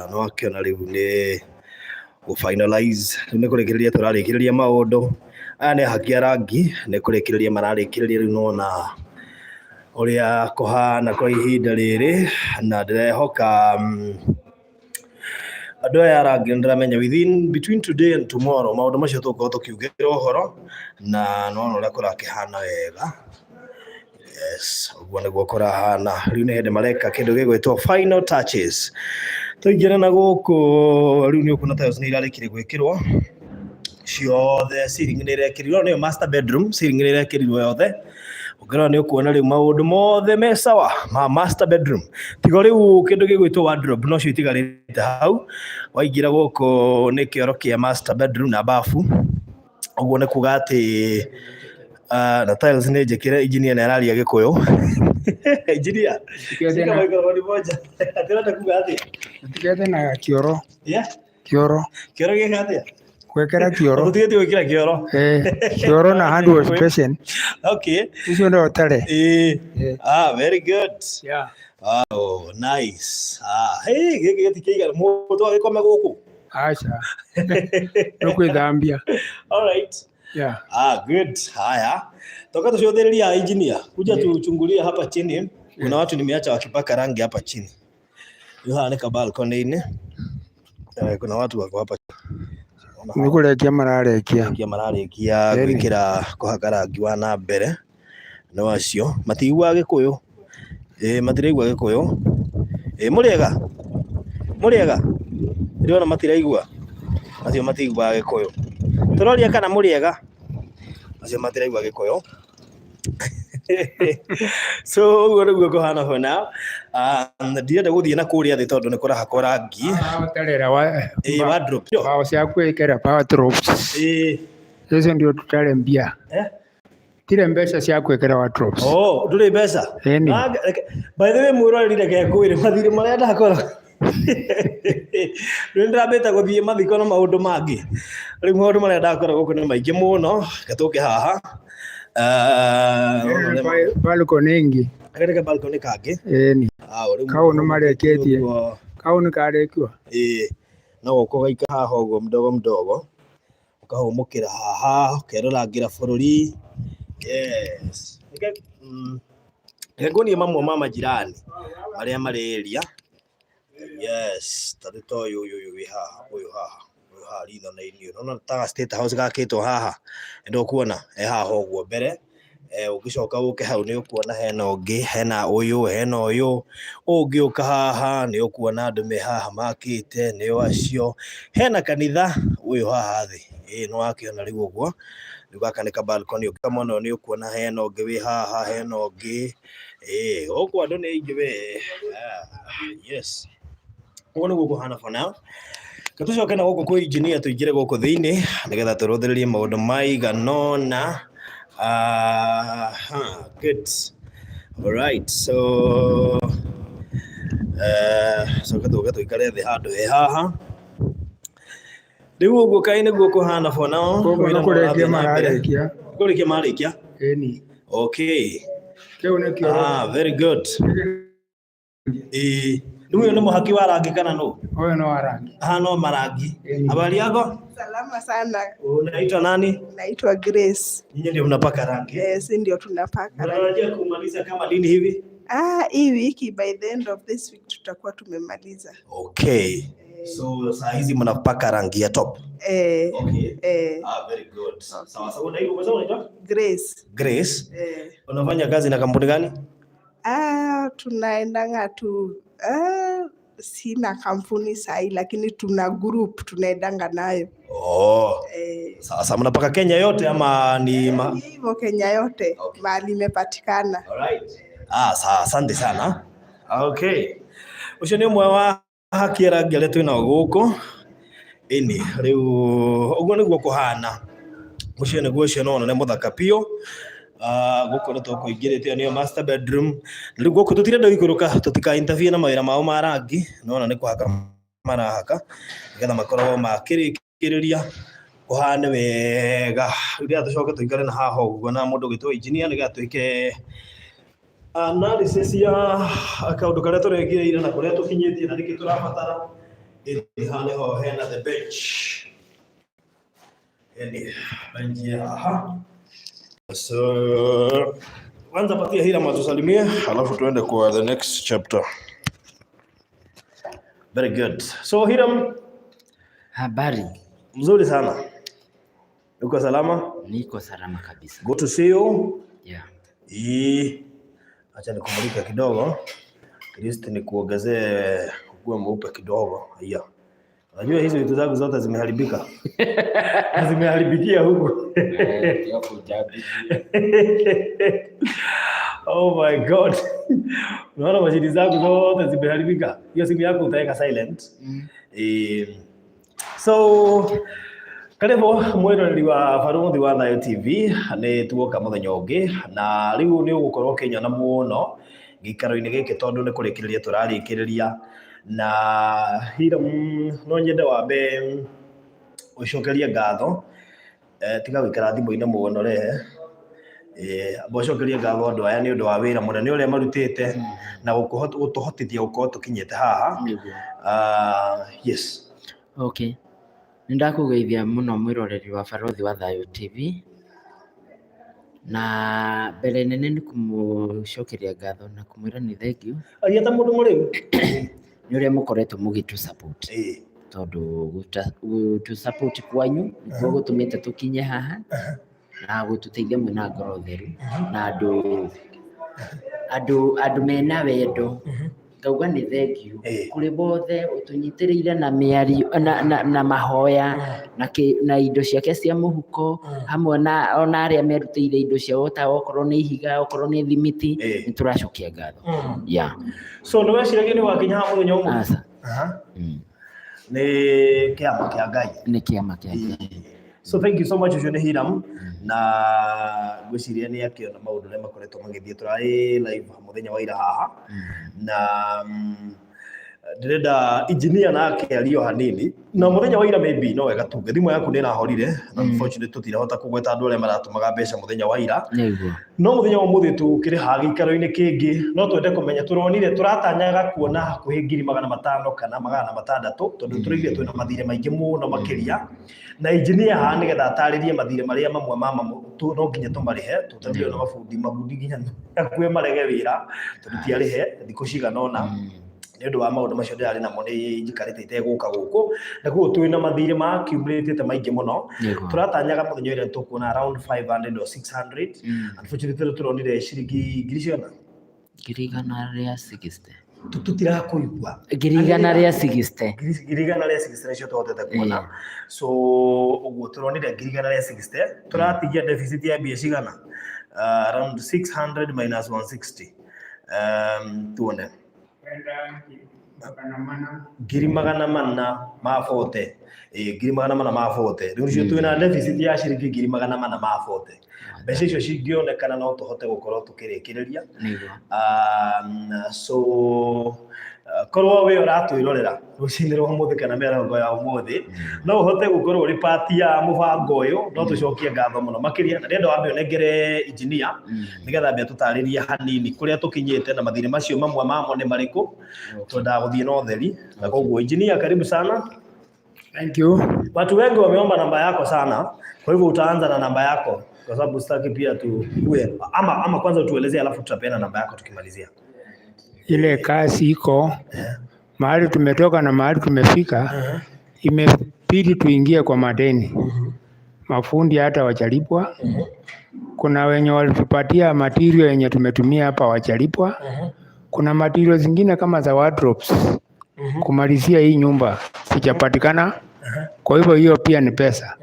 Nĩ wakĩona rĩu nĩ gũ finalize, rĩu nĩ kũrĩkĩrĩria tũrarĩkĩrĩria maũndũ. Aya nĩ ahaki a rangi, nĩ kũrĩkĩrĩria mararĩkĩrĩria rĩu nĩwona ũrĩa kũhana kwa ihinda rĩrĩ, na ndĩrehoka andũ aya a rangi nĩ ndĩramenya within between today and tomorrow maũndũ macio tũgũkorwo tũkiugĩra ũhoro, na nĩwona ũrĩa kũrakĩhana wega. Yes, ũguo nĩguo kũrahana. Rĩu nĩ hĩndĩ mareka kĩndũ gĩgwĩtwo final touches. Tũingĩre na gũkũ, rĩu nĩ ũkuona tiles nĩ irarĩkirie gwĩkĩrwo ciothe, ceiling nĩ ĩrekĩrirwo, nĩyo master bedroom, ceiling nĩ ĩrekĩrirwo yothe. Ũngĩrora nĩ ũkuona rĩu maũndũ mothe me sawa ma master bedroom. Tiga rĩu kĩndũ gĩgwĩtwo wardrobe nocio itigarĩte hau. Waingĩra gũkũ nĩ kĩoro kĩa master bedroom na bafu. Ũguo nĩ kuga atĩ na tiles nĩ njĩkĩre, engineer nĩ araria Gĩkũyũ. Engineer, shika microphone moja. Atĩrenda kuga atĩa? Tũtigete na kĩoro. Yeah? Kĩoro. Kĩoro gĩka atĩa? Gwĩkĩra kĩoro. Tũtigĩtie gwĩkĩra kĩoro. Eh, kĩoro na hand wash basin. Okay. Icio no tare. Eh. Ah, very good. Yeah. Oh, nice. Ah, hey, gĩkĩ gĩtikĩigana mũndũ agĩkome gũkũ. Aca. Nĩ gwĩthambia. All right. Yeah. Ah, good. Haya. Toka tucũthĩrĩria engineer. Kuja tuchungulie hapa chini. Kuna watu nimeacha wakipaka rangi hapa chini. Rĩu haha nĩ ka balcony-inĩ. Eh, kuna watu wako hapa. Nĩ kũrekia mararekia. Kũrĩkia mararĩkia gwĩkĩra kũhaka rangi wa na mbere. No acio matiiguaga Gĩkũyũ. Ĩĩ matiraigua Gĩkũyũ. Ĩĩ mũrĩega? Mũrĩega? Ndĩrona matiraigua. Acio matiiguaga Gĩkũyũ. Tũroria kana mũrĩega? Acio matiraigua Gĩkũyũ. So ũguo nĩguo kũhana for now. Ndirenda gũthiĩ na kũrĩa thĩ tondũ nĩ kũrahakwo rangi. Ĩĩ wardrobe. Mbaũ cia gwĩkĩra wardrobes. Ĩĩ. Icio ndio tũtarĩ mbia. Eh? Tirĩ mbeca cia gwĩkĩra wardrobes. Oh, ndũrĩ mbeca? Ĩni. By the way mwĩroreri reke ngwĩre mathirĩ marĩa ndakora. Rĩu nĩndĩrambĩte gũthiĩ mathiko na maũndũ mangĩ. Rĩu maũndũ marĩa ndakora gũkũ nĩ maingĩ mũno. Reke tũke haha. Ah, Balcony ĩngĩ. Gaka nĩ ka balcony kangĩ. Ĩni. Ah, rĩu Kau nĩ marĩkĩtie. Kau nĩ karĩkiwa. Ĩĩ. No gũka ũgaikara haha ũguo mdogo mdogo. Ũkahũmũkĩra haha, ũkerorangĩra bũrũri. Yes. Reke nguonie mamwe ma majirani marĩa marĩ area. Yes, ta rĩu ta ũyũ ũyũ ũyũ wĩ haha, ũyũ haha, ũyũ haha ritho-inĩ ũyũ. Nĩ wona ta ga state house gakĩtwo haha? Nĩ ndũkuona? E haha ũguo mbere. Ũngĩcoka ũke hau nĩ ũkuona hena ũngĩ, hena ũyũ, hena ũyũ. Ũngĩũka haha nĩ ũkuona andũ me haha makĩte, nĩo acio. Hena kanitha ũyũ haha thĩ, ĩĩ nĩ wakĩona rĩu ũguo. Rĩu gaka nĩ ka balcony, ũngĩũka mwena ũyũ nĩ ũkuona hena ũngĩ wĩ haha, hena ũngĩ. Ĩĩ gũkũ andũ nĩ aingĩ we. Yes. Ũguo nĩguo kũhana for now. Reke tũcoke na gũkũ kwĩ engineer tũingĩre gũkũ thĩinĩ nĩgetha tũrũthĩrĩrie maũndũ maigana ũna. Aha, good. Alright, so coke tũke tũikare thĩ handũ he haha. Rĩu ũguo kaĩ nĩguo kũhana for now. Koguo Wĩra nĩ nĩ kũrĩkia ũrathiĩ na mbere. mararĩkia. Kũrĩkia marĩkia? Ĩni. Okay. Kĩu nĩkĩo. Ah, very good. Ĩĩ. Rĩu ũyũ nĩ mũhaki wa rangi kana nũ? Ũyũ no wa rangi. Aha, no marangi. Ĩni. Habari yako? Salama sana. Unaitwa nani? Naitwa Grace. Nyinyi ndio mnapaka rangi? Eh, si ndio tunapaka rangi. Mnatarajia kumaliza kama lini hivi? Ah, hii wiki by the end of this week tutakuwa tumemaliza. Okay. So saa hizi mnapaka rangi ya top. Eh, Okay. eh, Ah, very good. Sawa sawa. Unaitwa umesema unaitwa? Grace. Grace. Eh. Unafanya kazi na kampuni gani? Ah, tunaendanga tu ah, sina kampuni sahi lakini tuna group tunaendanga nayo. Oh. Eh, Sasa mnapaka Kenya yote ama ni ma... hivyo Kenya yote Okay. mahali imepatikana. Alright. Ah, sawa, asante sana. Okay. Ũcio nĩ ũmwe wa haki rangi arĩa twĩnao gũkũ. Ĩni, rĩu ũguo nĩguo kũhana. Ũcio nĩguo ũcio no nĩ mũthaka biũ. Ah, gũkũ nĩ tũkũingĩrĩte ĩyo nĩyo master bedroom. Rĩu gũkũ tũtirenda gũikũrũka tũtika interfere na mawĩra mao ma rangi, nona nĩ kũhaka marahaka nĩgetha makorwo makĩrĩkĩrĩria kũhane wega. Rĩu rĩrĩa tũcoke tũikare na haha ũguo na mũndũ ũgwĩtwo engineer nĩgetha twĩke Analysis ya kaũndũ karĩa tũrekire ira na kũrĩa tũkinyĩtie na nĩkĩ tũrabatara. Ĩni haha nĩho hena the bench. Ĩni bench ya haha. So kwanza patia Hiram atusalimie, alafu tuende kwa the next chapter. Very good. So Hiram, Habari, mzuri sana. Uko salama? Niko salama kabisa. Good to see you. Yeah. Ii, acha nikumulike kidogo. At least nikuongezee ukuwe mweupe kidogo. Haya. Unajua hizi vitu zangu zote zimeharibika. Zimeharibikia huku. Oh my God. Unaona mashini zangu zote zimeharibika. Hiyo simu yako utaweka silent. So karibu mwiroreri wa Barũthi wa Thayo TV, nĩ tuoka mũthenya ũngĩ na rĩu nĩ ũgũkorwo ũkĩnyona mũno gĩikaro-inĩ gĩkĩ tondũ nĩ kũrĩkĩrĩria tũrarĩkĩrĩria na Hiram, no nyende wambe ũcokerie ngatho, tiga gũikara thimũ-inĩ mũno rehe, amba ũcokerie ngatho andũ aya nĩ ũndũ wa wĩra mũnene ũrĩa marutĩte na gũtũhotithia gũkorwo tũkinyĩte haha. Nĩguo. Yes. Okay. Nĩ ndakũgeithia mũno mwĩroreri wa Barũthi wa Thayo TV. Na mbere nene nĩ kũmũcokeria ngatho na kũmwĩra nĩ thank you Aria ta mũndũ mũrĩu. Nĩ ũrĩa mũkoretwo mũgĩtũ support. Tondũ gũtũ support kwanyu nĩkuo gũtũmĩte tũkinye haha na gũtũteithia mwĩna ngoro theru na andũ mena wendo. Ngauga nĩ thank you kũrĩ bothe ũtũnyitĩrĩire na mĩario na mahoya na indo ciake cia mũhuko, hamwe na ona arĩa merutĩire indo ciao ta okorwo nĩ ihiga, okorwo nĩ thimiti, nĩ tũracokia ngatho. Yeah. So nĩ weciragia nĩ wakinya haha mũthenya ũmwe? Aca. Nĩ kĩama kĩa Ngai. Nĩ kĩama kĩa Ngai. So thank you so much, ũcio nĩ Hiram na ngwĩciria nĩ akĩona maũndũ marĩa makoretwo magĩthiĩ. Tũrarĩ live mũthenya wa ira haha na ndĩrenda engineer nake ario hanini na mũthenya wa ira, maybe no wega tuge thimũ yaku nĩ ĩrahorire na unfortunately tũtirahota kũgweta andũ arĩa maratũmaga mbeca mũthenya wa ira. No mũthenya wa ũmũthĩ tũkĩrĩ haha gĩikaro-inĩ kĩngĩ, no twende kũmenya tũronire tũratanyaga kuona hakuhĩ 500,000 kana 600, tondũ tũraigire twĩna mathirĩ maingĩ mũno makĩria, na engineer haha nĩgetha atarĩrie mathirĩ marĩa mamwe ma mamo no nginya tũmarĩhe tũtarire na mabundi mabundi nginya hakuhĩ marege wĩra tondũ tiarĩhe thikũ cigana ũna. Nĩ ũndũ wa maũndũ macio ndĩrarĩ namo nĩ njikarĩte itegũka gũkũ, na koguo twĩna mathirĩ ma accumulated maingĩ mũno. Tũratanyaga mũthenya ũrĩa tũkuona around 500 or 600. Unfortunately tũronire ciringi ngiri cigana? 160,000. Tũtirakũigua. 160,000. 160,000 nĩcio tũhotete kuona. So ũguo tũronire 160,000, tũratigia deficit ya mbia cigana? Around 600 minus 160, tuone. Kwenda 400,000. 440,000, ĩ 440,000. Rĩu nĩcio twĩna deficit ya ciringi 440,000. Mbeca icio cingĩonekana no tũhote gũkorwo tũkĩrĩkĩrĩria. So korwo we ũratwĩrorera rũcinĩ rwa ũmũthĩ kana mĩaraho ya ũmũthĩ, no ũhote gũkorwo ũrĩ part ya mũbango ũyũ, no tũcokie ngatho mũno makĩria, na ndĩrenda wambe ũnengere engineer nĩgetha ambe atũtarĩrie hanini kũrĩa tũkinyĩte na mathirĩ macio mamwe mamo nĩ marĩkũ. Twendaga gũthiĩ na ũtheri, na koguo engineer, karibu sana. Thank you. Watu wengi wameomba namba yako sana, kwa hivyo utaanza na namba yako kwa sababu sitaki pia tukue ama kwanza utuelezee, alafu tutapeana namba yako tukimalizia. Ile kazi iko mahali tumetoka na mahali tumefika, imebidi tuingie kwa madeni. Mafundi hata wajalipwa. Kuna wenye walitupatia material yenye tumetumia hapa wajalipwa. Kuna material zingine kama za wardrobes kumalizia hii nyumba sijapatikana. Kwa hivyo hiyo pia ni pesa,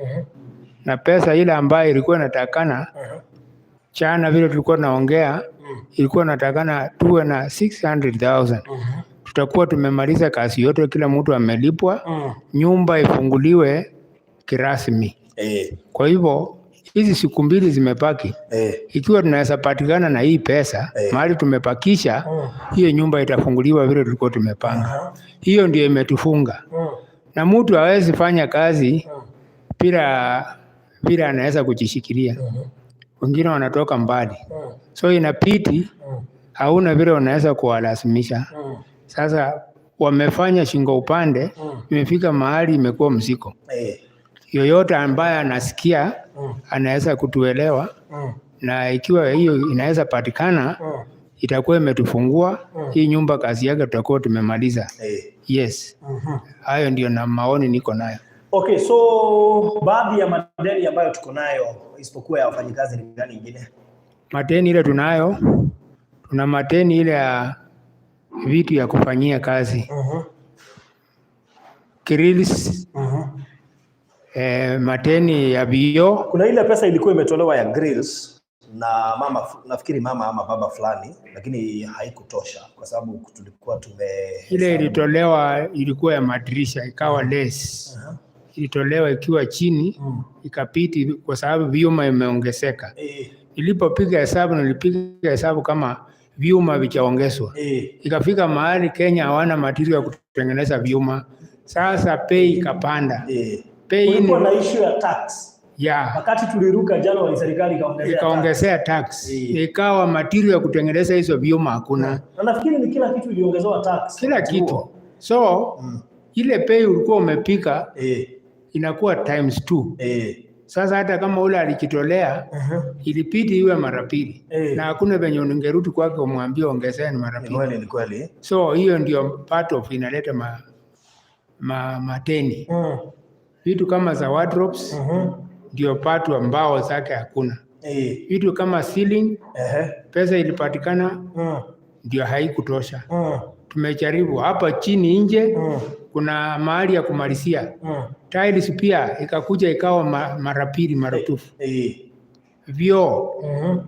na pesa ile ambayo ilikuwa inatakana jana, vile tulikuwa tunaongea, ilikuwa inatakana tuwe na 600,000, tutakuwa tumemaliza kazi yote, kila mtu amelipwa, nyumba ifunguliwe kirasmi. Kwa hivyo hizi siku mbili zimebaki, ikiwa tunaweza patikana na hii pesa mahali tumepakisha, hiyo nyumba itafunguliwa vile tulikuwa tumepanga. Hiyo ndio imetufunga, na mtu hawezi fanya kazi bila anaweza kujishikilia. Wengine wanatoka mbali, so inabidi Hauna vile unaweza kuwalazimisha. Sasa wamefanya shingo upande, imefika mahali imekuwa mzigo. Yoyote ambaye anasikia anaweza kutuelewa, na ikiwa hiyo inaweza patikana, itakuwa imetufungua hii nyumba, kazi yake tutakuwa tumemaliza. Yes, hayo ndio na maoni niko nayo. Okay, so baadhi ya madeni ambayo tuko nayo isipokuwa ya wafanyikazi ni gani ingine? Madeni ile tunayo, tuna madeni ile ya vitu ya kufanyia kazi, grills, madeni ya vioo. Kuna ile pesa ilikuwa imetolewa ya grills na mama, nafikiri mama ama baba fulani, lakini haikutosha kwa sababu tulikuwa tume Ile ilitolewa ilikuwa ya madirisha ikawa less. Ilitolewa ikiwa chini, ikapiti kwa sababu vyuma imeongezeka. Nilipopiga hesabu, nilipiga hesabu kama vyuma vichaongezwa. Ikafika mahali Kenya hawana material ya kutengeneza vyuma. Sasa bei ikapanda. Bei Kulikuwa na issue ya tax. Ya Wakati tuliruka January, serikali ikaongezea tax. Ikaongezea tax. Ikawa material ya kutengeneza hizo vyuma hakuna. Na nafikiri ni kila kitu iliongezewa tax. Kila wakati kitu. huo. So ile bei ulikuwa umepika inakuwa times two. Sasa hata kama ule alijitolea, ilibidi iwe mara pili, na hakuna venye ungerudi kwake umwambie ongezea ni mara Ni pili. kweli, ni kweli. So hiyo ndio part of inaleta madeni. Vitu kama za wardrobes ndio part ambao zake hakuna. Vitu kama ceiling, pesa ilipatikana ndio haikutosha. Tumejaribu hapa chini nje, kuna mahali ya kumalizia. Tiles pia ikakuja ikawa mara pili maradufu. Vyoo,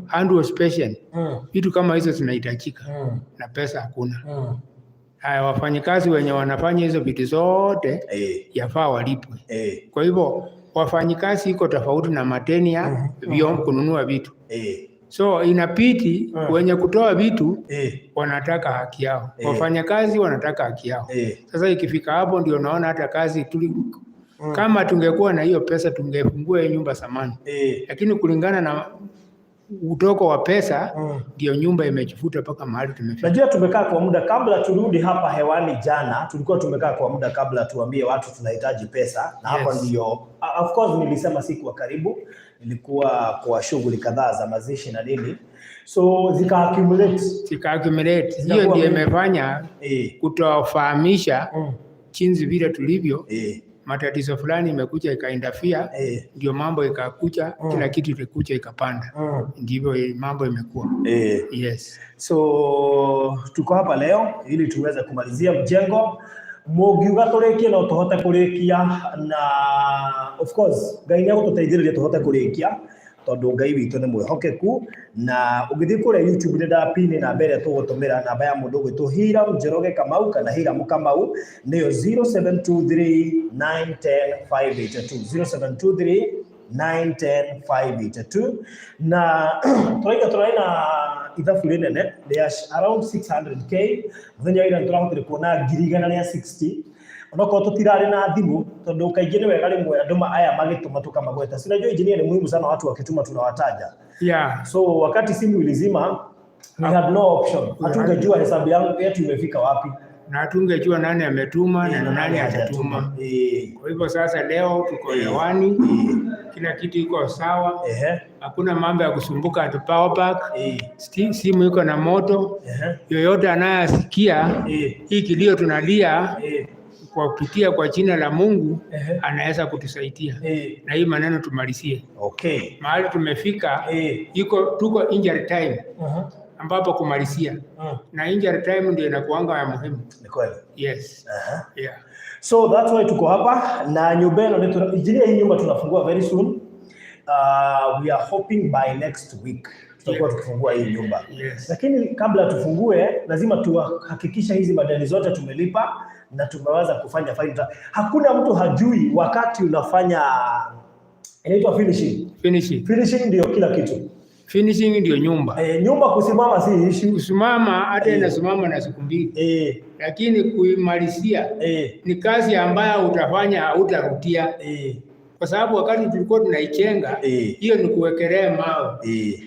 hand wash basin, vitu kama hizo zinahitajika na pesa hakuna. Haya, wafanyikazi wenye wanafanya hizo vitu zote yafaa walipwe. Kwa hivyo wafanyikazi iko tofauti na madeni ya vyombo kununua vitu. So inabidi wenye kutoa vitu wanataka haki yao, wafanyakazi wanataka haki yao. Sasa ikifika hapo ndio naona hata kazi kama tungekuwa na hiyo pesa tungefungua hiyo nyumba zamani, lakini kulingana na utoko wa pesa ndio nyumba imejivuta mpaka mahali tumefika. Najua tumekaa kwa muda kabla turudi hapa hewani. Jana tulikuwa tumekaa kwa muda kabla tuambie watu tunahitaji pesa, na hapa ndio of course nilisema sikuwa karibu, nilikuwa kwa shughuli kadhaa za mazishi na nini, so zika accumulate. Zika accumulate. Hiyo Zikakuwa ndio mingi. imefanya kutofahamisha jinsi vile tulivyo, matatizo fulani imekuja ikainterfere, ndio mambo ikakuja, kila kitu ilikuja ikapanda, ndivyo mambo imekuwa. Yes. So tuko hapa leo ili tuweze kumalizia mjengo. Mũngiuga tũrĩkie no tũhote kũrĩkia, na of course Ngai nĩ egũtũteithĩrĩria tũhote kũrĩkia tondũ Ngai witũ nĩ mwĩhokeku. Na ũngĩthiĩ kũrĩa YouTube nĩ ndapini namba ĩrĩa tũgũtũmĩra, namba ya mũndũ ũgwĩtwo Hiram Njoroge Kamau kana Hiram Kamau, nĩyo 0723910582, 0723910582. Na tũraiga tũrarĩ na ithabu rĩnene rĩa around 600K. Mũthenya wa ira nĩtũrahotire kuona 160,000, onokorwo tũtirarĩ na thimũ, tondũ kaingĩ nĩ wega rĩmwe andũ aya magĩtũma tũkamagweta. Si unajua engineer, ni muhimu sana watu wakituma tunawataja. So wakati simu ilizima, we had no option, hatungejua hesabu yangu yetu imefika wapi. Na hatungejua nani ametuma na nani hajatuma. Kwa hivyo sasa leo tuko hewani, kila kitu iko sawa, hakuna mambo ya kusumbuka at power pack. Simu iko na moto. Yoyote anayesikia hii kilio tunalia kwa kupitia kwa jina la Mungu anaweza kutusaidia na hii maneno tumalizie. Mahali tumefika iko tuko injury time ambapo kumalizia na injury time ndio inakuanga ya muhimu. Ni kweli. Yes. Yeah. So that's why tuko hapa na nyumba ĩno nĩ engineer, hii nyumba tunafungua very soon. We are hoping by next week tutakuwa tukifungua hii nyumba. Lakini kabla tufungue, lazima tuhakikishe hizi madeni zote tumelipa na tumeweza kufanya final. Hakuna mtu hajui wakati unafanya inaitwa finishing. Finishing. Finishing ndio kila kitu. Finishing ndio nyumba. Nyumba kusimama si issue. Kusimama hata inasimama na siku 2, lakini kuimalizia ni kazi ambayo utafanya hautarudia. Kwa sababu wakati tulikuwa tunaijenga hiyo ni kuwekelea mawe.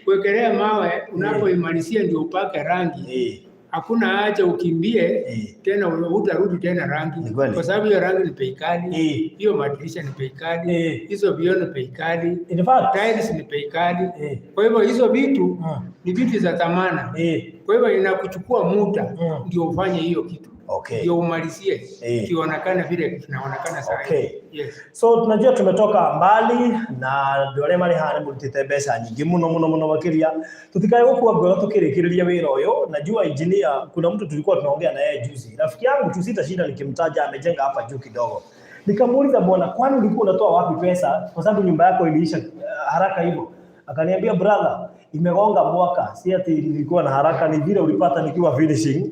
Kuwekelea mawe unapoimalizia ndio upake rangi. Hakuna haja ukimbie tena utarudi tena rangi Ni kweli. kwa sababu hiyo rangi ni bei kali, hiyo madirisha ni bei kali, hizo vioo ni bei kali, In fact, tiles ni bei kali. Kwa hivyo hizo vitu ni vitu za thamana. Kwa hivyo inakuchukua muda ndio ufanye hiyo kitu, ndio umalizie kionekana vile kinaonekana sasa. Yes. So tunajua tumetoka mbali na andũ arĩa marĩ haha nĩ mũrutĩte mbeca nyingĩ mũno mũno mũno makĩria. Tutikae gũkua ngoro tukĩrĩkĩrĩria wĩra ũyũ. Najua engineer, kuna mtu tulikuwa tunaongea na yeye juzi, rafiki yangu tu, sitashinda nikimtaja, amejenga hapa juu kidogo. Nikamuuliza, bwana, kwani ulikuwa unatoa wapi pesa, kwa sababu nyumba yako iliisha haraka hivyo? Akaniambia, brother, imegonga mwaka, si ati nilikuwa na haraka, ni vile ulipata nikiwa finishing,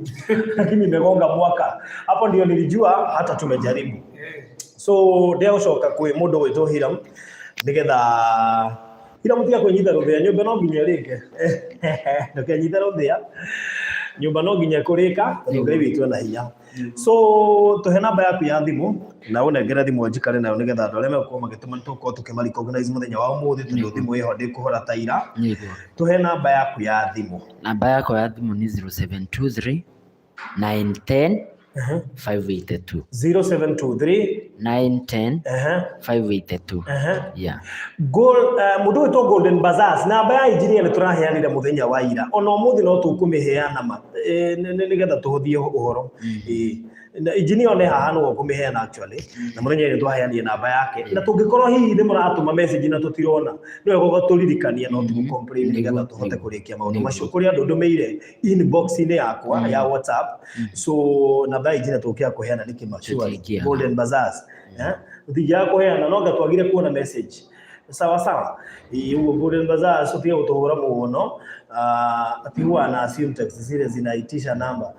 lakini imegonga mwaka. Hapo ndio nilijua hata tumejaribu. So ndegũcoka kwĩ mũndũ gwĩtwo Hiram nĩgetha Hiram tiga kwĩnyita rũthĩa, nyũmba no nginya ĩrĩke. Ndũkenyite rũthĩa, nyũmba no nginya ĩkũrĩka tondũ Ngai witũ ena hinya. So tũhe namba yaku ya thimũ na ũnengere thimũ njikare nayo nĩgetha andũ arĩa megũkorwo magĩtũma nĩtũgũkorwo tũkĩma recognize mũthenya wa ũmũthĩ tondũ thimũ ĩho ndĩkũhora ta ira. Tũhe namba yaku ya thimũ. Namba yakwa ya thimũ nĩ 0723 910 582. 0723 910 582. Yeah. Gold, mũndũ wĩtwo Golden Bazaars, namba ya engineer nĩ tũraheanire mũthenya wa ira, ona ũmũthĩ no tũkũmĩheana ma nĩgetha tũhũthie ũhoro. Na engineer one haha nĩwe ũkũmĩheana actually, na mũthenya nĩ twaheanire namba yake, na tũngĩkorwo hihi nĩ mũratũma message na tũtirona, nĩ wega ũgatũririkania no tũgũ complain nĩgetha tũhote kũrĩkia maũndũ macio. Kũrĩ andũ ndũmĩire inbox-inĩ yakwa ya WhatsApp, so namba ya engineer tũkĩaga kũheana nĩkĩ ma surely? Tũtingĩaga. Golden Bazaars, eh, tũtingĩaga kũheana no anga twagire kuona message. Sawa sawa. Ĩĩ, ũguo Golden Bazaars ũtige gũtũhũra mũno. Ati huwa ana assume text zile zinaitisha namba.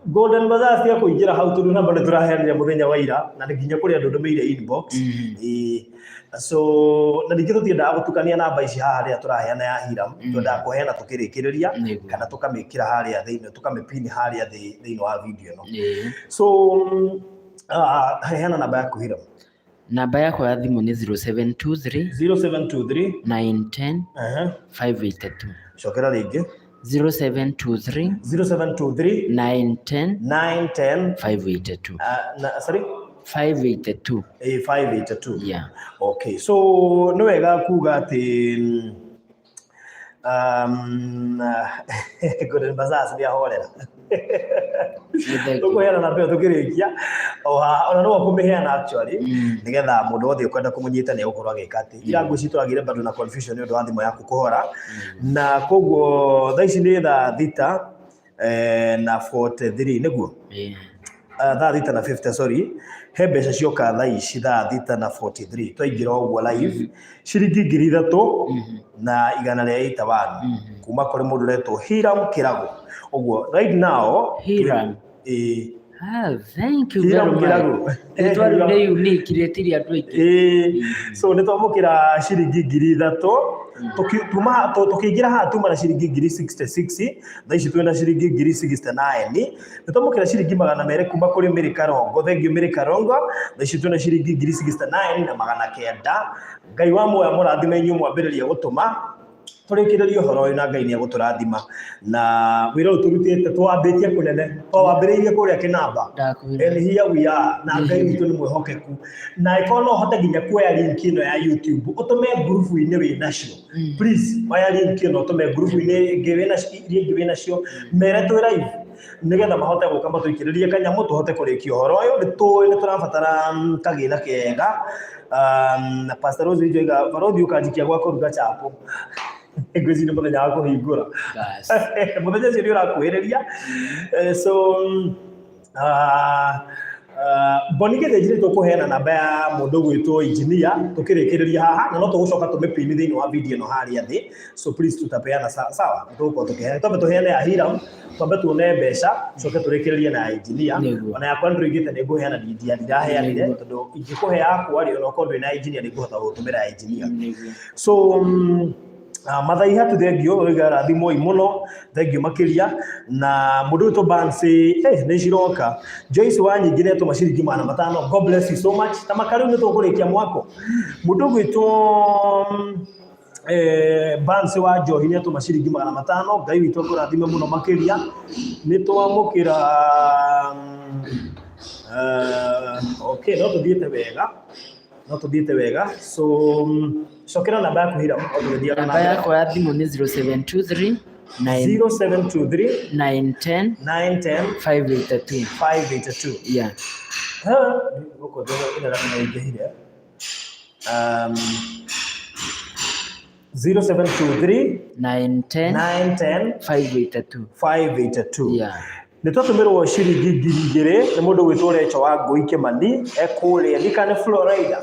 Golden Bazaars, tiga kũingĩra hau tondũ namba nĩ tũraheanire mũthenya wa ira na nĩ nginya kũrĩ andũ ndũmĩire inbox. Ĩĩ. So na ningĩ tũtiendaga gũtukania namba ici haha rĩrĩa tũraheana ya Hiram, twendaga kũheana tũkĩrĩkĩrĩria kana tũkamĩkĩra harĩa thĩinĩ, tũkamĩpin harĩa thĩinĩ wa video ĩno. So heana namba yaku, Hiram. Namba yakwa ya thimũ nĩ 0723 0723 910 582. Cokera rĩngĩ. 0723 0723 910 910 582. Na, sorry? 582. 582. Yeah. Okay, so nĩ wega kuga atĩ Golden Bazaars nĩ ahorera. Nĩ thank you. Tũkũheana namba ĩyo tũkĩrĩkia o haha, ona no ũkũmĩheana actually, nĩgetha mũndũ wothe ũkwenda kũmũnyita nĩ egũkorwo agĩka atĩ ira ngwĩci tũragĩire bado na confusion nĩ ũndũ wa thimũ yaku kũhora, na koguo thaa ici nĩ thaa 6 na 43 nĩguo? 6 na 50, sorry. He mbeca cioka thaa ici thaa 6 na 43 twaingĩra ũguo live, ciringi 3181 kuma kũrĩ mũndũ ũretwo Hiram Kĩrago ũguo right now. Hiram. Ĩĩ. Ah, thank you Hiram very much. Kĩrago. Rĩtwa rĩu nĩ unique, rĩtirĩ andũ aingĩ. Ĩĩ, so nĩ twamũkĩra ciringi 3000. Tũkĩingĩra haha tuma na ciringi 66,000, thaa ici twĩna ciringi 69,000. Nĩ twamũkĩra ciringi 200 kuma kũrĩ Mary Karongo. Thank you, Mary Karongo. Thaa ici twĩna ciringi 69,900. Ngai wa muoyo mũrathime inyuĩ mwambĩrĩria gũtũma tũrĩkĩrĩrie ũhoro ũyũ, na Ngai nĩ egũtũrathima na wĩra ũyũ tũrutĩte twambĩtie kũnene, twawambĩrĩirie kũrĩa kĩnamba. Ndakwĩra. And here we are, na Ngai witũ nĩ mwĩhokeku, na ĩkorwo no ũhote nginya kuoya link ĩno ya YouTube ũtũme ngurubu-inĩ wĩ nacio, please oya link ĩno ũtũme ngurubu-inĩ ĩngĩ wĩ nacio, iria ingĩ wĩ nacio, mere twĩ live nĩgetha mahote gũka matũikĩrĩrie kanyamũ tũhote kũrĩkia ũhoro ũyũ. Nĩ tũĩ nĩ tũrabatara kagĩna kega. Pastor Rose Njoiga, barothi ũkanjikia gwa kũruga chapo, ngwĩciria mũthenya wa kũhingũra. Bas. Mũthenya ũcio nĩ ũrakuhĩrĩria. So Boni Gĩthĩnji, nĩ tũkũheana namba ya mũndũ gwĩtwo engineer tũkĩrĩkĩrĩria haha, na no tũgũcoka tũmĩpini thĩinĩ wa video ĩno harĩa thĩ, so please tutapeana sawa. Nĩ tũgũkorwo tũkĩheana, twambe tũheane ya Hiram, twambe tuone mbeca, coke tũrĩkĩrĩrie na ya engineer. Ona yakwa nĩ ndũigĩte nĩ ngũheana, ndiraheanire tondũ ingĩkũhe yakwa rĩ, ona okorwo ndwĩ na engineer nĩ ngũhota gũtũmĩra ya engineer. So Mathai hatu thengio oiga rathimoi muno, thengio makiria. Na mundu witwo Bansi, nĩ ciroka. Joyce wa nyingĩ nĩ atũma ciringi 500. God bless you so much. Ta makariu nĩ tũkũrĩkia mwako. Mundu gwitwo Bansi wa Njohi nĩ atũma ciringi 500. Ngai witũ akũrathime mũno makĩria. Nĩ twamũkĩra okay, no tũthiĩte wega, no tũthiĩte wega. So cokera namba yaku Hiram, o tũgĩthiaga na Namba mbere. Yakwa ya thimũ nĩ 0723 9 0723 910 910 582. 582. Yeah. Ha, gũkũ ĩrarama ĩingĩhire. 0723 910 910 582. 582. Yeah. Nä twatå ciringi 2000 nä må ndå gwä Recho wa Ngũi Kĩmani ekũrĩa ndika nĩ Florida,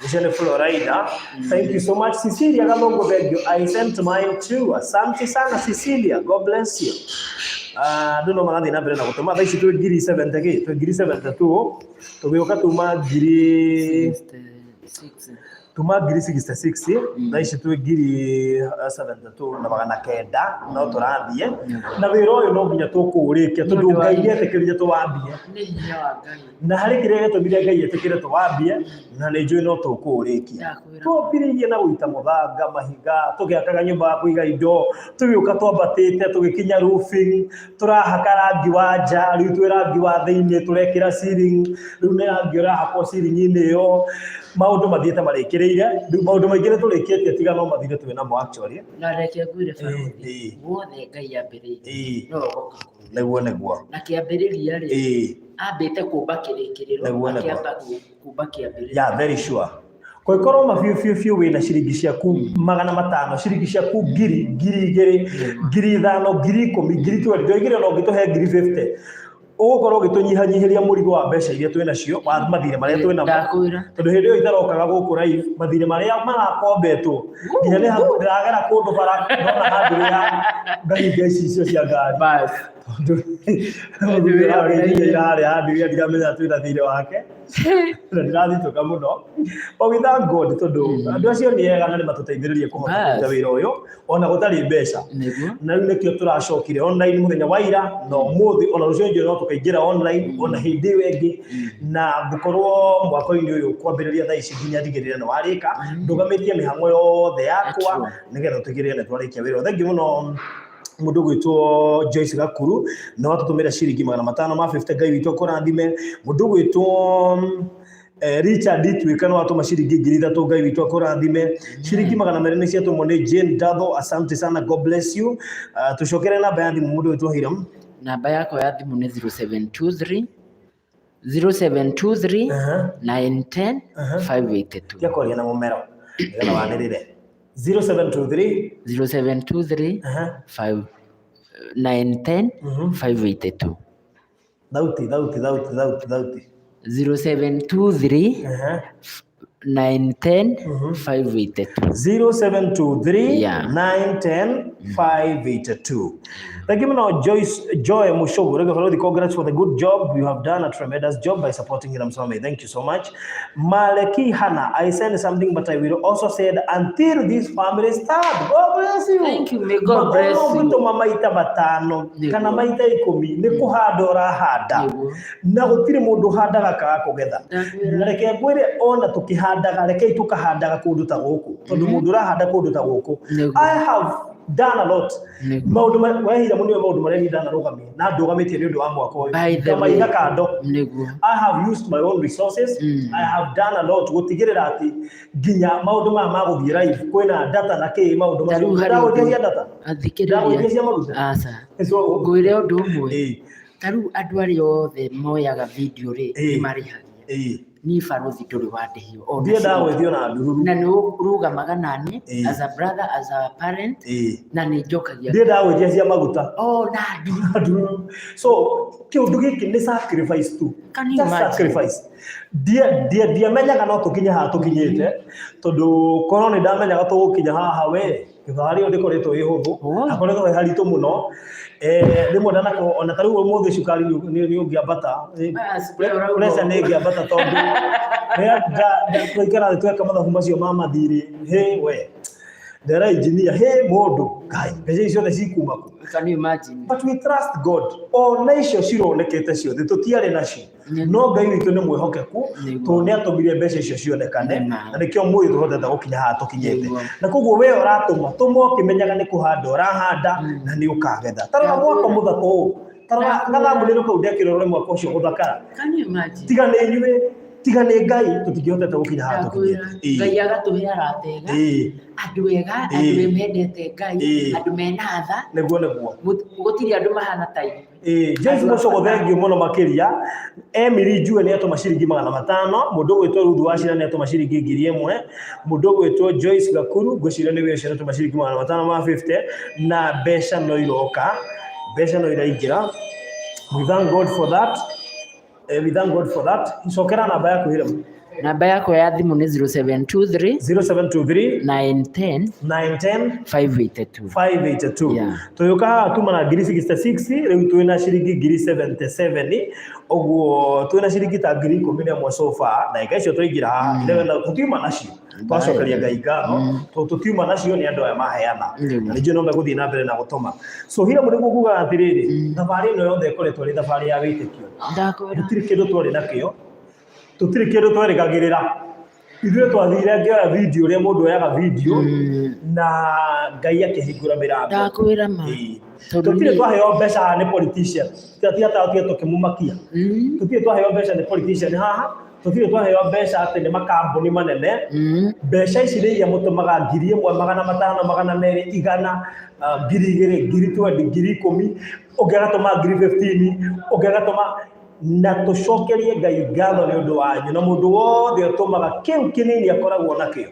ũcio nĩ Florida. Thank you so much. Cecilia Gathongo, thank you. I sent mine too. Asante sana Cecilia, God bless you. Andũ no marathiĩ na mbere na gũtũma. Thaa ici twĩ ngiri 70 kĩ, twĩ ngiri 72, tũgĩũka tuma ngiri 66. Tuma ngiri 66. Thaa ici twĩ ngiri 72 na 900. No tũrathiĩ na wĩra ũyũ, no nginya tũkũũrĩkia tondũ Nĩ ũndũ wa Ngai nĩetĩkĩrire tũwambie. Nĩ hinya wa Ngai. Na harĩ kĩrĩa gĩtũmire Ngai etĩkĩre tũwambie, na nĩ njũĩ no tũkũũrĩkia. Ndakwĩra. Twambĩrĩirie na gũita mũthanga, mahiga, tũgĩakaga nyũmba ya kũiga indo, tũgĩũka twambatĩte tũgĩkinya roofing, tũrahaka rangi wa nja, rĩu twĩ rangi wa thĩinĩ, tũrekĩra ceiling, rĩu nĩ rangi ũrahakwo ceiling-inĩ ĩyo. Maũndũ mathiĩte marĩkĩrĩire. Rĩu maũndũ maingĩ nĩ tũrĩkĩtie, tiga no mathirĩ twĩ namo actually. Na reke ngwĩre barũthi, guothe Ngai ambĩrĩirie no ogoka kũu. Nĩguo. Na kĩambĩrĩria rĩ, ambĩte kũmba kĩrĩkĩrĩro, Nĩguo. akĩamba kũmba kĩambĩrĩria. Yeah, very sure. Kũngĩkorwo ma biũ biũ biũ wĩna ciringi ciaku 500, ciringi ciaku ngiri, 2000, 5000, 10,000, 20,000, ndoigire ona ũngĩtũhe ngiri 50, ũgũkorwo ũgĩtũnyihanyihĩria mũrigo wa mbeca iria twĩ nacio, wa mathirĩ marĩa twĩ namo. Ndakwĩra. Tondũ hĩndĩ ĩyo itarokaga gũkũ live, mathirĩ marĩa marakombetwo, nginya nĩ ndĩragera kũndũ bara ndona handũ ya ngahinga icicio cia ngari. Bas. Tondũ mũthuri ũrarĩithia irarĩ handũ iria ndiramenya twĩna thirĩ wake na ndĩrathitũka mũno. But we thank God tondũ andũ acio nĩ ega na nĩ matũteithĩrĩrie kũhota Bas. kũruta wĩra ũyũ ona gũtarĩ mbeca. Na rĩu nĩkĩo tũracokire online mũthenya wa ira na ũmũthĩ, ona rũciũ njũĩ no tũkaingĩra online ona hĩndĩ ĩyo ĩngĩ. Na ngũkorwo mwako-inĩ ũyũ kwambĩrĩria thaa ici nginya ndigĩrĩre nĩ warĩka, ndũgamĩtie mĩhang'o yothe yakwa nĩgetha tũtigĩrĩre nĩ twarĩkia wĩra ũyũ. Thank you mũno mũndũ gwĩtwo Joyce Gakuru, na watũtũmĩra ciringi 500 ma 50. Ngai witũ akũrathime. Mũndũ gwĩtwo Richard Ituĩka nĩ watũma ciringi 3000. Ngai witũ akũrathime. Ciringi 200 nĩ ciatũmwo nĩ Jane Datho. Asante sana, God bless you. Tũcokere namba ya thimũ, mũndũ gwĩtwo Hiram. Namba yakwa ya thimũ nĩ 0723 0723 910 582. Tia kwaria na mũmero nĩgetha wanĩrĩre. 0723 0723 5 910 582. Thauti, thauti, thauti, thauti, thauti. 0723 910 582. 0723 910 582. Thank you muno Joyce Joy Mushogo. Rega Farodhi, congrats for the good job. You have done a tremendous job by supporting Hiram Samame. Thank you so much. Maleki Hannah, I send something, but I will also say until this family start. God bless you. Thank you. May God bless you. Gũtũma maita matano Nĩguo. kana maita 10 nĩ kũhanda ũrahanda, na gũtirĩ mũndũ ũhandaga kaga kũgetha. Ndakwĩra. Na reke ngwĩre, ona tũkĩhandaga, rekei tũkahandaga kũndũ ta gũkũ, tondũ mũndũ ũrahanda kũndũ ta gũkũ, I have done a lot. Maũndũ wehira mũno, maũndũ marĩa niĩ ndanarũgamia na ndũgamĩtie nĩ ũndũ wa mwaka ũyũ, By the way. ngamaiga kando. I have used my own resources. I have done a lot gũtigĩrĩra atĩ nginya maũndũ maya ma gũthiĩ live, kwĩna data na kĩ, maũndũ Ta rĩu macio harĩ ndagũĩtia ũndũ- cia data, Athikĩrĩria. ndagũĩtia cia maguta. Aca. So, Ngwĩre ũndũ ũmwe. Ta rĩu andũ arĩa othe moyaga video rĩ, nĩ marĩhagia. Niĩ barũthi ndũrĩ wandĩhio ona Ndiĩ ciringi. ndagwĩtio na ndururu. Na nĩ ũrũgamaga nani as a brother, as a parent, na nĩ njokagia. Ndiĩ ndagwĩtia cia maguta. Oh, na ndururu. Ndururu. So kĩũndũ gĩkĩ nĩ sacrifice tu. Can you Just imagine? sacrifice. Ndiamenyaga no tũkinye haha tũkinyĩte, tondũ korwo nĩ ndamenyaga tũgũkinya haha, we thabarĩ ĩyo ndĩkoretwo ĩ hũthũ. Hakoretwo he haritũ mũno. Rĩmwe ndanakorwo ona ta rĩu ũmũthĩ cukari nĩ ũngĩambata. Bas, we ũrauga Pressure nĩ ĩngĩambata, tondũ rĩrĩa twaikara thĩ tweka mathabu macio ma mathirĩ, hĩ we. Ndera engineer, he mũndũ, Ngai, mbeca ici ciothe cikuma kũ? Can you imagine? But we trust God. Ona icio cironekete ciothe tũtiarĩ nacio. No Ngai witũ nĩ mwĩhokeku Nĩguo. tondũ nĩ atũmire mbeca icio cionekane Nĩma. na nĩkĩo mũĩ tũhotete gũkinya haha tũkinyĩte. Nĩguo. Na koguo we ũratũma tũma ũkĩmenyaga nĩ kũhanda ũrahanda na nĩ ũkagetha. Ta rora mwako mũthaka ũũ. Ta rora gathambũrĩro kau ndekĩrwo rore mwako ũcio gũthakara. Can you imagine? Tiga nĩ inyuĩ, tiga nĩ Ngai tũtingĩhotete gũkinya haha Ndakwĩra, tũkinyĩte. Ngai agatũhe arata ega, Ĩĩ, andũ ega, Ĩĩ. andũ mendete Ngai, Ĩĩ. andũ mena tha. nĩguo nĩguo. Gũtirĩ andũ mahana ta ithuĩ. Ĩĩ, Joyce Mũcogo thengiũ mũno makĩria. Emily Njue nĩ atũma ciringi 500, mũndũ ũgwĩtwo Ruth Wachira nĩ atũma ciringi 1000, mũndũ ũgwĩtwo Joyce Gakuru ngwĩciria nĩwe ũcio nĩ atũma ciringi 550, na mbeca no iroka, mbeca no iraingĩra. We thank God for that. We thank God for that. Cokera namba yaku Hiram. Namba yakwa ya thimũ nĩ 0723 0723 910 910 582. 582. Yeah. Tũgĩũka haha tuma na ngiri 66 rĩu twĩna ciringi ngiri 77 ũguo twĩna ciringi ta ngiri 11 so far ndagĩka icio twaingĩra haha 11 tũtiuma nacio twacokeria Ngai ngatho tondũ tũtiuma nacio nĩ andũ aya maheana Nĩguo. na ningĩ no megũthiĩ na mbere na gũtũma. So Hiram nĩguo ngugaga atĩrĩrĩ, thabarĩ ĩno yothe ĩkoretwo ĩrĩ thabarĩ ya wĩtĩkio. Ndakwĩra. Gũtirĩ kĩndũ twarĩ nakĩo, tũtirĩ kĩndũ twerĩgagĩrĩra. Ithuĩ twathire ngĩoya video ũrĩa mũndũ oyaga video na Ngai akĩhingũra mĩrango. Ndakwĩra ma. Ĩĩ. Tondũ Tũtirĩ niĩ- twaheo mbeca haha nĩ politician. Tiga tũkĩmũmakia. Tũtirĩ twaheo mbeca nĩ politician haha, tũtirĩ twaheo mbeca atĩ nĩ makambuni manene. Mbeca ici nĩ iria mũtũmaga 1500, 500, 200, 100, 2000, 20,000, 10,000, ũngĩ agatũma 15,000, ũngĩ agatũma na tũcokerie Ngai ngatho nĩ ũndũ wanyu na mũndũ wothe ũtũmaga kĩu kĩnini akoragwo nakĩo.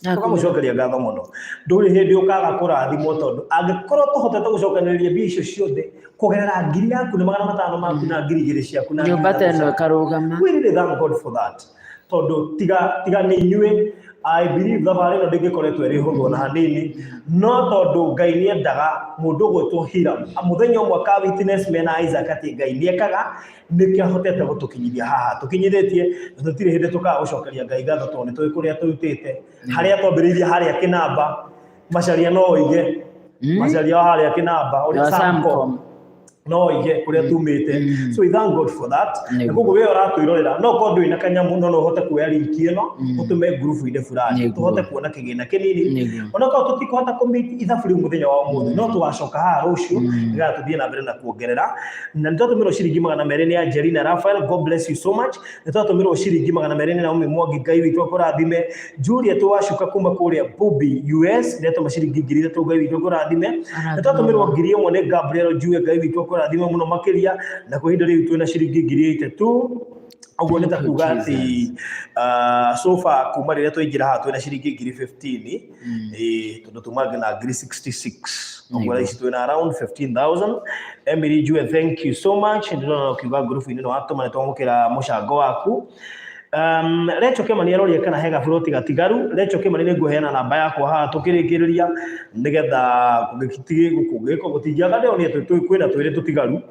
Tũkamũcokeria ngatho mũno. Ndũrĩ hĩndĩ ũkaga kũrathimwo tondũ angĩkorwo tũhotete gũcokanĩrĩria mbia icio ciothe kũgerera ngiri yaku na 500 maku na 2000 ciaku na Nyũmba ta 3000 ĩno ciaku. ĩkarũgama. We really thank God for that. Tondũ tiga nĩ inyuĩ, I believe thabarĩ ĩno ndĩngĩkoretwo ĩrĩ hũthũ ona hanini, no tondũ Ngai nĩ endaga mũndũ ũgwĩtwo Hiram, mũthenya ũmwe aka witness mena Isaac atĩ Ngai nĩ ekaga, nĩkĩo ahotete gũtũkinyithia haha tũkinyithĩtie, na tũtirĩ hĩndĩ tũkaga gũcokeria Ngai ngatho tondũ nĩ tũĩ kũrĩa tũrutĩte, harĩa twambĩrĩirie harĩa Kĩnamba, Macharia no oige, Macharia wa harĩa Kĩnamba, ũrĩa Wa Samcom Samcom. no oige kũrĩa tumĩte. So we thank God for that. Na koguo we ũratwĩrorera no korwo ndũrĩ na kanyamũ no no ũhote kuoya link ĩno ũtũme ngurubu-inĩ fulani Nĩguo. tũhote kuona kĩgĩna kĩnini Nĩguo. ona korwo tũtikũhota kũmeet ithabu rĩu mũthenya wa ũmũthĩ no tũgacoka haha rũciũ nĩgetha tũthiĩ na mbere na kuongerera. Na nĩ twatũmĩrwo ciringi 200 nĩ Angelina Raphael, God bless you so much. Nĩ twatũmĩrwo ciringi 200 nĩ Naomi Mwangi, Ngai witũ akũrathime. Juliet Wacuka kuma kũrĩa Bubi US nĩ atũma ciringi 3000, Ngai witũ akũrathime. Nĩ twatũmĩrwo 1000 nĩ Gabriel Njue, Ngai witũ akũrathime mũno makĩria. Na kwa ihinda rĩu twĩna ciringi 3000. Ũguo nĩ ta kuga atĩ so far kuma rĩrĩa twaingĩra haha twĩna ciringi 15,000, tondũ tuma na 66,000. Ũguo thaa ici twĩna around 15,000. Emily Njue, thank you so much. Ndĩrona ũkiuga ngurubu-inĩ nĩ watũma, nĩ twamũkĩra mũcango waku. Recho Kĩmani aroria kana he gaburoti gatigaru. Recho Kĩmani nĩ ngũheana namba yakwa haha tũkĩrĩkĩrĩria nĩgetha gũtingĩaga ndĩronire kwĩna twĩrĩ tũtigaru.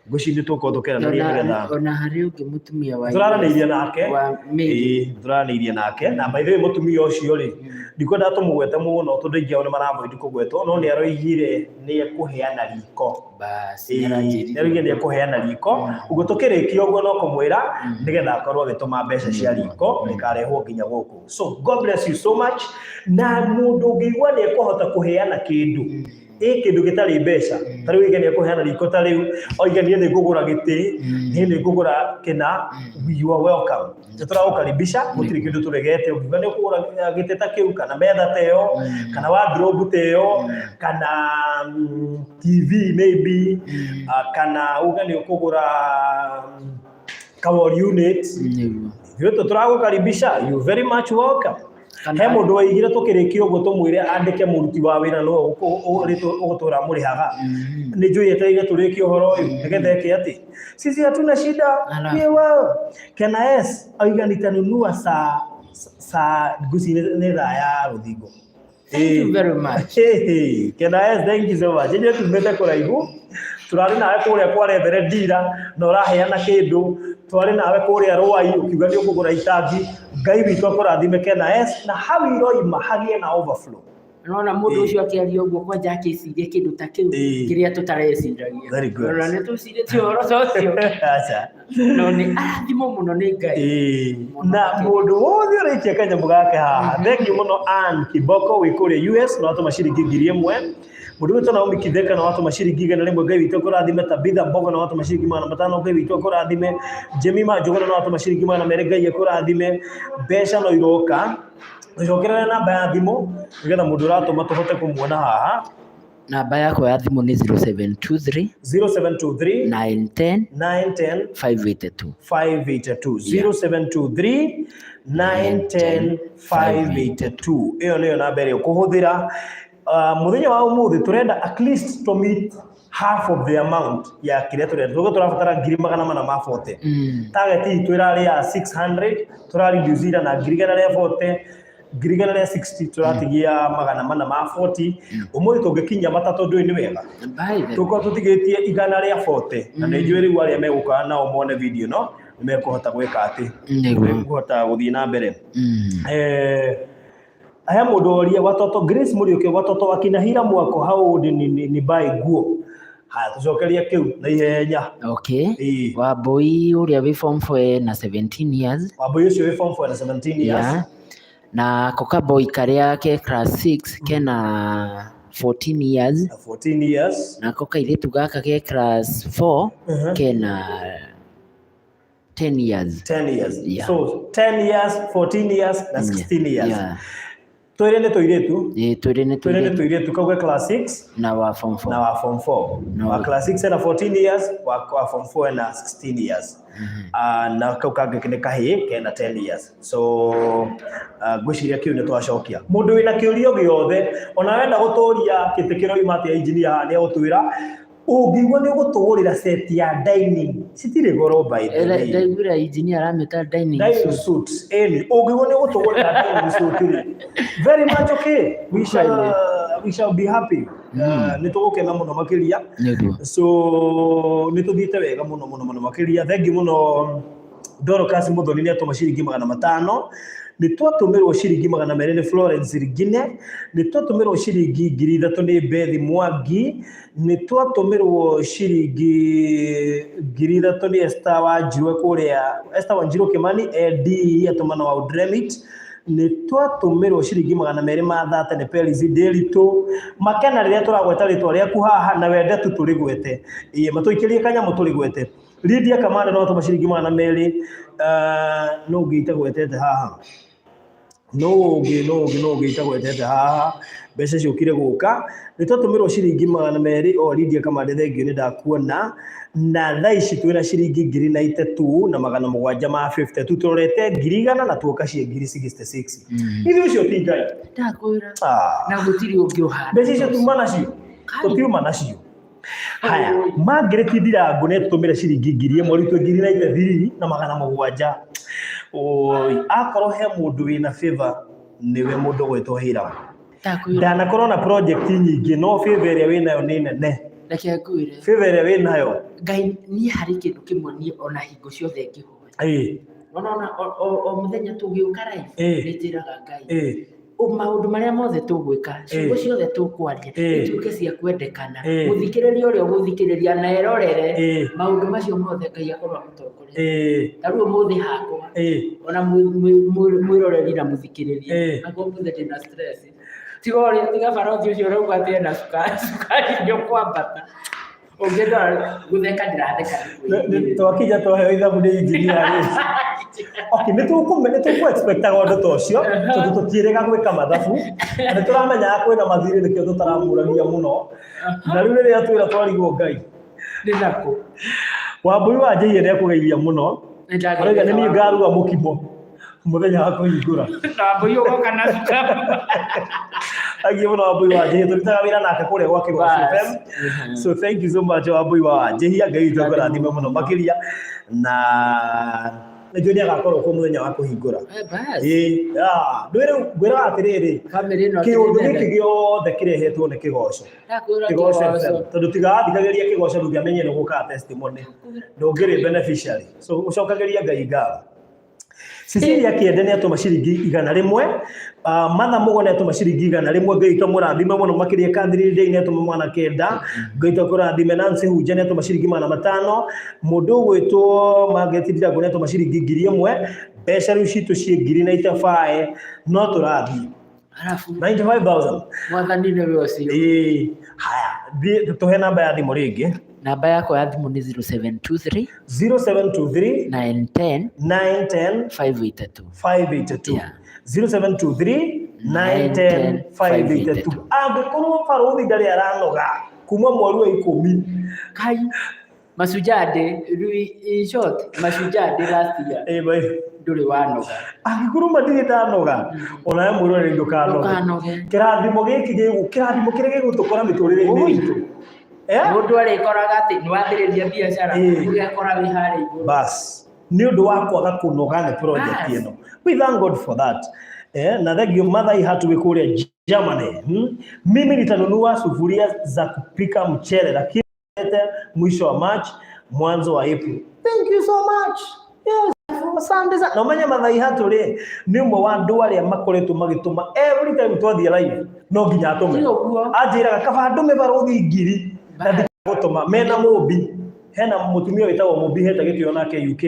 Ngwĩciria nĩ tũgũkorwo tũkĩaranĩria nĩgetha Ona harĩ ũngĩ mũtumia wa tũraranĩirie nake. wa Mary. Ĩĩ, tũraranĩirie nake na by the way mũtumia ũcio rĩ ndikwendaga tũmũgwete mũno tondũ aingĩ ao nĩ maravoid kũgwetwo no nĩ aroigire nĩ ekũheana riko. Basi, Ĩĩ, nĩaranjĩrire. nĩ aroigire nĩ ekũheana riko ũguo tũkĩrĩkia ũguo no kũmwĩra nĩgetha akorwo agĩtũma mbeca cia riko rĩkarehwo nginya gũkũ. So God bless you so much. Na mũndũ ũngĩigua nĩ ekũhota kũheana kĩndũ ĩ kĩndũ gĩtarĩ mbeca ta rĩu oige nĩ ekũheana riko ta rĩu oige niĩ nĩ ngũgũra gĩtĩ niĩ nĩ ngũgũra kĩna, you are welcome. Nĩ tũragũkaribisha gũtirĩ kĩndũ tũregete. Ũngiuga nĩ ũkũgũra gĩtĩ ta kĩu kana metha ta ĩyo kana wardrobe ta ĩyo kana TV maybe, kana uge nĩ ũkũgũra ka wall unit, Nĩguo. ithuĩ tũragũkaribisha, you very much welcome. Kana- He mũndũ waigire tũkĩrĩkia ũguo tũmwĩre andĩke mũruti wa wĩra nĩwe ũgũtũra mũrĩhaga. Nĩ njũĩ etereire tũrĩkie ũhoro ũyũ nĩgetha eke atĩ sisi hatuna shida. Alafu. Ni wao Kena S oiga nitanunua saa saa ngwĩciria nĩ thaa ya rũthingo. Thank you very much. Hey, Kena S, thank you so much. Ithuĩ tumĩte kũraihu tũrarĩ nawe kũrĩa kwa Reverend Dira na ũraheana kĩndũ, twarĩ nawe kũrĩa Rwai ũkiuga nĩ ũkũgũra itangi. Ngai witũ akũrathime Kena S, na hau iroima hagĩe na overflow. Nona mũndũ Ĩĩ. ũcio akĩaria ũguo kwanja akĩciria kĩndũ ta kĩu Ĩĩ. kĩrĩa tũtareciragia. Very good. Ona nĩ tũcirĩtie ũhoro ta ũcio. Aca. No nĩ arathimwo mũno nĩ Ngai. Ĩĩ. Mũno Na makĩria. mũndũ wothe ũraikia kanyamũ gake haha, thengiũ mũno Ann Kiboko wĩ kũrĩa US na watũma ciringi 1000. Mũndũ wĩtwo Naomi Kitheka na watũma ciringi 100, Ngai witũ akũrathime. Tabitha Mbogo na watũma ciringi 500, Ngai witũ akũrathime. Jemima Njũgũna na watũma ciringi 200, Ngai akũrathime. Mbeca no iroka. Tũcokerere namba ya thimũ nĩgetha mũndũ ũratũma tũhote kũmuona haha. Namba yakwa ya thimũ nĩ 0723 0723 910 910 582. 582 0723 910 582. Ĩyo nĩyo namba ĩrĩa ũkũhũthĩra. Mũthenya wa ũmũthĩ tũrenda at least to meet half of the amount ya kĩrĩa tũrenda. Tuge tũrabatara 440,000. Target itũ ĩrarĩ ya 600, tũrareduce ira na 140,000, 160,000, tũratigia 440. Ũmũthĩ tũngĩkinyia matatũ ndũĩ nĩ wega. By the Tũkorwo tũtigĩtie 140, na nĩ njũĩ rĩu arĩa megũka nao mone video no nĩ mekũhota gwĩka atĩ Nĩguo. mekũhota gũthiĩ na mbere. Aya mũndũ oria watoto Grace Mũriũki, watoto wakina Hira Mwako how old ni buy nguo. Haya, tũcokerie kĩu na ihenya. Okay. Ĩĩ. Wambui ũrĩa wĩ form 4 ena 17 years. Wambui ũcio wĩ form 4 na 17 years. Yeah. Na koka boy karĩa ke class 6 kena 14 years. Na 14 years. Na ko kairĩtu gaka ke class 4 kena 10 years. 10 years. Yeah. So 10 years, 14 years na 16 years. Yeah. Twĩrĩ nĩ tũirĩtu. Ĩĩ, twĩrĩ nĩ Twĩrĩ nĩ tũirĩtu tũirĩtu, kau ke class 6 na wa form 4. Na wa form 4. No. Wa class 6 ena 14 years, wa form 4 ena 16 years. Na kau kangĩ nĩ kahĩĩ kena 10 years. So ngwĩciria kĩu nĩ twacokia. Mũndũ wĩna kĩũria gĩothe, ona wenda gũtũria kĩtĩ kĩroima atĩa engineer haha nĩ egũtwĩra. Ũngĩigua nĩ ũgũtũgũrĩra set ya dining, citirĩ goro by the way. Ndaiguire engineer aramĩta dining Dining suite. suit, ĩni ũngĩigua nĩ ũgũtũgũrĩra dining suit rĩ, very much okay, we shall be happy. Nĩ tũgũkena mũno makĩria. Nĩguo. So nĩ tũthiĩte wega mũno mũno mũno makĩria. Thengiũ mũno Dorcas Muthoni nĩ atũma ciringi 500. Nĩ twatũmĩrwo ciringi 200 nĩ Florence Rigine. Nĩ twatũmĩrwo ciringi 3000 nĩ Bethi Mwangi. Nĩ twatũmĩrwo ciringi 3000 nĩ Esther Wanjiru kũrĩa, Esther Wanjiru Kimani AD atũmana wa Udremit. Nĩ twatũmĩrwo ciringi 230 nĩ Peris Nderitu. Makena rĩrĩa tũragweta rĩtwa rĩaku haha na wende tu tũrĩgwete. Ĩĩ, matũikĩrie kanyamũ tũrĩgwete. Lydia Kamanda no atũma ciringi 200. No ũngĩ itagwetete haha, no ũngĩ itagwetete haha, mbeca ciũkire gũka. Nĩ twatũmĩrwo ciringi 200 o Lydia Kamande, thengiũ, nĩ ndakuona. Na thaa ici twĩna ciringi 93,752. Tũrorete 100,000 na tuoka ciĩ 66,000. Ithuĩ ũcio ti Ngai. Ndakwĩra. Ah. Na gũtirĩ ũngĩ ũhana. Mbeca icio tuma nacio, tũtiuma nacio. Haya, Margaret Ndirangu nĩ tũtũmĩre ciringi 1000, rĩu twĩ 93,700. Oi, akorwo he mũndũ wĩna favor nĩwe mũndũ gwĩtwo Hiram. Ndakwĩra. Ndanakorwo na project nyingĩ, no favor ĩrĩa wĩnayo nĩ nene. Reke ngwĩre. Favor ĩrĩa wĩnayo. Ngai niĩ harĩ kĩndũ kĩmwe niĩ ona hingo ciothe ngĩhoya. Ona o mũthenya tũgĩũka live nĩ njĩraga Ngai maũndũ marĩa mothe tũgwĩka, ciugo ciothe tũkwaria, ituĩke cia kwendekana mũthikĩrĩria ũrĩa ũgũthikĩrĩria na erorere maũndũ macio mothe, Ngai akorwo amũtongoretie. Ta rĩu ũmũthĩ hakwa, ona mwĩroreri na mũthikĩrĩria, hakwa ũmũthĩ ndĩna stress, tiga ũrĩa tiga barothi ũcio ũrauga atĩ ena cukari, cukari nĩ ũkwambata. Ũngĩndora gũtheka ndĩratheka nĩ kwĩigĩrĩra. Twakinya twaheo ithabu nĩ engineer rĩ. Okay, nĩ tũkũ expectaga ũndũ ta ũcio tondũ tũtiĩrĩga gwĩka mathabu na nĩ tũramenyaga kwĩna mathirĩ, nĩkĩo tũtaramũragia mũno. Na rĩu rĩrĩa twĩra twarigwo Ngai Nĩ nakũ? Wambui wa Njĩiye nĩ akũgeithia mũno. Nĩ Arauga nĩ niĩ ngaruga mũkimo mũthenya wa kũhingũra. Wambui ũgoka na cukari. Thank you mũno Wambui wa Njĩhia, tũrutaga wĩra nake kũrĩa gwa Kĩgoco Bas. FM. So thank you so much Wambui wa Njĩhia, Ngai witũ akũrathime mũno makĩria, na nĩnjũĩ nĩ agakorwo kuo mũthenya wa kũhingũra. Bas. Ĩĩ, ndũĩ rĩu ngwĩraga atĩrĩrĩ, Family ĩno kĩũndũ gĩkĩ gĩothe kĩrehetwo nĩ Kĩgoco. Ndakwĩra. Kĩgoco Kĩgoco. FM, tondũ tiga wathikagĩria Kĩgoco ndũngĩamenyire nĩ gũkaga testimony, ndũngĩrĩ beneficiary. So ũcokagĩria Ngai ngatho. Cecilia Kĩende nĩ atũma ciringi 100. Martha Mũgo nĩ atũma ciringi 100. Ngai witũ amũrathime mũno makĩria. Catherine Ndei nĩ atũma 900. Ngai witũ akũrathime. Nancy Hunja nĩ atũma ciringi 500. Mũndũ ũgwĩtwo Margaret Ndirango nĩ atũma ciringi 1000. Mbeca rĩu citũ ciĩ ngiri na itabae no tũrathiĩ Arabu 95,000. Mwathani nĩwe ũcio. Ĩĩ, haya, thiĩ tũhe namba ya thimũ rĩngĩ. Namba yakwa ya thimũ nĩ 0723 0723 910 910 582. 582. Yeah. 0723 910 582. Angĩkorwo barũthi ndarĩ aranoga kuma mweri wa 10. Kai Mashujaa Day, rĩu in short, Mashujaa Day last year Ĩ, bai. Ndũrĩ wanoga. Angĩkorwo ma ndirĩ ndanoga, onawe mwĩroreri ndũkanoge. Ndũkanoge. Kĩrathimo gĩkĩ kĩrathimo kĩrĩa gĩgũtũkora mĩtũrĩre-inĩ Ui. itũ. Eh? Mũndũ arĩkoraga atĩ nĩ wambĩrĩria biacara ũgekora wĩ harĩa igũrũ. Bas, nĩ ũndũ wa kwaga kũnoga nĩ project Bas. ĩno. We thank God for that. Na thank you Mathai Hatu wĩ kũrĩa Germany. Mimi nitanunua sufuria za kupika mchele lakini mwisho wa March, mwanzo wa April. Thank you so much. Yes. Asante sana. Na ũmenye Mathai Hatu rĩ nĩ ũmwe wa andũ arĩa makoretwo magĩtũma every time twathiĩ live no nginya atũme. Ti ũguo. Anjĩraga kaba ndũme barũthi ngiri na ndigũtũma mena mũmbi hena mũtumia wĩtagwo mũmbi heta gĩtĩo nake UK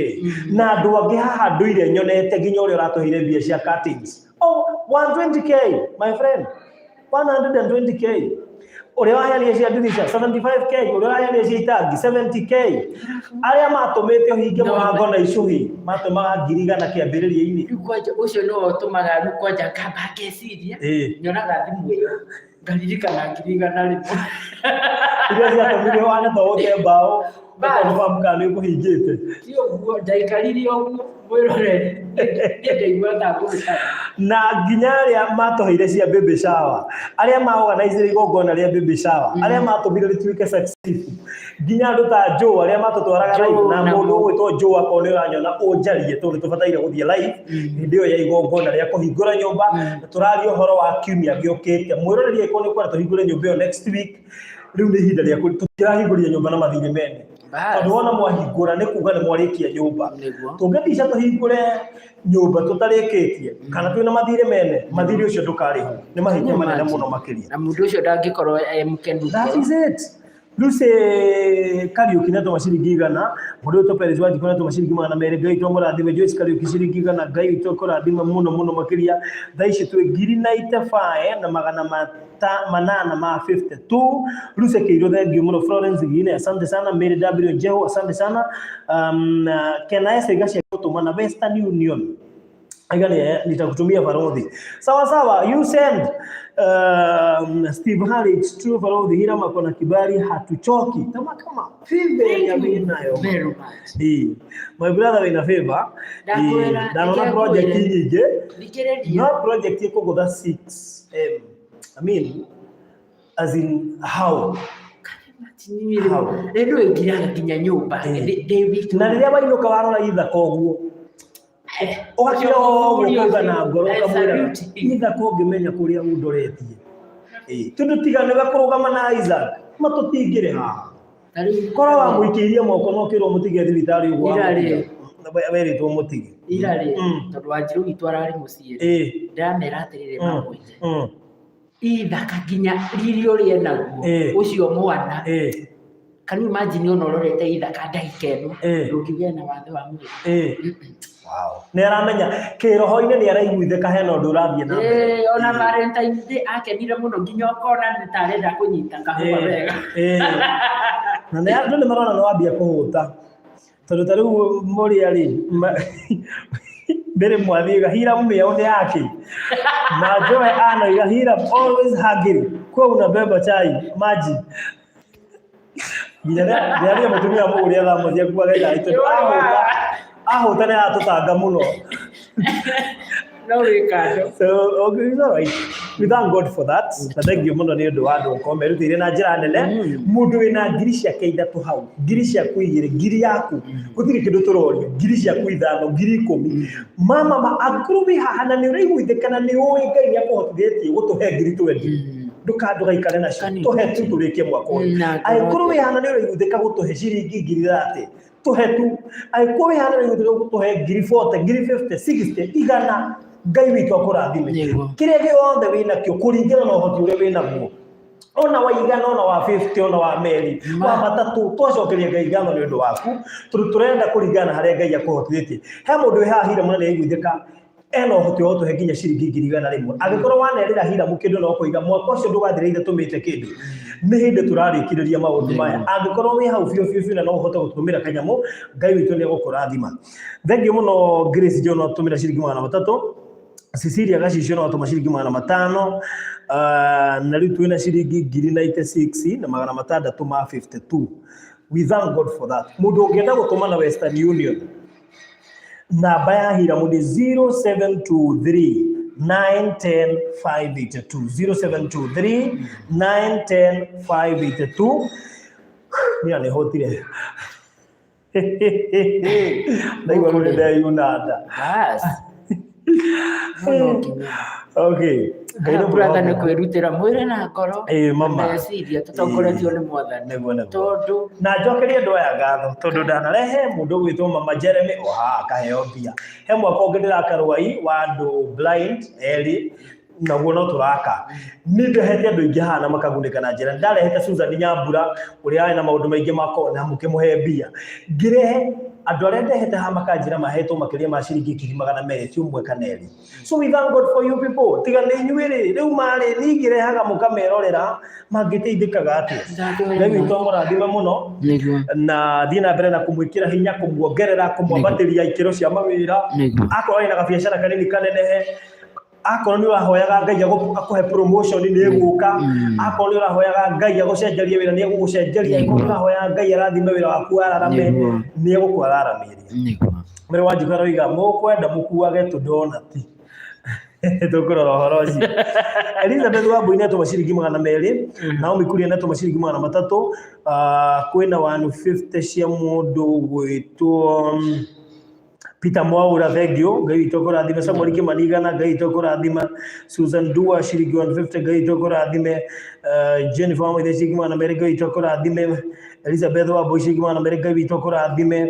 na andũ angĩ haha ndũire nyonete nginya ũrĩa ũratũheire mbia cia curtains. Oh, 120K, my friend, 120K. Ũrĩa waheanire cia ndirisha 75K, ũrĩa waheanire cia itangi 70K, arĩa matũmĩte ũhinge No, mũrango na icũhĩ matũmaga 100,000 kĩambĩrĩria-inĩ. Rĩu kwanja ũcio nĩwe ũtũmaga rĩu kwanja ngamba ngeciria. Nyonaga thimũ ĩyo ngaririkana 100,000. Iria ciatũmire wane to ũte mbaũ Bas. ũkonfirm kana nĩ ũkũhingĩte. Ti ũguo ndaikarire ũguo mwĩroreri niĩ ndaigua ta ngũgĩtara. Na nginya arĩa matũheire cia baby shower, arĩa maorganizire igongona rĩa baby shower, arĩa matũmire rĩtuĩke successful, nginya andũ ta Joe arĩa matũtwaraga Joe live na na mũndũ Mo. ũgwĩtwo Joe akorwo nĩ ũranyona ũnjarie tondũ nĩ tũbataire gũthiĩ live hĩndĩ ĩyo ya igongona rĩa kũhingũra nyũmba. Na tũraria ũhoro wa kiumia gĩũkĩte. Mwĩroreri, angĩkorwo nĩ ũkwenda tũhingũre nyũmba ĩyo next week, rĩu nĩ ihinda rĩa tũtirahingũria nyũmba na mathirĩ mene. Bas. Tondũ wona mwahingũra nĩ kuga nĩ mwarĩkia nyũmba. Nĩguo. Tũngĩtica tũhingũre nyũmba tũtarĩkĩtie kana twĩna mathirĩ mene, mathirĩ ũcio ndũkarĩhwo, nĩ mahĩtia manene mũno makĩria. Na mũndũ ũcio ndangĩkorwo e mũkenu. That is it. Lucy Kariuki nĩ ciringi 100. Mũndũ ũyũ Perez Wanjikũ nĩ ciringi 200. Ngai witũ amũrathime. Joyce Kariuki ciringi 100. Ngai witũ akũrathime mũno mũno makĩria. Thaa ici twĩ ngiri na itabae na magana 852. Lucy Kĩirũ, thank you mũno. Florence Gine, asante sana. Mary W Jeho, asante sana. Kena Ese cia gũtũma na Western Union. Aiga nitakutumia barothi. Sawa sawa, you send. Steve Harris, true barothi Hiram ako na kibali hatuchoki. Kama kama favor ya mimi nayo. Very much. Eh, my brother wina favor. Ndakwĩra, Ndanona reke project ngwĩre. nyingĩ. Thikĩrĩria. No project ĩkũgũtha 6 M. I mean, as in how? How? Rĩu ĩngiraga nginya nyũmba ndĩ wiki. Na rĩrĩa wainũka warora ithaka ũguo ũgakira ũguo kuga na ngoro ũkamwĩra ithaka ũngĩmenya kũrĩa ũndoretie. Ĩĩ, tondũ tiga nĩwe kũrũgama na Isaac matũtingĩrĩ haha. Ta rĩu Korwo wamũikĩirie moko no kĩrwo mũtige thibitarĩ ũguo Ira rĩ. wamũtiga. Werĩtwo mũtige. Ira rĩ, tondũ Wanjirũ witũ ararĩ mũciĩ rĩ, ndĩramera atĩrĩrĩ, mamwĩte ithaka nginya riri ũrĩa enaguo ũcio mwana. Can you imagine ona ũrorete ithaka ndagĩka ĩno ndũngĩgĩa na wathe wa mwĩrĩ? Wow. Nĩ aramenya kĩroho-inĩ nĩ araiguithĩka hena ũndũ ũrathiĩ na mbere. Eh, ona Valentine's Day akenire mũno nginya ũkona nĩ ta arenda kũnyita kahũa wega. Na nĩ andũ nĩ marona nĩ wambia kũhũta tondũ ta rĩu mũrĩa rĩ mbere mwathiĩga Hiram mĩao nĩ yake na Joe anoiga Hiram always hungry kwa unabeba chai maji nginya rĩrĩa mũtumia mũgũrĩa thaa ciaku agenda tondũ ahũta ahũta nĩ aratũtanga mũno. No wĩ kando. So okay, it's all right. We thank God for that. Na thank you mũno nĩ ũndũ wa andũ gũkorwo merutĩire na njĩra nene. Mũndũ wĩna 3,000 hau, 2,000, ngiri yaku, gũtirĩ kĩndũ tũrorio, 5,000, 10,000. Mama ma angĩkorwo wĩ haha na nĩ ũraiguithĩka na nĩ ũĩ Ngai nĩ akũhotithĩtie gũtũhe 20,000. Ndũgaikare nacio. Kani- Tũhe tu tũrĩkie mwaka ũyũ. Na Angĩkorwo wĩ haha na nĩ ũraiguithĩka gũtũhe ciringi 30,000. Tũhe tu angĩkorwo wĩ hana rĩu tũhe ngiri 40, ngiri 50, 60, igana, Ngai witũ akũrathime. Kĩrĩa gĩothe wĩ nakĩo kũringana na ũhoti ũrĩa wĩ naguo, ona wa igana, ona wa 50, ona wa meri, wa matatũ, twacokeria Ngai ngatho nĩ ũndũ waku, tondũ tũrenda kũringana na harĩa Ngai akũhotithĩtie. He mũndũ wĩ haha Hiramu na nĩ aiguithĩka ena ũhoti wa gũtũhe nginya ciringi 100,000. Angĩkorwo wanerĩra Hiramu kĩndũ na ũkoiga mwaka ũcio ndũgathira ithatũmĩte kĩndũ, nĩ hĩndĩ tũrarĩkĩrĩria maũndũ maya. Angĩkorwo wĩ hau biũ biũ biũ na no ũhote gũtũmĩra kanyamũ, Ngai witũ nĩ egũkũrathima. Thengiũ mũno Grace John atũmĩra ciringi 300. Cecilia Gacicio no atũma ciringi 500. Na rĩu twĩna ciringi 96,652. We thank God for that. Mũndũ ũngĩenda gũtũma na Western Union, namba ya Hiramu nĩ 0723 910 582, 0723 910 582. Niĩ nĩ hotire ndaigua rĩu nĩ ndeyuna nda. Bas. Mũno nginya. Okay, Ngai nĩ Brother, nĩ mwĩhokeku. kwĩrutĩra mwĩrĩ na ngoro Ĩĩ, mama. na meciria tũtongoretio nĩ Mwathani. Nĩguo, nĩguo. Tondũ Na njokerie andũ aya ngatho tondũ ndanarehe mũndũ ũgwĩtwo Mama Jeremy o haha akaheo mbia. He mwaka ũngĩ ndĩraka rwai wa andũ blind erĩ, naguo no tũraka. Nĩ ndehete andũ aingĩ haha na makagunĩka na njĩra. Ndarehete Susan Nyambura ũrĩa arĩ na maũndũ maingĩ mako na mũkĩmũhe mbia. Ngĩrehe andũ arĩa ndehete haha makanjĩra mahetwo makĩria ma ciringi 200,000, ti ũmwe kana erĩ. So we thank God for you people. Tiga nĩ inyuĩ rĩ, rĩu marĩ niĩ ingĩrehaga mũkamerorera mangĩteithĩkaga atĩa? Ngai witũ amũrathime mũno Nĩguo. Na thiĩ na mbere na kũmwĩkĩra hinya, kũmuongerera, kũmwambatĩria ikĩro cia mawĩra. Akorwo ena gabiacara kanini kanenehe, akorwo nĩ ũrahoyaga Ngai akũhe promotion, nĩ ĩgũka. Akorwo nĩ ũrahoyaga Ngai agũcenjerie wĩra, nĩ egũgũcenjeria. Akorwo nĩ ũrahoyaga Ngai arathime wĩra waku ararame, nĩ egũkũararamĩria. Mwĩrĩ wa Njuga aroiga mũkwenda mũkuage tũndonati, tũkũrora ũhoro ũcio. Elizabeth Wambui nĩ atũma ciringi 200. Naomi Kuria nĩ atũma ciringi 300. Kwĩna 150 cia mũndũ gwĩtwo Peter Mwaura, thengiũ, Ngai witũ akũrathime. Samuel Kimani igana, Ngai witũ akũrathima. Susan Dua ciringi 150, Ngai witũ akũrathime. Jennifer Wamũithe ciringi 200, Ngai witũ akũrathime. Elizabeth Wambui ciringi 200, Ngai witũ akũrathime.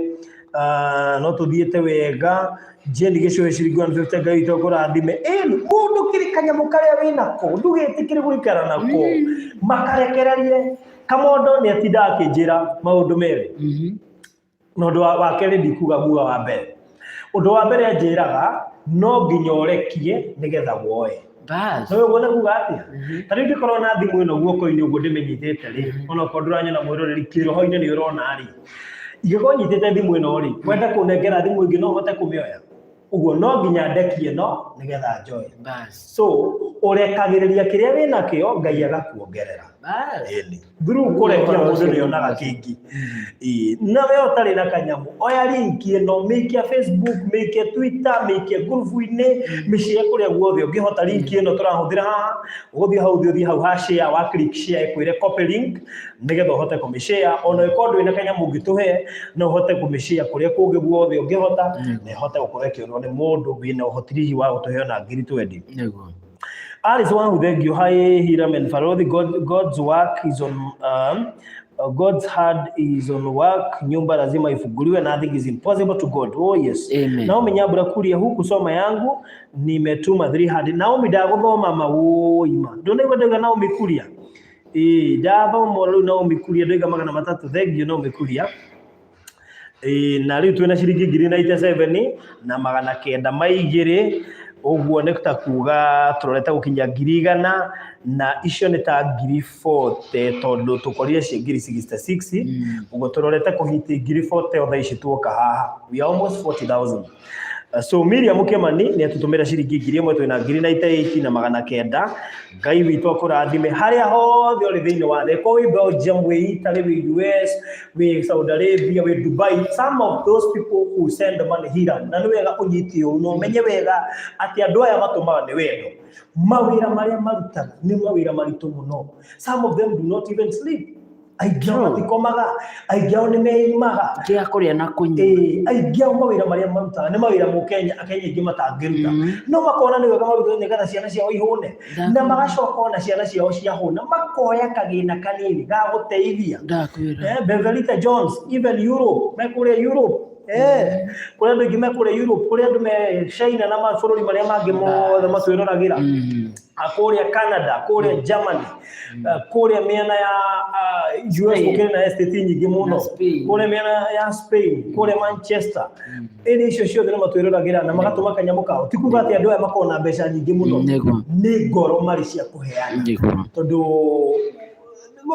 No tũthiĩte wega. Jane Gĩcũhĩ ciringi 150, Ngai witũ akũrathime. Ĩni mũndũ kĩrĩ kanyamũ karĩa wĩnako, ndũgetĩkĩre gũikara nako, makarekererie. Kamondo nĩ atindaga akĩnjĩra maũndũ merĩ. Na ũndũ wa kerĩ ndikuga, nguga wa mbere. Ũndũ wa mbere anjĩraga no nginya ũrekie nĩgetha woe. Bas. No ũguo nĩ kuga atĩa? Ta rĩu ndĩkorwo na thimũ ĩno guoko-inĩ ũguo ndĩmĩnyitĩte rĩ, onokorwo ndũranyona mwĩroreri, kĩroho-inĩ nĩ ũrona rĩ, ingĩkorwo nyitĩte thimũ ĩno rĩ, wenda kũnengera thimũ ĩngĩ no ũhote kũmĩoya? Ũguo no nginya ndekie ĩno nĩgetha njoe. Bas. So ũrekagĩrĩria kĩrĩa wĩnakĩo, Ngai agakuongerera. Bas. Ĩni. Through kũrekia mũndũ nĩ onaga kĩngĩ. Ĩĩ. Na we ũtarĩ na kanyamũ, oya link ĩno, mĩikie Facebook, mĩikie Twitter, mĩikie ngurubu-inĩ, mĩshare kũrĩa guothe ũngĩhota. Link ĩno tũrahũthĩra haha, ũgũthiĩ hau ũthiĩ hau ha share, wa click share ĩkwĩre copy link nĩgetha ũhote kũmĩshare. Ona ĩkorwo ndũrĩ na kanyamũ ũngĩtũhe, no ũhote kũmĩshare kũrĩa kũngĩ guothe ũngĩhota, na ĩhote gũkorwo ĩkĩonwo nĩ mũndũ wĩna ũhoti hihi wa gũtũhe ona ngiri 20. Alice Wahu, thank you. Hi, Hiram and Farodhi. God's work is on, God's hand is on work. Nyumba lazima ifunguliwe. Nothing is impossible to God. Oh yes. Amen. Naomi Nyambura kuria huku soma yangu nimetuma 300. Naomi, ndaguthoma mawũima. Ndũnaigua ndauga Naomi kuria? Ĩĩ, ndathoma rĩu. Naomi kuria ndoiga 300. Thank you, Naomi kuria. Ĩĩ, na rĩu twĩna ciringi 97,902. Ũguo nĩ ta kuga tũrorete gũkinya 100,000, na icio nĩ ta 40,000, tondũ tũkorire ciĩ 66,000. Ũguo tũrorete kũhiti 40,000 o thaa ici tuoka haha. We are almost 40,000. So Miriam Kimani nĩ atũtũmĩra ciringi 1000, twĩna 98,900. Ngai witũ akũrathime harĩa hothe ũrĩ thĩinĩ wa thĩ. Korwo wĩ Belgium, wĩ Italy, wĩ US, wĩ Saudi Arabia, wĩ Dubai. Some of those people who send money here, na nĩ wega ũnyite ũũ na ũmenye wega atĩ andũ aya matũmaga nĩ wendo. Mawĩra marĩa marutaga nĩ mawĩra maritũ mũno. Some of them do not even sleep. Aingĩ ao matikomaga, aingĩ ao nĩ meimaga. Kĩa kũrĩa na kũnyua. Ĩĩ, aingĩ ao mawĩra marĩa marutaga nĩ mawĩra mũkenya Akenya aingĩ matangĩruta, no makona nĩ wega marute nĩgetha ciana ciao ihũne, na magacoka ona ciana ciao ciahũna makoya kagĩna kanini ga gũteithia. Ndakwĩra. Beverita Jones, even Europe, me kũrĩa Europe, kũrĩa andũ aingĩ me kũrĩa Europe, kũrĩa andũ me China na mabũrũri marĩa mangĩ mothe matwĩroragĩra, kũrĩa Canada, kũrĩa Germany, kũrĩa mĩena ya US, Spain. gũkĩrĩ na estate nyingĩ mũno. Na Spain. Kũrĩa mĩena ya Spain, kũrĩa Manchester, ĩrĩ icio ciothe nĩ matwĩroragĩra na magatũma kanyamũ kao. Ti kuga atĩ andũ aya makoragwo na mbeca nyingĩ mũno, nĩ ngoro marĩ cia kũheana, tondũ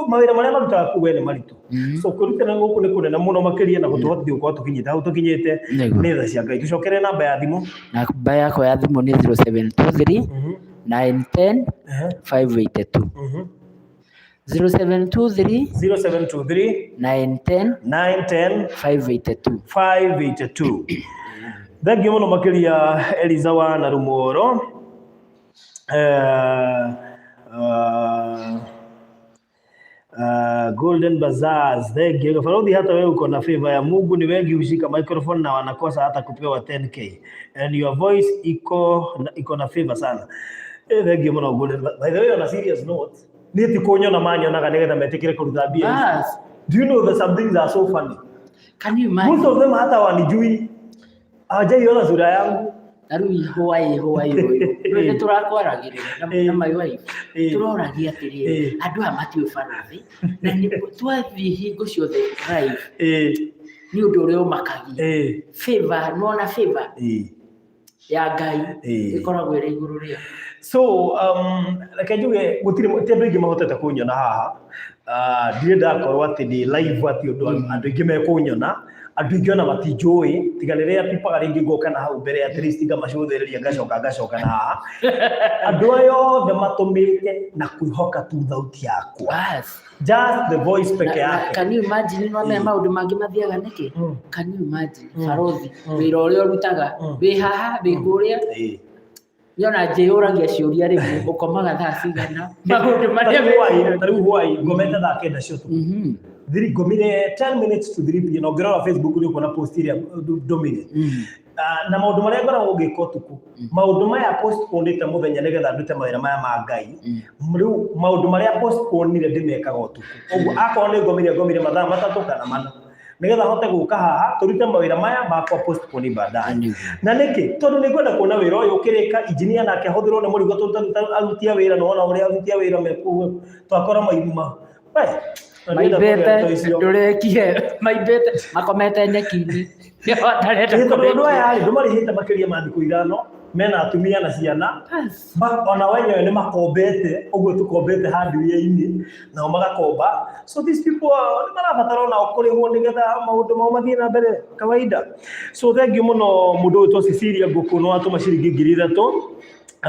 mawĩra marĩa marutaga kũu we nĩ maritũ. So kwĩrutĩra gũkũ nĩ kũnene mũno makĩria na gũtũhotithia gũkorwo tũkinyĩte hau tũkinyĩte. Nĩ tha cia Ngai. Tũcokere namba ya thimũ. Namba yakwa ya thimũ nĩ 0723 910 582. 0723 0723 910 910 582. 582. Thengiũ mũno makĩria, Eliza wa Narumoro. Golden Bazaars, thank you. Farodhi, hata wewe uko na favor ya Mungu. Ni wengi hushika microphone na wanakosa hata kupewa 10K, and your voice iko na favor sana. Thank you mũno, Golden. By the way, on a serious note, niĩ ti kũnyona manyonaga nĩgetha metĩkĩre kũruta mbia ici. Bas. Do you know that some things are so funny? Can you Most imagine? of them hata wanijui, hawajaiona sura yangu. Ta rĩu hwaĩ hwaĩ ũyũ nĩ tũrakwaragĩrĩria na my wife, tũroragia atĩrĩrĩ, andũ aya matiũĩ barothi, na nĩ twathiĩ hingo ciothe live, nĩ ũndũ ũrĩa ũmakagia, favor, nĩwona favor ya Ngai ĩkoragwo ĩrĩ igũrũ rĩa So reke njuge gũtirĩ, ti andũ aingĩ mahotete kũnyona haha. Ndirĩ ndakorwo atĩ ndĩ live atĩ ũndũ andũ aingĩ mekũnyona. Andũ aingĩ ona matinjũĩ, tiga rĩrĩa pipaga rĩngĩ ngoka na hau mbere, at least ngamacũthĩrĩria, ngacoka na haha. Andũ aya othe matũmĩte na kwĩhoka tu thauti yakwa, Bas. just the voice peke yake. Can you imagine? No mea maũndũ mangĩ mathiaga nĩkĩ? Can you imagine, barothi, wĩra ũrĩa ũrutaga, wĩ haha, wĩ kũrĩa? Nĩona njĩyũragia ciũria rĩmwe, ũkomaga thaa cigana, maũndũ marĩa Ta rĩu hwaĩ ngomete thaa 9 cia ũtukũ. Thiri ngomire 10 minutes to 3 p.m., na ũngĩrora Facebook nĩ ũkuona post ĩrĩa ndũmire. Na maũndũ marĩa ngoragwo ngĩka ũtukũ, maũndũ maya postponĩte mũthenya nĩgetha ndute mawĩra maya ma Ngai, rĩu maũndũ marĩa postponire ndĩmekaga ũtukũ. Ũguo akorwo nĩ ngomire, ngomire mathaa 3 kana 4 nĩgetha hote gũka haha tũrute mawĩra maya makwa postpone baadaye. Na nĩkĩ? Tondũ nĩ ngwenda kuona wĩra ũyũ ũkĩrĩka, engineer nake ahũthĩrwo nĩ mũrigo, tũrute aruti a wĩra. Nĩwona ũrĩa aruti a wĩra mekuo, twakora mairuma we na ndĩrenda kũgĩa Maimbĩte ndeto icio. Ndũrĩkie, maimbĩte makomete nyeki-inĩ. Matarenda Ĩĩ, tondũ andũ kũrĩkia. aya rĩ, ndũmarĩhĩte makĩria ma thikũ 5, mena atumia na ciana. Ona wenyewe nĩ makombete ũguo tũkombete hardware-inĩ, nao magakomba. So these people nĩ marabatara onao kũrĩhwo nĩgetha maũndũ mao mathiĩ na mbere kawaida. So thank you mũno, mũndũ ũyũ Cecilia Ngũkũ, nĩ watũma ciringi 3000.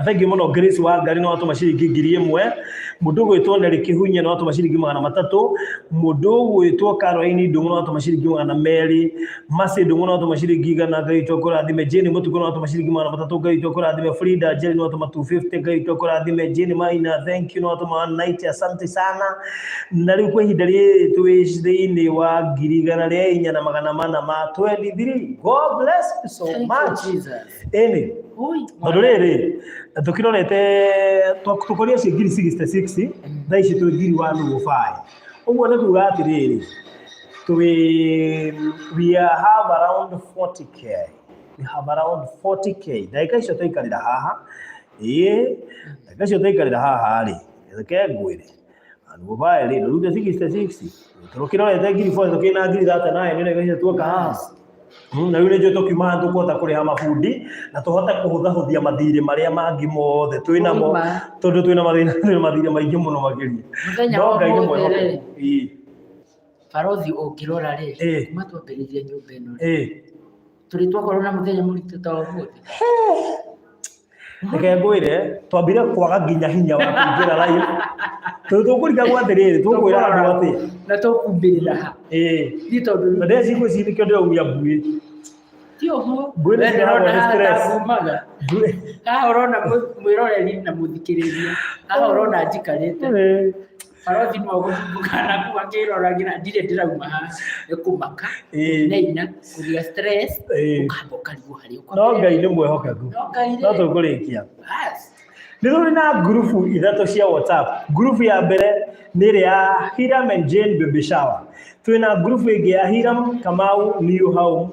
Thank you mũno, Grace Wangari, nĩ watũma ciringi 1000. Mũndũ ũgwĩtwo Nelly Kĩhunya nĩ watũma ciringi 300. Mũndũ ũgwĩtwo Caroline Ndũng'ũ nĩ watũma ciringi 200. Mercy Ndũng'ũ nĩ watũma ciringi 100, Ngai witũ akũrathime. Jane Mũtukũ nĩ watũma ciringi 300, Ngai witũ akũrathime. Frida Njeri nĩ watũma 250, Ngai witũ akũrathime. Jane Maina, thank you, nĩ watũma 190, asante sana. Na rĩu kwa ihinda rĩrĩ twĩ thĩinĩ wa 4,423. God bless you so Thank you, much. Jesus. Ĩni Ui, tondũ rĩrĩ tũkĩrorete tũkoria cio 1066, thaa ici twĩ 1005. Ũguo nĩ kuga atĩrĩrĩ, we have around 40K, we have around 40K ndagĩka icio twaikarĩra haha. Ĩĩ, ndagĩka icio twaikarĩra haha rĩ, reke ngwĩre 105 rĩ, ndũrute 66, tũkĩrorete 1040, tũkĩrĩ na 1039 ndagĩka icio tuoka haha. Na rĩu nĩnjũĩ tũkiuma haha tũkũhota kũrĩha mabundi na tũhote kũhũthahũthia mathirĩ marĩa mangĩ mothe twĩ namo, Ũima. tondũ twĩna mathĩna, twĩna mathirĩ maingĩ mũno makĩria. Mũthenya No wa Ngai nĩ ũmũthĩ mwĩhokeku. rĩ, barothi, ũngĩrora rĩ, kuma twambĩrĩria nyũmba ĩno rĩ, tũrĩ twakorwo na mũthenya mũritũ ta ũmũthĩ? Reke ngwĩre, twambire kwaga nginya hinya wa kũingĩra live, tondũ tũkũrigagwo atĩrĩrĩ, tũkwĩra andũ atĩ Na tũkumbĩrĩra ha? Ni tondũ Na ndeci ngwĩciria nĩkĩo ndĩraumia mbuĩ. Ti ũguo. Mbuĩ nĩ We ciaragwo ndũrona nĩ haha stress. ta ngumaga? Mbuĩ. Haha ũrona mwĩroreri na mũthikĩrĩria, haha ũrona njikarĩte. Barothi no gũthumbũka na kũu akĩroragĩra ndirĩ ndĩrauma haha nĩ kũmaka naina kũgĩa stress ũkamba ũkarigwo harĩa No Ngai nĩ mwĩhokeku. No Ngai No rĩ, tũkũrĩkia. bas. Nĩ tũrĩ na ngurubu ithatũ cia WhatsApp. Ngurubu ya mbere nĩ ĩrĩa ya Hiram and Jane Baby Shower. Twĩ na ngurubu ĩngĩ ya Hiram Kamau New Home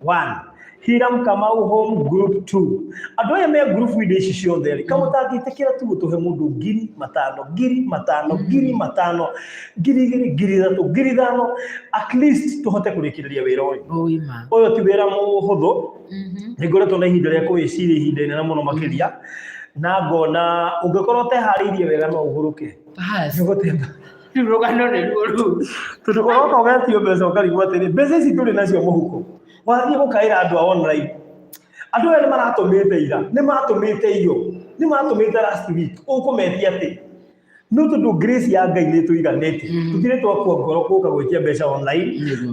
1. Hiram Kamau Home Group 2. Andũ aya me ngurubu-inĩ ici ciothe rĩ, kamwe tangĩtĩkĩra tu gũtũhe mũndũ 5,000, 5,000, 5,000, 2,000, 3,000, 5,000, at least tũhote kũrĩkĩrĩria wĩra ũyũ. Ũima. Ũyũ ti wĩra mũhũthũ, nĩ ngoretwo na ihinda rĩa kũwĩciria ihinda inene mũno makĩria, na ngona ũngĩkorwo ũteharĩirie wega no ũgũrũke. Bas. Nĩ ũgũtemba. Rĩu rũgano nĩruo rũu. Tondũ ũroka ũgetio mbeca ũkarigwo atĩrĩ, mbeca ici tũrĩ nacio mũhuko. Wathiĩ gũkaĩra andũ a online. Andũ aya nĩ maratũmĩte ira, nĩ matũmĩte iyo, nĩ matũmĩte last week. Ũkũmetia atĩ? No tondũ grace ya Ngai nĩ ĩtũiganĩte. Tũtirĩ twakua ngoro gũka gwĩtia mbeca online.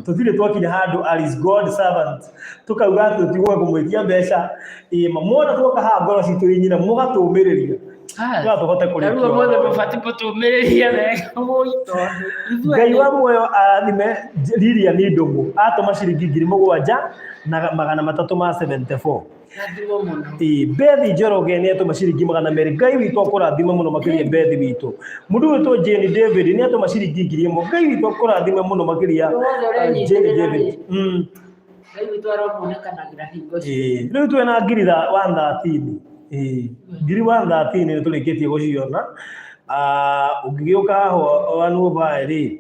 Tũtirĩ twakinya handũ Alice God servant tũkauga atĩ tũtigũka kũmwĩtia mbeca. Ĩĩ ma mwona tuoka haha ngoro citũ inyina mũgatũmĩrĩria. Bas. No tũhote Na kũrĩkia rĩu ũmũthĩ ũhoro ũyũ. mũbatiĩ mũtũmĩrĩrie wega ũi tondũ ithuĩ Ngai wa muoyo arathime Lilian Ndũng'ũ atũma ciringi 7374. Rathimwo mũno. Ĩĩ, Bethi Njoroge nĩ atũma ciringi 200. Ngai witũ akũrathime mũno makĩria Bethi witũ. Mũndũ wĩtwo Jane David nĩ atũma ciringi 1000. Ngai witũ akũrathime mũno makĩria Mũndũ wothe Jane ũrenyitĩrĩra David. rĩ, Ngai witũ aromuonekanagĩra hingo ciothe. Ĩĩ, rĩu twĩna ngiri 113. Ĩĩ, ngiri 113 nĩ tũrĩkĩtie gũciona. Ah, ũngĩgĩũka haha one over rĩ,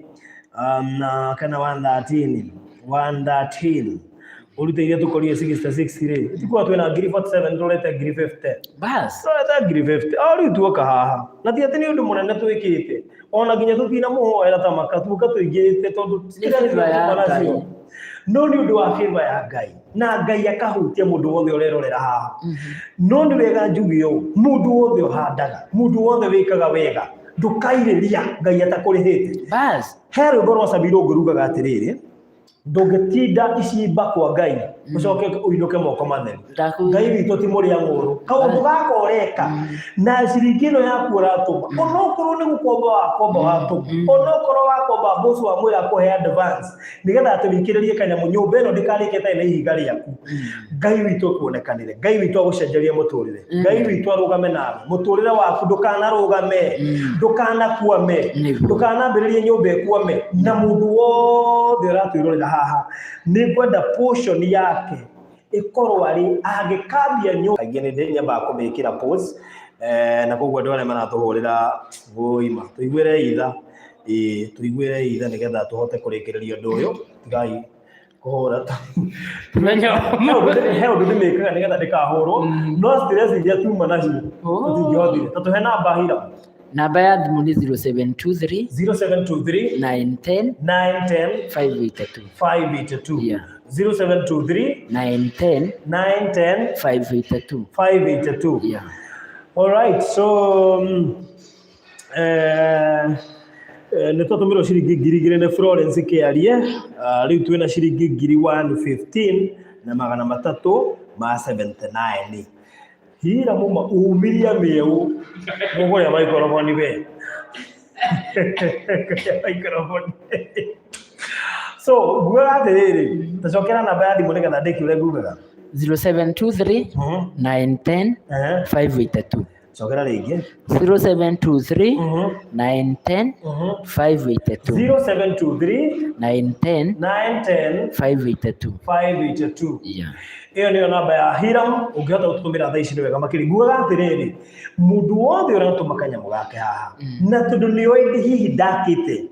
na kana 113, 113 ũrute iria tũkorire 66 rĩ, tikuga twĩna ngiri 47 tũrorete ngiri 50. Bas. Tũrorete ngiri 50. O rĩu tuoka haha. Na ti atĩ nĩ ũndũ mũnene twĩkĩte. Ona nginya tũtinamũhoera ta maka tuoka tũingĩrĩte tondũ Nĩ favor ya nacio. Ngai. No nĩ ũndũ wa favor ya Ngai. Na Ngai akahutia mũndũ wothe ũrerorera haha. No nĩ wega njuge ũũ, mũndũ wothe ũhandaga, mũndũ wothe wĩkaga wega, ndũkairĩria Ngai atakũrĩhĩte. Bas. He rwĩmbo rwa Sammy Irũngũ rugaga atĩrĩrĩ, ndũngĩtinda icimba kwa Ngai ũcoke ũinũke moko matheri. Ngai witũ ti mũrĩa ng'ũrũ. Kaũndũ gaka ũreka na ciringi ĩno yaku ũratũma, onokorwo nĩ gũkomba wakomba watũma, onokorwo wakomba boss wamwĩra akũhe advance nĩgetha atĩ wĩikĩrĩrie kanyamũ nyũmba ĩno ndĩkarĩke ĩtarĩ na ihiga rĩaku. Ngai witũ akuonekanĩre, Ngai witũ agũcenjerie mũtũrĩre, Ngai witũ arũgame nawe, mũtũrĩre waku ndũkanarũgame, ndũkanakwame, ndũkanambĩrĩrie nyũmba ĩkwame. Na mũndũ wothe ũratwĩrorera haha, nĩ ngwenda portion yake ĩkorwo arĩ angĩkambia nyũmba. Kaingĩ nĩ nyambaga kũmĩkĩra pause, na koguo andũ arĩa maratũhũrĩra wũima, tũiguĩre itha, ĩĩ tũiguĩre itha nĩgetha tũhote kũrĩkĩrĩria ũndũ ũyũ, tigai kũhũra ta he ũndũ ndĩmĩkaga nĩgetha ndĩkahũrwo, no stress iria tuma nacio tũtingĩhotire. Ta tũhe namba Hira. Namba ya thimũ nĩ 0723 0723 910 910 582. 582. Yeah. 0723 910 910 582. 582. Yeah. All right, so nĩ twatũmĩrwo ciringi 2,000 nĩ Florence Kĩarie. Rĩu twĩna ciringi ngiri 115 na 379. Hira muma umiria mĩeũ mũgũrĩa maikoroboni we. Kũrĩa maikoroboni. So ngugaga atĩrĩrĩ, tacokera namba ya thimũ nĩgetha ndĩkie ũrĩa ngugaga. 0723 910 582. Cokera rĩngĩ. 0723 910 582. 0723 910 910 582. 582. Yeah. Ĩyo nĩyo namba ya Hiram, ũngĩhota gũtũtũmĩra thaa ici nĩ wega makĩria. Ngugaga atĩrĩrĩ, mũndũ wothe ũratũma kanyamũ gake haha, na tondũ nĩoĩ hihi ndakĩte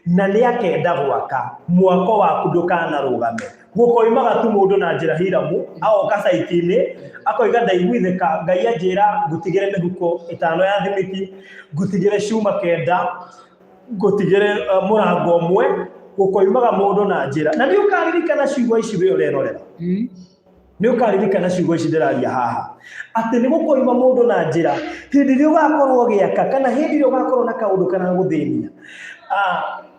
na nĩ akenda gwaka, mwako waku ndũkanarũgame. Gũkoimaga tu mũndũ na njĩra Hiramu, agoka site-inĩ, akoiga ndaiguithĩka, Ngai anjĩra ngũtigĩre mĩhuko 5 ya thimiti, ngũtigĩre cuma 9, ngũtigĩre mũrango ũmwe. Gũkoimaga mũndũ na njĩra. Na nĩ ũkaririkana ciugo ici we ũrerorera. Nĩ ũkaririkana ciugo ici ndĩraria haha. Atĩ nĩ gũkoima mũndũ na njĩra hĩndĩ ĩrĩa ũgakorwo ũgĩaka kana hĩndĩ ĩrĩa ũgakorwo na kaũndũ karagũthĩnia.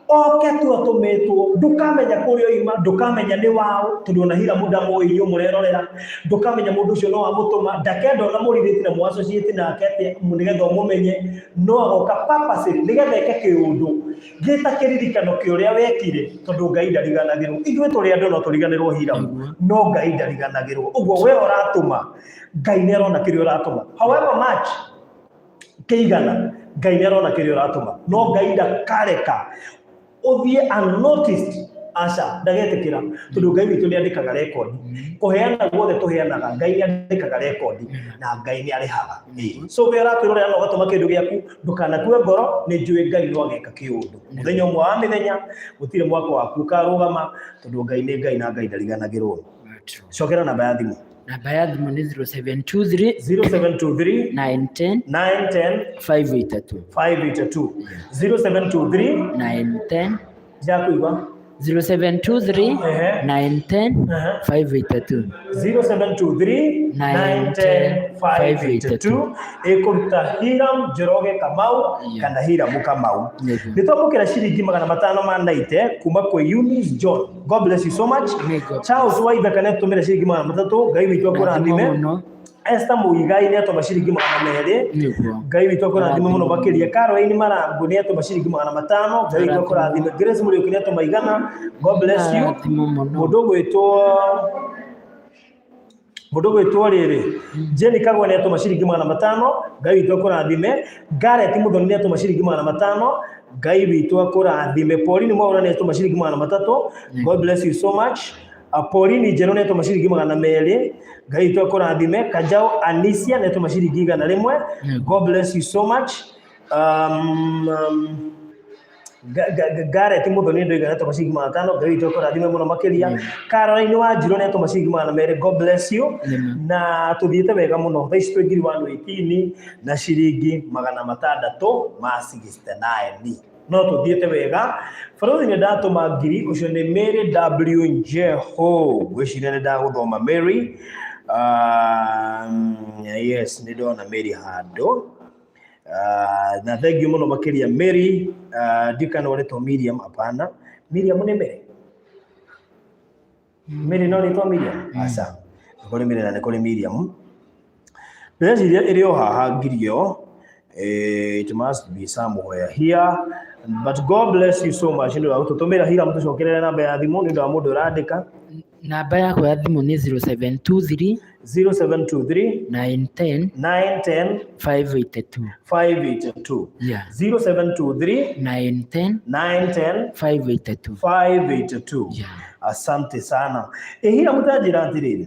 Oke tu atũmĩtwo, ndũkamenya kũrĩa oima, ndũkamenya nĩ waũ, tondũ ona Hiramu ndamũĩ, inyuĩ mũrerorera, ndũkamenya mũndũ ũcio no amũtũma, ndakenda ona mũrirĩti na mũassociate nake atĩa nĩgetha ũmũmenye, no agoka purposely nĩgetha eke kĩũndũ gĩta kĩririkano kĩa ũrĩa wekire, tondũ Ngai ndariganagĩrwo. Ithuĩ tũrĩ andũ no tũriganĩrwo Hiramu, no Ngai ndariganagĩrwo. Ũguo we ũratũma, Ngai nĩ arona kĩrĩa ũratũma. However much kĩigana, Ngai nĩ arona kĩrĩa ũratũma, no Ngai ndakareka ũthiĩ unnoticed. Aca, ndagetĩkĩra, tondũ Ngai witũ nĩ andĩkaga rekondi. Kũheana guothe tũheanaga, Ngai nĩ andĩkaga rekondi na Ngai nĩ arĩhaga. So we ũratwĩrorera na ũgatũma kĩndũ gĩaku, ndũkanakue ngoro, nĩ njũĩ Ngai no ageka kĩũndũ mũthenya ũmwe wa mĩthenya. Gũtirĩ mwako waku ũkarũgama, tondũ Ngai nĩ Ngai na Ngai ndariganagĩrwo. Cokera namba ya thimũ. Namba ya thimũ nĩ 0723 0723 910 910 582. 582. 0723 910 Ndirakũigua. 0723 Ehe. 910 Ehe. 582. 0723 910 582 ĩkũruta Hiram Njoroge Kamau kana Hiramu Kamau. Nĩguo. Nĩ twamũkĩra ciringi 590 kuma kwĩ Eunice John. God bless you so much. May God Charles Waithaka nĩ atũmĩra ciringi 300. Ngai witũ Rathimo akũrathime. mũno. Esther Muigai nĩ atũma ciringi 200. Nĩguo. Ngai witũ akũrathime mũno makĩria. Caroline Marangu nĩ atũma ciringi 500. Ngai witũ akũrathime. Grace Mũriũki nĩ atũma 100. God bless you. Rathimo mũno. Mũndũ ũgwĩtwo rĩrĩ Jenny Kagwe nĩ atũma ciringi 500. Ngai witũ akũrathime. Gareth Muthoni nĩ atũma ciringi 500. Ngai witũ akũrathime. Pauline Mwaura nĩ atũma ciringi 300. God bless you so much. Pauline Njerũ nĩ atũma ciringi 200. Ngai witũ akũrathime. Kajao Anisia nĩ atũma ciringi 100. God bless you so much. Gareth Muthoni ndoiga nĩ atũma ciringi 500. Ngai witũ akũrathime mũno makĩria. Caroline Wanjirũ nĩ atũma ciringi 200. God bless you. Nĩma. Na tũthiĩte wega mũno, thaa ici twĩ ngiri 118 na ciringi 669, no tũthiĩte wega. Bũrũri nĩ ndatũma ngiri, ũcio nĩ Mary W Njeho, ngwĩciria nĩ ndagũthoma Mary. Yes, nĩ ndona Mary handũ. Na thank you mũno makĩria Mary. Ndikana ũrĩtwo Miriam, hapana, Miriam nĩ Mary. Mary no rĩtwa Miriam, aca, nĩ kũrĩ Mary na nĩ kũrĩ Miriam. Ndĩreciria ĩrĩ o haha ngiri ĩyo. It must be somewhere here, but God bless you so much nĩ ũndũ wa gũtũtũmĩra. Hira, mũtũcokerere namba ya thimũ nĩ ũndũ wa mũndũ ũrandĩka. Namba yakwa ya thimũ nĩ 0723 0723 910 910 582. 582. Yeah. 0723 910 910 582. 582. Yeah. Asante sana. Ĩhira, mũtanjĩra atĩrĩrĩ,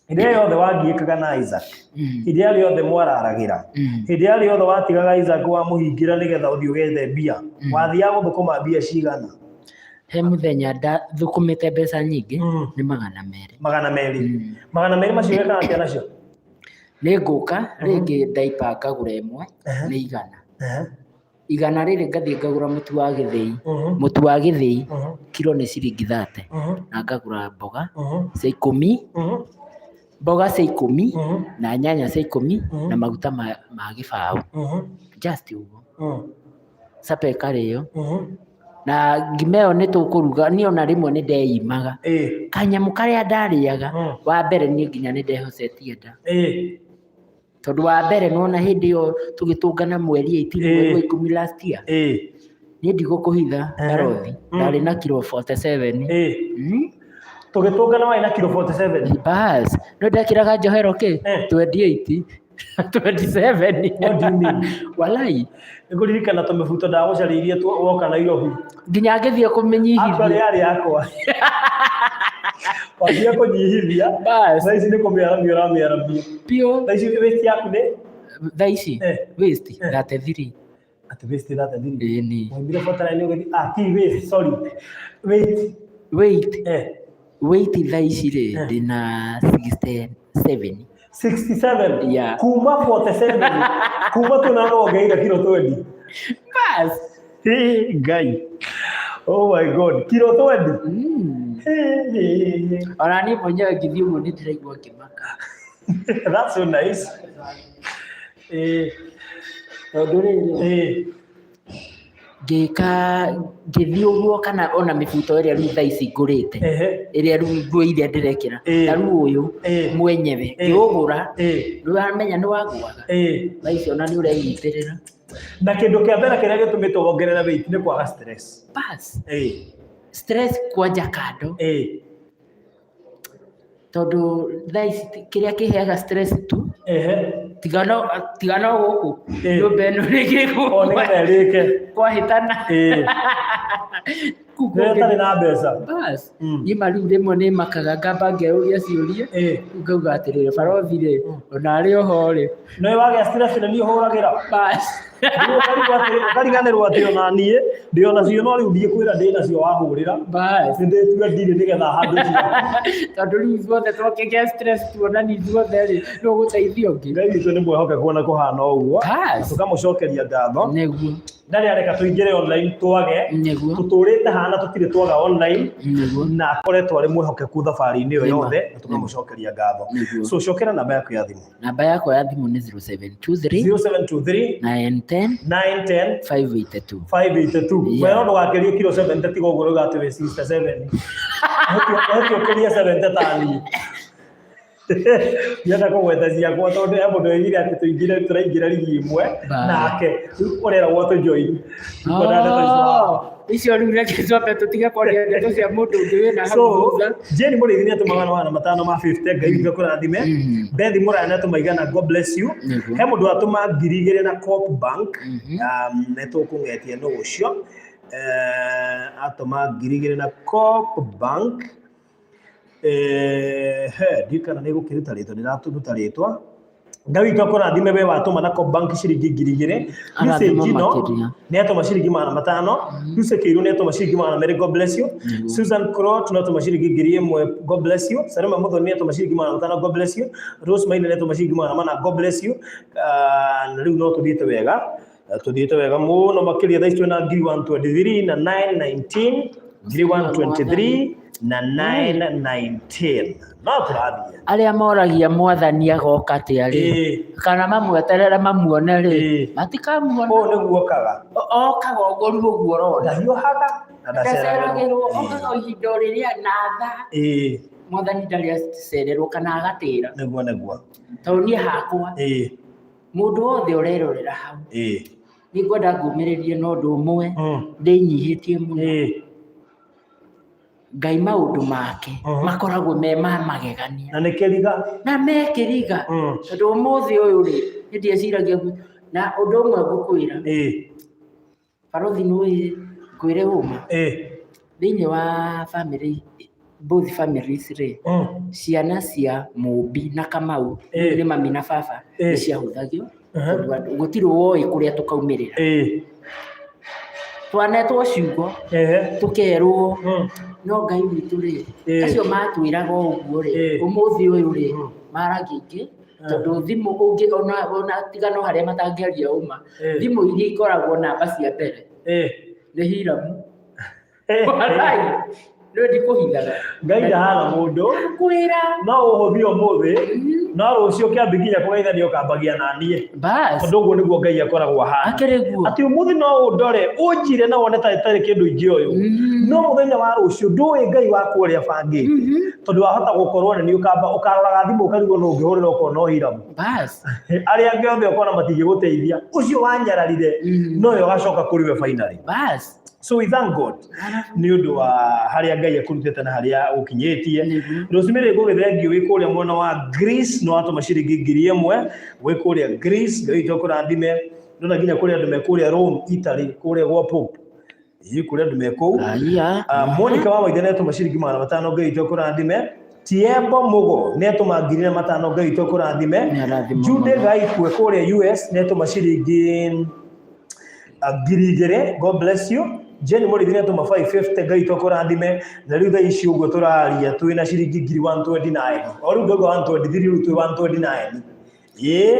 hĩndĩ ĩrĩa yothe wangiĩkaga na Isaac, hĩndĩ ĩrĩa yothe mwararagĩra, hĩndĩ ĩrĩa yothe watigaga Isaac wamũhingĩra nĩgetha ũthiĩ ũgethe mbia, wathiaga gũthũkũma mbia cigana? He mũthenya ndathũkũmĩte mbeca nyingĩ, nĩ 200. 200. 200 macio wekaga atĩa nacio? Nĩ ngũka rĩngĩ ndaipa ngagũra ĩmwe nĩ 100. 100 rĩrĩ ngathiĩ ngagũra mũtu wa gĩthĩi. Mũtu wa gĩthĩi kiro nĩ ciringi 30. Na ngagũra mboga cia 10, mboga cia 10 na nyanya cia 10 na maguta ma 20. Just ũguo. Sapa ĩkarĩo. Na ngima ĩyo nĩ tũkũruga, niĩ ona rĩmwe nĩ ndeimaga. Kanyamũ karĩa ndarĩaga, wa mbere niĩ nginya nĩ ndehocetie nda. Tondũ wa mbere nĩwona hĩndĩ ĩyo tũgĩtũngana mweri 18, mweri wa 10 last year. Niĩ ndigũkũhitha, Barothi, ndarĩ na kiro 47. Tũgĩtũngana warĩ na kiro 47? Bas, no ndekĩraga njohero kĩ? 28, 27. What do you mean? Walai. Nĩngũririkana tũmĩbuto ndagũcarĩirie woka Nairobi. Nginya ngĩthiĩ Actually kũmĩnyihithia. yarĩ yakwa. Wambia kũnyihithia. Bas. Thaa ici nĩ kũmĩaramia ũramĩaramia. Piũ. Thaa ici waist yaku nĩ? Thaa ici waist 33. Atĩ waist 33? Ĩni. Waumire 49 ũgĩthiĩ, ah, ti waist, sorry. Weight. Weight. Weight thaa ici rĩ, ndĩna 67. 67? Yeah. Kuma 47, kuma tũnana wongereire kiro 20. Bas. Hey, Ngai. Oh my God, kiro 20. Hey, hey, hey. Ona niĩ mwenyewe ngĩthiĩ ũguo nĩ ndĩraigua ngĩmaka. That's so nice. Tondũ rĩrĩ, Ngĩka ngĩthiĩ ũguo kana ona mĩbuto ĩrĩa rĩu thaa ici ngũrĩte, ĩrĩa rĩu nguo iria ndĩrekĩra, ta rĩu ũyũ mwenyewe ngĩũgũra, nĩ wamenya nĩ wagũaga, thaa ici ona nĩ ũrenyitĩrĩra. Na kĩndũ kĩa mbere kĩrĩa gĩtũmĩte wongerere weight nĩ kwaga stress. Bas, stress kwanja kando, tondũ thaa ici kĩrĩa kĩheaga stress tu, tiga no gũkũ nyũmba ĩno rĩngĩ O nĩgetha ĩrĩke. Kwahĩtana. Kũu Rĩrĩa kũngĩ ũtarĩ na mbeca. Bas, niĩ ma rĩu rĩmwe nĩ makaga ngamba ngeyũria ciũria, rĩu ngauga atĩrĩrĩ, barothi rĩ, ona arĩ oho rĩ? Nĩ wagĩa stress nĩ niĩ ũhũragĩra. Bas. Rĩu ũkarigwo ũkariganĩrwo atĩ ona niĩ ndĩ ona cio, no rĩu ndikwĩra ndĩ nacio wahũrĩra. Bas. Nĩ ndĩtue ndirĩ nĩgetha handũ ciaku. Tondũ rĩu ithuothe twakĩgĩa stress tuonani ithuothe rĩ, nũ ũgũteithia ũngĩ? Ngai witũ nĩ mwĩhokeku ona kũhana ũguo. Bas. Tũkamũcokeria ngatho. Ndarĩ areka tũingĩre online twage. Tũtũrĩte hana tũtirĩ twaga online. Na akoretwo arĩ mwĩhokeku thabarĩ-inĩ ĩyo Nĩma. yothe, na tũkamũcokeria ngatho. So cokera namba yaku ya thimũ. Namba yakwa ya thimũ nĩ 0723 0723 910 910 582. 582. Yeah. Wee no ndũgakĩrie kiro 70, tiga ũguo rauga atĩ wĩ 67. Ũhoti ũkĩrie 70 ta niĩ. Ndienda kũgweta ciakwa tondũ he mũndũ oigire atĩ tũingĩre tũraingĩra rigi ĩmwe nake rĩu ũreragwo tũ join. Ndikwenda ndeto icio haha. Oh, icio rĩu reke twambe tũtige kwaria ndeto cia mũndũ ũngĩ wĩna hau So thutha. Jane Mũrĩithi nĩ atũma 500 ma 50, Ngai witũ akũrathime. Bethi Mũraya nĩ atũma 100, God bless you. He mũndũ watũma 2000 na Coop Bank, nĩ tũkũng'etia nũ ũcio. Atũma 2000 na Coop Bank. He ndiũĩ kana nĩ gũkĩruta rĩtwa, ndĩratũruta rĩtwa. Ngai witũ akũrathime we watũma na Coop Bank ciringi 2000. Lucy Arathimwo Njino makĩria. nĩ atũma ciringi 500. Lucy Kĩirũ nĩ atũma ciringi 200, God bless you. Susan Crot nĩ atũma ciringi 1000, God bless you. Salima Muthoni nĩ atũma ciringi 500, God bless you. Rose Maina nĩ atũma ciringi 400, God bless you. Ah, na rĩu no tũthiĩte wega. Na tũthiĩte wega mũno makĩria, thaa ici twĩna ngiri 123 na 919, ngiri 123 na 919, no tũrathiĩ. Arĩa moragia Mwathani agoka atĩa rĩ, kana mamweterere mamuone rĩ, matikamuona. Ũũ nĩguo okaga. Okaga ũguo rĩu ũguo ũrona. Ndahiũhaga na ndaceragĩrwo, okaga o ihinda o rĩrĩa na thaa. Mwathani ndarĩ acererwo kana agatĩra. Nĩguo. Tondũ niĩ hakwa, mũndũ wothe ũrerorera hau, nĩ ngwenda ngũmĩrĩrie na ũndũ ũmwe, ndĩnyihĩtie mũno. Ngai maũndũ make makoragwo me ma magegania. Na nĩ kĩriga. Na me kĩriga. Tondũ ũmũthĩ ũyũ rĩ, nĩ ndieciragia na ũndũ ũmwe ngũkwĩra. Barothi nĩ ngwĩre ũma. Thĩinĩ wa family, both families rĩ, ciana cia Mũmbi na Kamau, nĩ mami na baba, nĩ ciahũthagio tondũ andũ gũtirĩ woĩ kũrĩa tũkaumĩrĩra. Twanetwo ciugo, tũkerwo, no Ngai witũ rĩ, acio matwĩraga o ũguo rĩ, ũmũthĩ ũyũ rĩ, maragia ingĩ, tondũ thimũ ũngĩ ona tiga no harĩa matangĩaria ũma, thimũ iria ikoragwo namba cia mbere nĩ Hiramu. Walai, nĩ ndikũhithaga. Ngai ndahana mũndũ. Kwĩra. No ũhũthie ũmũthĩ, no rũciũ kĩambi nginya kũgeithania ũkambagia na niĩ. Bas. Tondũ ũguo nĩguo Ngai akoragwo ahana. Akĩrĩ guo. Atĩ ũmũthĩ no ũndore ũnjire na wone ta ĩtarĩ kĩndũ ingĩoywo. No mũthenya wa rũciũ ndũĩ Ngai waku ũrĩa abangĩte. Tondũ wahota gũkorwo nĩ niĩ ũkamba ũkaroraga thimũ ũkarigwo nũ ũngĩhũrĩra ũkona o Hiramu. Bas. Arĩa angĩ othe ũkona matingĩgũteithia. Ũcio wanyararire nowe ũgacoka kũrĩ we finally. Bas. So we thank God nĩ ũndũ wa harĩa Ngai akũrutĩte na harĩa ũkinyĩtie. Rosemary ngũgĩthengio wĩ kũrĩa mwena wa Greece, nĩ watũma ciringi 1000 wĩ kũrĩa Greece, Ngai witũ akũrathime. Ndona nginya kũrĩa andũ me kũrĩa Rome, Italy, kũrĩa gwa Pope. Ĩĩ kũrĩa andũ me kũu. Aya. Monica wa Waithe nĩ atũma ciringi 500, Ngai witũ akũrathime. Tiembo Mugo nĩ atũma 1500, Ngai witũ akũrathime. Nĩ arathimwo Jude mũno. Gaikwe kũrĩa US nĩ atũma ciringi 2000, God bless you. Jane Mũrĩithi nĩ atũma 550, Ngai witũ akũrathime. Na rĩu thaa ici ũguo tũraria twĩna ciringi ngiri 129. O rĩu ndauga 123, rĩu twĩ 129. Ĩĩ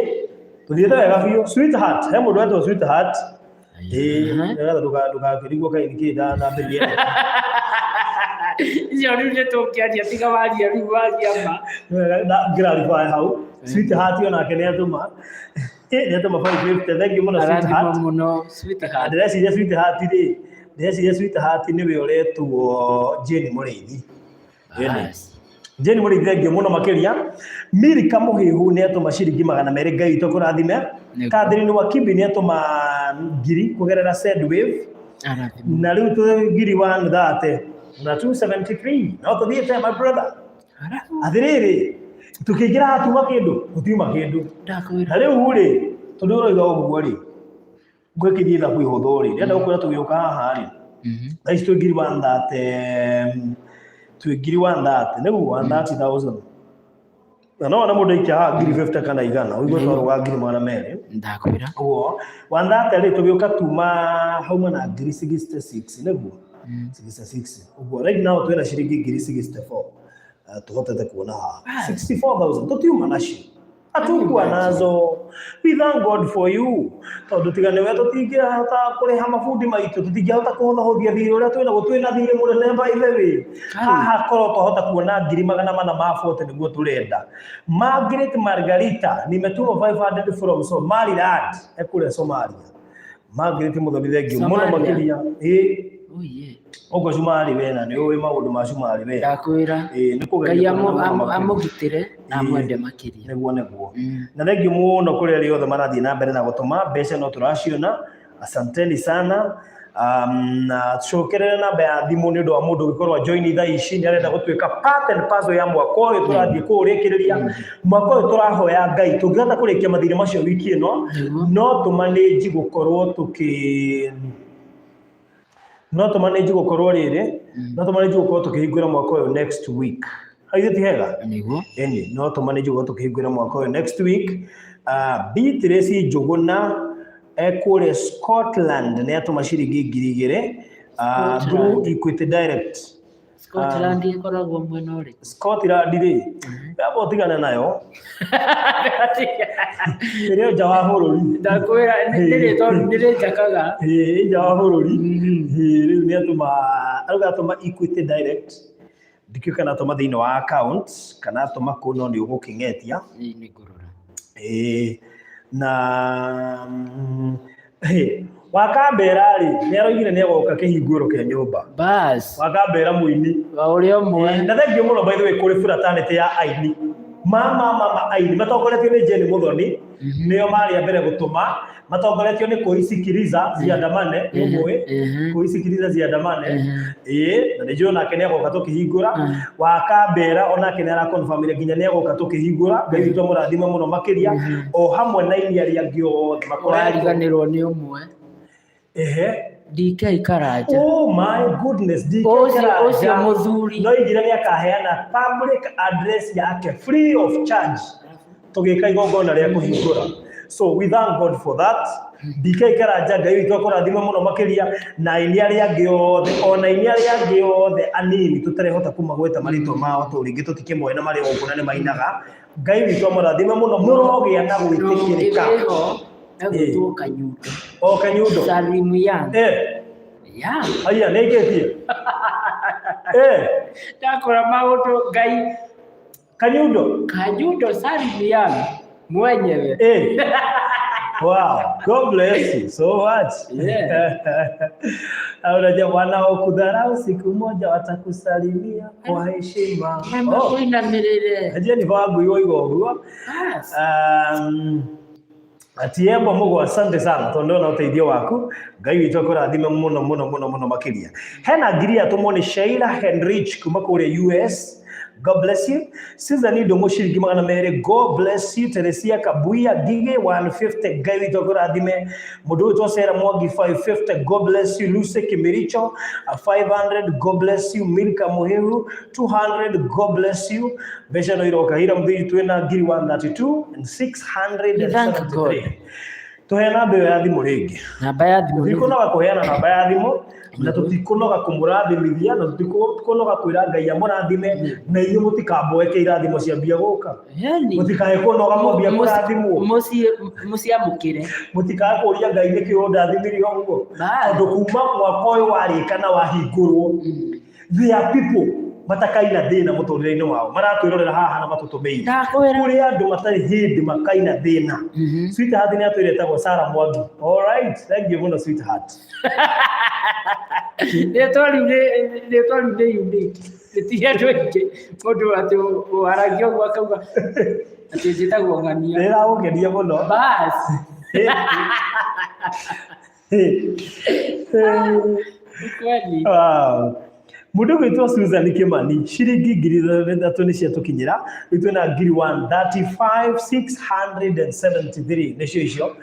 tũthiĩte wega biũ. Sweetheart, he mũndũ wetwo Sweetheart. Ĩĩ nĩgetha ndũgakĩrigwo kaĩ nĩkĩ ndambĩrĩria. Icio rĩu nĩ tũngĩaria, tiga waria rĩu waria ma. Ngĩraribaya hau. Sweetheart onake nĩ atũma. Nĩ atũma 550, thank you mũno Arathimwo sweetheart. mũno sweetheart. Ndĩreciria sweetheart rĩ, ndĩreciria sweetheart nĩwe ũretwo Jane Mũrĩithi. Ĩni. Bas. Jane Mũrĩithi thengiũ mũno makĩria. Milika Mũhĩhu nĩ atũma ciringi 200, Ngai witũ akũrathime. Nĩguo. Catherine Wakibi nĩ atũma ngiri kũgerera Sendwave. Arathimwo. Na rĩu twĩ ngiri 130 na 273, no tũthiĩte my brother. Arabu. Atĩrĩrĩ, tũkĩingĩra hatuma kĩndũ, gũtiuma kĩndũ. Ndakwĩra. Na rĩu rĩ, tondũ ũroiga ũguo rĩ, ngwĩkithia ithabu ihũthũ rĩ, ndĩrenda gũkwĩra tũgĩũka haha rĩ, thaa ici twĩ ngiri 130, twĩ ngiri 130, nĩguo 130,000. Na no wone mũndũ aikia haha ngiri 50 kana 100, ũigue twarũga ngiri 200. Ndakwĩra. Ũguo, 130 rĩ, tũgĩũka tuma hauma na ngiri 66, nĩguo? 66. Ũguo, right now twĩna ciringi ngiri 64. Tũhotete kuona haha. 64,000, tũtiuma nacio. Hatukuwa nazo. We thank God for you. Tondũ tiga nĩwe tũtingĩhota kũrĩha mabundi maitũ, tũtingĩhota kũhũthahũthia thirĩ ũrĩa twĩnaguo, twĩna thirĩ mũnene by the way. Haha korwo twahota kuona ngiri 440 nĩguo tũrenda. Margaret Margarita, nimetuma 500 from Somaliland, ekũrĩa Somalia. Margaret Mũthoni, thengiũ mũno Somalia? makĩria. Ĩĩ, Oh yeah. ũguo Cumarĩ we na nĩ ũĩ maũndũ ma Cumarĩ we. Ndakwĩra. Ĩĩ, nĩ kũgeria Ngai kũnene mũno makĩria. amũgitĩre na Ĩĩ. amwende makĩria. Nĩguo nĩguo. Na thengiũ mũno kũrĩ arĩa othe marathiĩ na mbere na gũtũma mbeca, no tũraciona. Asanteni sana. Na tucokerere namba ya thimũ nĩ ũndũ wa mũndũ ũngĩkorwo join thaa ici nĩ arenda gũtuĩka part and parcel ya mwaka ũyũ tũrathiĩ kũũrĩkĩrĩria. Mwaka ũyũ tũrahoya Ngai tũngĩhota kũrĩkia mathirĩ macio wiki ĩno, Nĩguo. no tũmanĩnji gũkorwo tũkĩ no tũmanĩnji gũkorwo rĩrĩ, no tũmanĩnji gũkorwo tũkĩhingũra mwaka ũyũ next week. Haithe ti hega? Nĩguo. Ĩni, no tũmanĩnji gũkorwo tũkĩhingũra mwaka ũyũ next week. Beatrice Njũgũna ekũrĩa Scotland nĩ atũma ciringi 2,000 through Scotland. Equity Direct. Scotland ĩkoragwo mwena ũrĩkũ? Scotland rĩ, yamba ũtigane nayo, ĩrĩ nja wa bũrũri. Ndakwĩra nĩrĩnjakaga. Ĩĩ, nja wa bũrũri. Ĩĩ, rĩu nĩ atũma, arauga atũma Equity Direct, ndikĩũĩ kana atũma thĩinĩ wa account kana atũma kũ, no nĩ ũgũkĩng'etia. Nĩ ngũrora. Ĩĩ, na Wakambera rĩ, nĩ aroigire nĩ agoka kĩhingũro kĩa nyũmba. Bas. Wakambera mũini. Wa ũrĩa ũmwe. Na thengiũ mũno by the way kũrĩ fraternity ya aini. Mama mama aini matongoretio nĩ Jane Muthoni, nĩo marĩ a mbere gũtũma, matongoretio nĩ Kũisikiliza Ziandamane, nĩ ũmũĩ? Kũisikiliza Ziandamane. Ĩĩ, na nĩ njũĩ onake nĩ agoka tũkĩhingũra. Wakambera onake nĩ arakonfirmire nginya nĩ agoka tũkĩhingũra. Ngai witũ amũrathime mũno makĩria, o hamwe na aini arĩa angĩ othe makoretwo. Wariganĩrwo nĩ ũmwe. Ehe. DK Karanja. Oh my goodness, DK Ũcio Karanja. ũcio mũthuri. No igire nĩ akaheana public address yake free of charge tũgĩka igongona rĩa kũhingũra. So we thank God for that. DK Karanja, Ngai witũ akũrathime mũno makĩria, na aini arĩa angĩ othe, ona aini arĩa angĩ othe anini tũtarehota kũmagweta marĩtwa mao tondũ rĩngĩ tũtikĩmoĩ na marĩ gũkũ na nĩ mainaga. Ngai witũ amũrathime mũno, mũrogĩa na gwĩtĩkĩrĩka. Wĩho egwĩtwo Kanyundo. O Kanyundo. Salimu Young. Ya. Aya nĩ aikĩtie. Ndakora maũndũ Ngai. Kanyundo. Kanyundo Salimu Young mwenyewe. Wow, God bless you so much. Yeah. Unajua wanaokudharau siku moja watakusalimia kwa heshima. Oh, Nĩmakũinamĩrĩre. najua ni wangu iwo igo ũguo. Bas. Atiembo Mugo, asante sana tondũ ndona ũteithio waku. Ngai witũ akũrathime mũno mũno mũno mũno makĩria. Hena ngiri yatũmwo nĩ Sheila Henrich kuma kũrĩa US. God bless you. Susan Indo ciringi 200. God bless you. Teresia Kabuya Gige 150. Ngai witũ akũrathime. Mũndũ ũyũ Sarah Mwangi 550. God bless you. Lucy Kimiricho 500. God bless you. Milka Muhiru 200. God bless you. Mbeca no iroka hira mũthiri twĩna ngiri 132 and We thank God. 673. Tũhe namba ĩyo ya thimũ rĩngĩ. Namba ya thimũ nĩ Tũtikũnoga kũheana namba ya thimũ, na tũtikũnoga kũmũrathimithia, na tũtikũnoga kwĩra Ngai amũrathime, na inyuĩ mũtikamboeke irathimo ciambia gũka. Yani. Mũtikae kũnoga mwambia kũrathimwo. Mũciamũkĩre. Mũtikae kũria Ngai nĩkĩ ũndathimirie ũguo. Bas. Tondũ kuma mwaka ũyũ warĩka na wahingũrwo, there are people matakaina thĩna mũtũrĩre-inĩ wao maratwĩrorera haha na matũtũmĩire. Ndakwĩra. Kũrĩ andũ matarĩ hĩndĩ makaina thĩna. Sweetheart nĩ atwĩra etagwo Sarah Mwangi. All right, thank you mũno sweetheart. Rĩtwa rĩu rĩtwa rĩu nĩ unique. Rĩtirĩ andũ aingĩ mũndũ atĩ waragia ũguo akauga atĩ njĩtagwo ng'ania. Nĩragũkenia mũno. Bas. Nĩ kweli. Wow. Mũndũ ũgwĩtwo Susan Kimani ciringi 3,000 nĩ ciatũkinyĩra, rĩu twĩna ngiri 135,673 nĩcio icio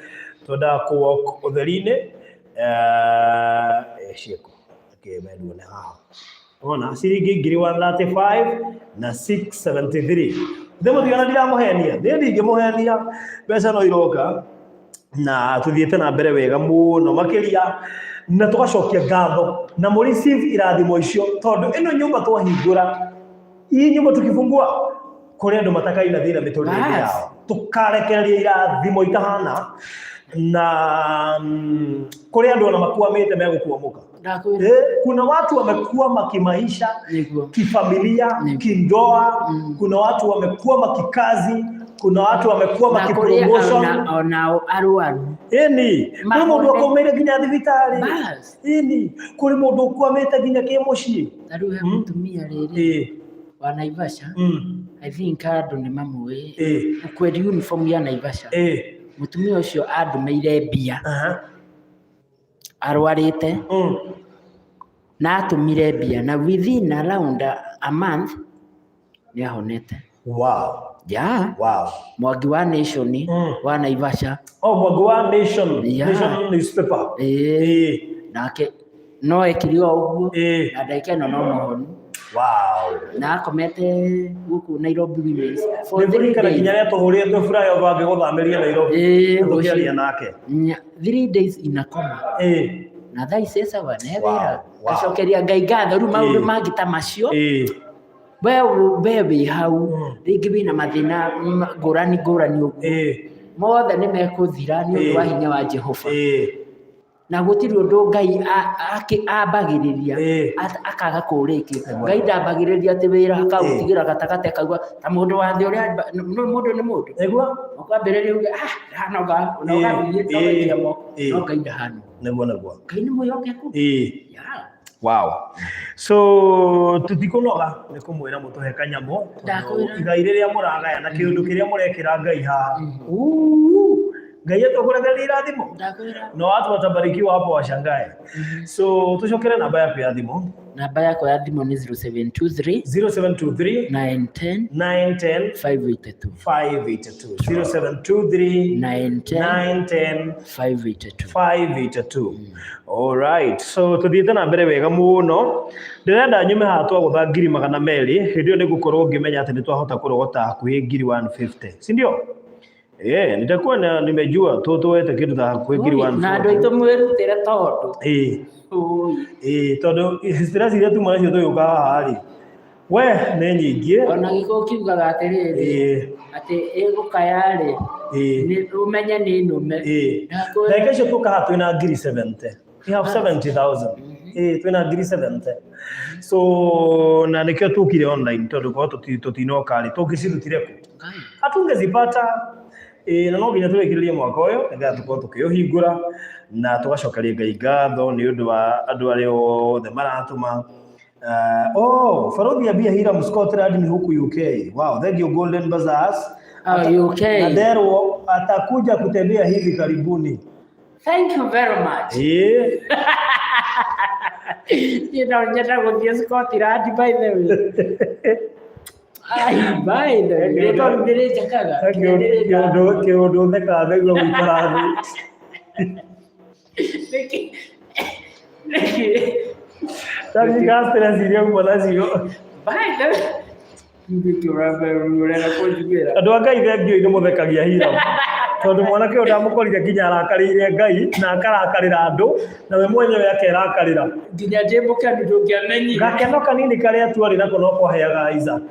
twendaga kũ walk ũtheri-inĩ. Ciĩkũ kĩmenduo nĩ haha ona ciringi ngiri 135 na 673. Ndĩmũtigana ndiramũhenia, niĩ ndingĩmũhenia, mbeca no iroka na tuthiĩte na mbere wega mũno makĩria, na tũgacokia ngatho na mũ receive irathimo icio, tondũ ĩno nyũmba twahingũra, hii nyũmba tukifungua, kũrĩ andũ matakaina thĩna mĩtũrĩre-inĩ yao, tũkarekereria irathimo itahana na kũrĩ andũ ona makwamĩte megũkwamũka. Ndakwĩra. Kuna watu wamekwama kimaisha, Nĩguo. kifamilia, kindoa, kuna watu wamekwama kikazi, kuna watu wamekwama Na kũrĩ kipromotion. Onao arwaru. Ĩni, kũrĩ mũndũ akomeire nginya thibitarĩ. Bas. Ĩni, kũrĩ mũndũ ũkwamĩte nginya kĩmũciĩ. Ta rĩu he mũtumia rĩrĩ wa Naivasha. I think andũ nĩ mamũĩ. Ũkweri uniform ya Naivasha. Mũtumia ũcio andũmĩire mbia. Arwarĩte. Na atũmire mbia na within around a month nĩ ahonete. Wow. Yeah. Wow. Mwangi wa Nation wa Naivasha. Oh, Mwangi wa Nation. Yeah. Nation newspaper. Nake no ekire o ũguo. Na ndagĩka ĩno no mũhonu. Wow. Na akomete gũkũ Nairobi Women's for 3 Nĩngũririkana days. nginya rĩrĩa tũhũrĩtwo flyover ngĩgũthamĩria Nairobi. Tũkĩaria nake. 3 days in a coma. Na thaa ici sawa nĩ Wow, wĩra. wow. Ngacokeria Ngai ngatho rĩu maũndũ mangĩ ta macio. We we wĩ hau rĩngĩ wĩna mathĩna ngũrani ngũrani ũguo. Mothe nĩ mekũthira nĩ ũndũ wa hinya wa Jehova. Na gũtirĩ ũndũ Ngai ambagĩrĩria akaga kũũrĩkia. Ngai ndambagĩrĩria atĩ wĩra akaũtigĩra gatagatĩ akauga ta mũndũ wa thĩ ũrĩa mũndũ nĩ mũndũ. Nĩguo? Ũkwambĩrĩria uge, ndanoga, na ũgathiĩ, ũgaikia moko. No Ngai ndahana. Nĩguo, nĩguo. Ngai nĩ mwĩhokeku. Yeah. Wow. So tutikunoga nĩ kũmwĩra mũtũhe kanyamũ, tondũ Ndakwĩra. igai rĩrĩa mũragaya na kĩũndũ kĩrĩa mũrekĩra Ngai haha. Ngai etũkũrekereria irathimo. Ndakwĩra. Na watu watabarikiwa hapo washangae. So tucokere namba yaku ya thimũ. Namba yakwa ya thimũ nĩ 0723 0723 910 910 582. 582. 0723 910 910 582. 582. All right. So tuthiĩte na mbere wega mũno. Ndĩrenda nyume haha twagũtha ngiri magana merĩ, hĩndĩ ĩyo nĩngũkorwo ngĩmenya atĩ nĩtwahota kũrogota hakuhĩ ngiri 150. Si ndio? Nitakuwa na nimejua tuwete kitu ta hakuhĩ ngiri Na andũ 140. aitũ mwĩrutĩre tondũ. Tondũ stress iria tuma nacio tũgĩũka haha rĩ, we nĩ nyingĩ. Ona gĩkũyũ kiugaga atĩrĩrĩ, atĩ ĩgũkaya rĩ, nĩ ũmenye nĩ nũme. Ndakwĩra. Ndagĩka icio tũka haha twĩna ngiri 70. We have 70,000. Twĩna ngiri 70. So na nĩkĩo tũkire online tondũ korwo tũtinoka rĩ, tũngĩcirutire kũ? Hatungezipata. Na no nginya tũrĩkĩrĩrie mwaka ũyũ nĩgetha tũkorwo tũkĩũhingũra na tũgacokeria Ngai ngatho nĩ ũndũ wa andũ arĩa othe maratũma. Oh, Barothi Abia Hiram Scotland ni huku UK. Wow, thank you Golden Bazaars. UK. Na Derwo atakuja kutembea hivi karibuni. Thank you very much. You know, nyenda gũthiĩ Scotland by the way. Ai, by the way. Rĩtwa rĩu nĩrĩnjakaga. Kĩũndũ thekaga nĩguo gũikara thĩ. Nĩkĩ? Nĩkĩ? Ndacika stress iria uma nacio. By the way. Nĩkĩ ũrenda kũnjugĩra? Andũ a Ngai thengio nĩ mũthekagia Hiram. Tondũ mwanake ũyũ ndamũkorire nginya arakarĩire Ngai na akarakarĩra andũ na we mwenyewe akerakarĩra. Nginya ndĩ mũkenu ndũngĩamenyire. Gakeno kanini karĩa tu arĩ nako no kwaheaga Isaac.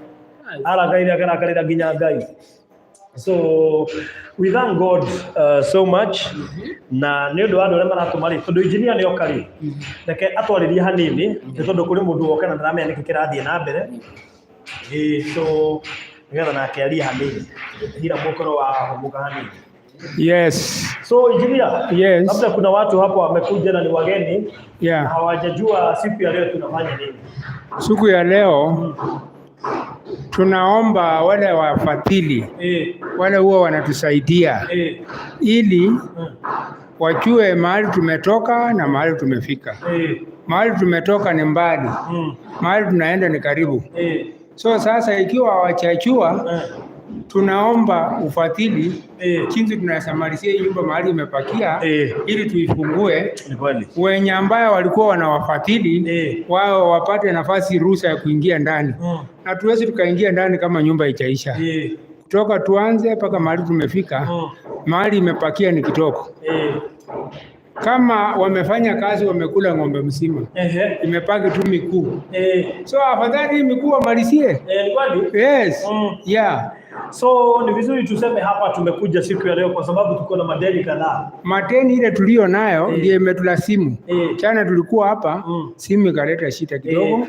Arakarĩire akarakarĩra nginya Ngai. So we thank God so much na nĩ ũndũ wa andũ arĩa maratũma rĩ, tondũ engineer nĩ oka rĩ, reke atwarĩrie hanini, nĩ tondũ kũrĩ mũndũ woka na ndaramenya nĩkĩ kĩrathiĩ na mbere. Ĩĩ, so nĩgetha nake arie hanini, hira mũkorwo wa hũmũka hanini. Yes. So engineer, Yes. labda kuna watu hapo wamekuja na ni wageni na hawajajua siku ya leo tunafanya nini. Siku ya leo tunaomba wale wafadhili wale huwa wanatusaidia ili wajue mahali tumetoka na mahali tumefika. Mahali tumetoka ni mbali, mahali tunaenda ni karibu. So sasa ikiwa hawajajua, tunaomba ufadhili jinsi tunasamalizia hii nyumba mahali imepakia ili tuifungue. Ni kweli. Wenye ambayo walikuwa wanawafadhili wao wapate nafasi, ruhusa ya kuingia ndani, na tuwezi tukaingia ndani kama nyumba ichaisha. Kutoka tuanze mpaka mahali tumefika, mahali imepakia ni kidogo. Kama wamefanya kazi, wamekula ng'ombe mzima, imepaki tu miguu. So afadhali hii miguu wamalizie. Ni kweli. Yes. Yeah. So ni vizuri tuseme hapa tumekuja siku ya leo kwa sababu tuko na madeni kadhaa. Madeni ile tulio nayo ndiyo imetulazimu. Jana tulikuwa hapa, simu ikaleta shida kidogo,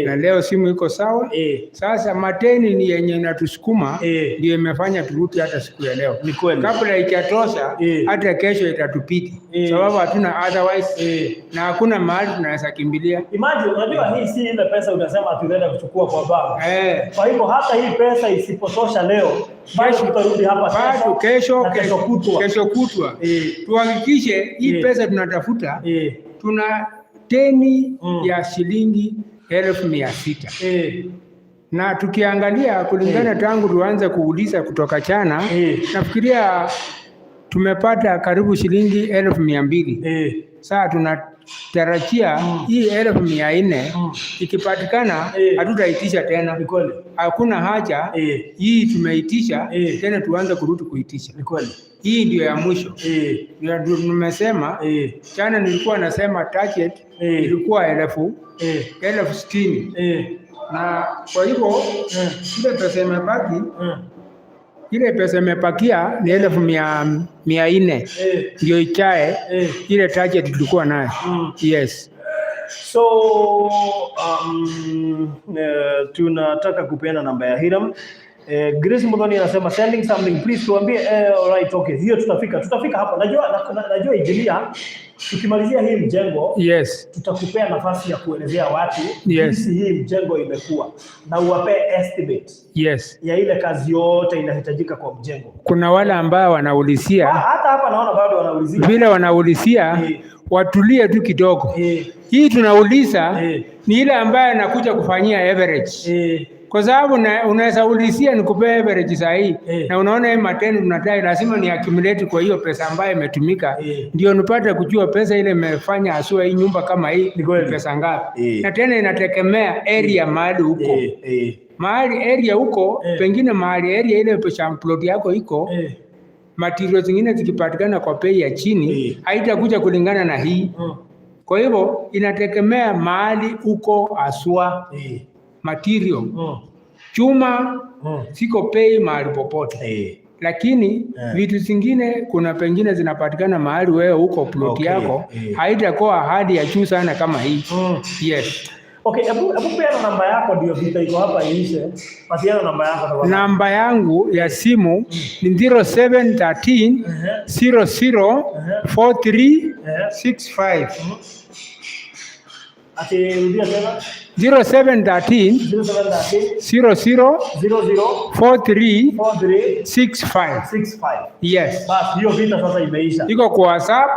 na leo simu iko sawa. Sasa madeni ni yenye inatusukuma, ndio imefanya turudi hata siku ya leo. Ni kweli. Kabla ijatosha, hata kesho itatupiti, sababu hatuna otherwise, na hakuna mahali tunaweza kimbilia. Imagine, unajua hii si ile pesa unasema tunaenda kuchukua kwa bank. Kwa hivyo hata hii pesa isipotosha leo, bado tutarudi hapa Bado kesho, na kesho kutwa. Kesho kutwa tuhakikishe hii pesa tunatafuta, tuna deni ya shilingi 600,000 na tukiangalia kulingana tangu tuanze kuuliza kutoka jana, nafikiria tumepata karibu shilingi 200,000. Sasa tunatarajia hii 400,000 ikipatikana, hatutaitisha tena. Ni kweli. Hakuna haja hii tumeitisha tena tuanze kurudi kuitisha. Ni kweli. Hii ndio ya mwisho. Ndio nimesema jana, nilikuwa nasema target ilikuwa 60,000 na kwa hivyo ile pesa imebaki, ile pesa imebakia ni 400,000 ndio ichae ile target tulikuwa nayo. Yes. So tunataka kupeana namba ya Hiram. Grace Muthoni anasema sending something please tuambie. Alright, okay. Hiyo tutafika hapo. Najua engineer, tukimalizia hii mjengo tutakupea nafasi ya kuelezea watu jinsi hii mjengo imekuwa na uwape estimate ya ile kazi yote inahitajika kwa mjengo. Kuna wale ambao wanaulizia Hata hapa naona bado wanaulizia. Vile wanaulizia, watulie tu kidogo. Hii tunauliza ni ile ambayo anakuja kufanyia average, kwa sababu unaweza ulizia nikupee average saa hii na unaona hii madeni tunadai, lazima ni accumulate kwa hiyo pesa ambayo imetumika ndio nipate kujua pesa ile imefanya haswa hii nyumba kama hii Ni kweli. ni pesa ngapi. Na tena inategemea area mahali huko, mahali area huko, pengine mahali area ile pesa plot yako iko, materials zingine zikipatikana kwa bei ya chini haitakuja kulingana na hii. Kwa hivyo inategemea mahali uko haswa material. Chuma siko bei mahali popote, lakini vitu zingine kuna pengine zinapatikana mahali wewe uko plot yako haitakuwa hali ya juu sana kama hii. Yes. Okay, hebu peana namba yako ndio vita iko hapa iishe. Patiana namba yako tafadhali. Namba yangu ya simu ni 0713 00 43 65. Ati rudia tena. 0713 0713 00 00 43 43 65. 65. Yes. Basi hiyo vita sasa imeisha. Iko kwa WhatsApp.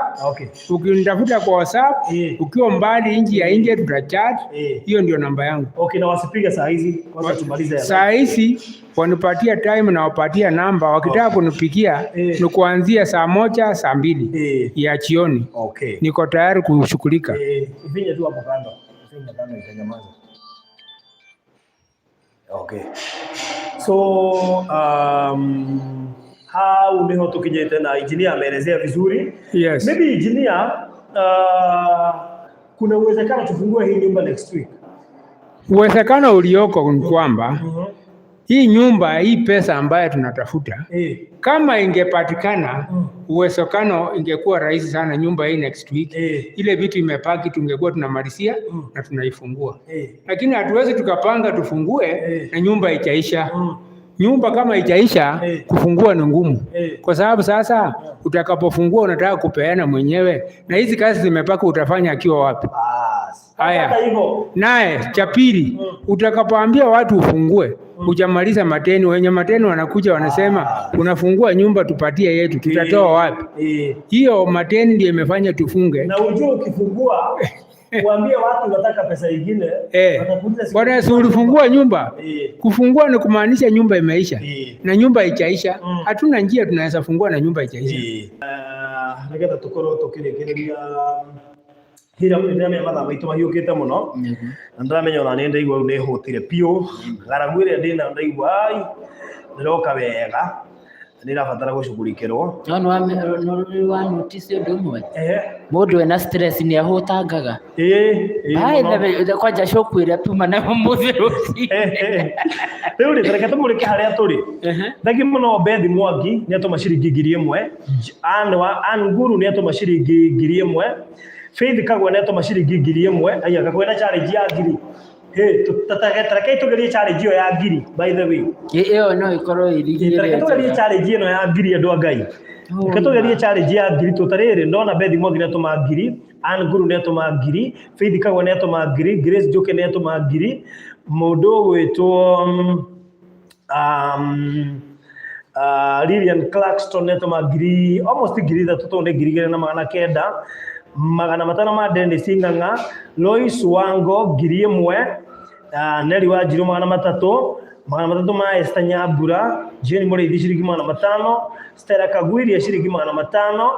Ukinitafuta kwa WhatsApp, ukiwa mbali nchi ya nje tutachat. Hiyo ndio namba yangu. Okay, na wasipige saa hizi kwanza tumalize ya Saa hizi wanipatia time na wapatia namba, wakitaka kunipigia ni kuanzia saa 1 saa 2 ya jioni. Niko tayari kushughulika. Ifinye tu hapo kando. Ifinye kando itanyamaza. Okay. So hau niho tukinyite na engineer ameelezea vizuri. Maybe engineer, kuna uwezekano tufungue hii nyumba next week. Uwezekano ulioko ni kwamba Hii nyumba, hii pesa ambayo tunatafuta kama ingepatikana, uwezekano ingekuwa rahisi sana nyumba hii next week ile vitu imepaki tungekuwa tunamalizia na tunaifungua, lakini hatuwezi tukapanga tufungue na nyumba ichaisha. Nyumba kama ichaisha, kufungua ni ngumu, kwa sababu sasa utakapofungua unataka kupeana mwenyewe, na hizi kazi zimepaki utafanya akiwa wapi? Bas. Haya. Hata hivyo. Naye cha pili, utakapoambia watu ufungue, hujamaliza mateni, wenye mateni wanakuja wanasema, unafungua nyumba tupatie yetu, tutatoa wapi? Hiyo mateni ndio imefanya tufunge. Na ujue ukifungua uambie watu unataka pesa nyingine, watakuuliza siku- Bwana, si ulifungua nyumba? Kufungua ni kumaanisha nyumba imeisha na nyumba ichaisha. Hatuna njia tunaweza fungua na nyumba ichaisha. Nĩgetha tũkorwo tũkĩrĩkĩrĩria hira nĩ ndĩramenya mathaa maitũ mahiũkĩte mũno na ndĩramenya ona nĩ ndaigua rĩu nĩ hũtire biũ ng'aragu ĩrĩa ndĩnayo ndaigua ai ndĩroka wega nĩ ĩrabatara gũcugurikĩrwo. No nĩ wa notice ũndũ ũmwe, mũndũ ena stress nĩ ahũtangaga. Ĩĩ, ĩĩ, By mũno. the way, kwanja shoku ĩrĩa tuma nayo mũthĩ rũcinĩ. Rĩu rĩ tareke tũmũrĩke harĩa tũrĩ. Thengi mũno. Bethi Mwangi nĩ atũma ciringi 1000. Ann wa Ann Nguru nĩ atũma ciringi 1000. Faith Kagwe nĩ atũma ciringi 1000. Aya Kagwe na challenge ya ngiri. Hey, tareke tũgerie challenge ĩyo ya ngiri, by the way. Ĩyo no ĩkorwo ĩrĩ Tareke tũgerie challenge ĩno ya ngiri, andũ a Ngai. Reke tũgerie challenge ya ngiri tũtarĩrĩ. Ndona Bethi Mwangi nĩ atũma ngiri, Ann Nguru nĩ atũma ngiri, Faith Kagwe nĩ atũma ngiri, Grace Njoki nĩ atũma ngiri, mũndũ ũgwĩtwo Lilian Clarkston nĩ atũma ngiri, almost 3000, tondũ nĩ 2900. 500 ma Dennis Ng'ang'a, Lois Wango 1000, Nelly Wanjiru 300, 300 ma Esther Nyambura, Jane Mũrĩithi ciringi 500, Stella Kagwiria ciringi 500,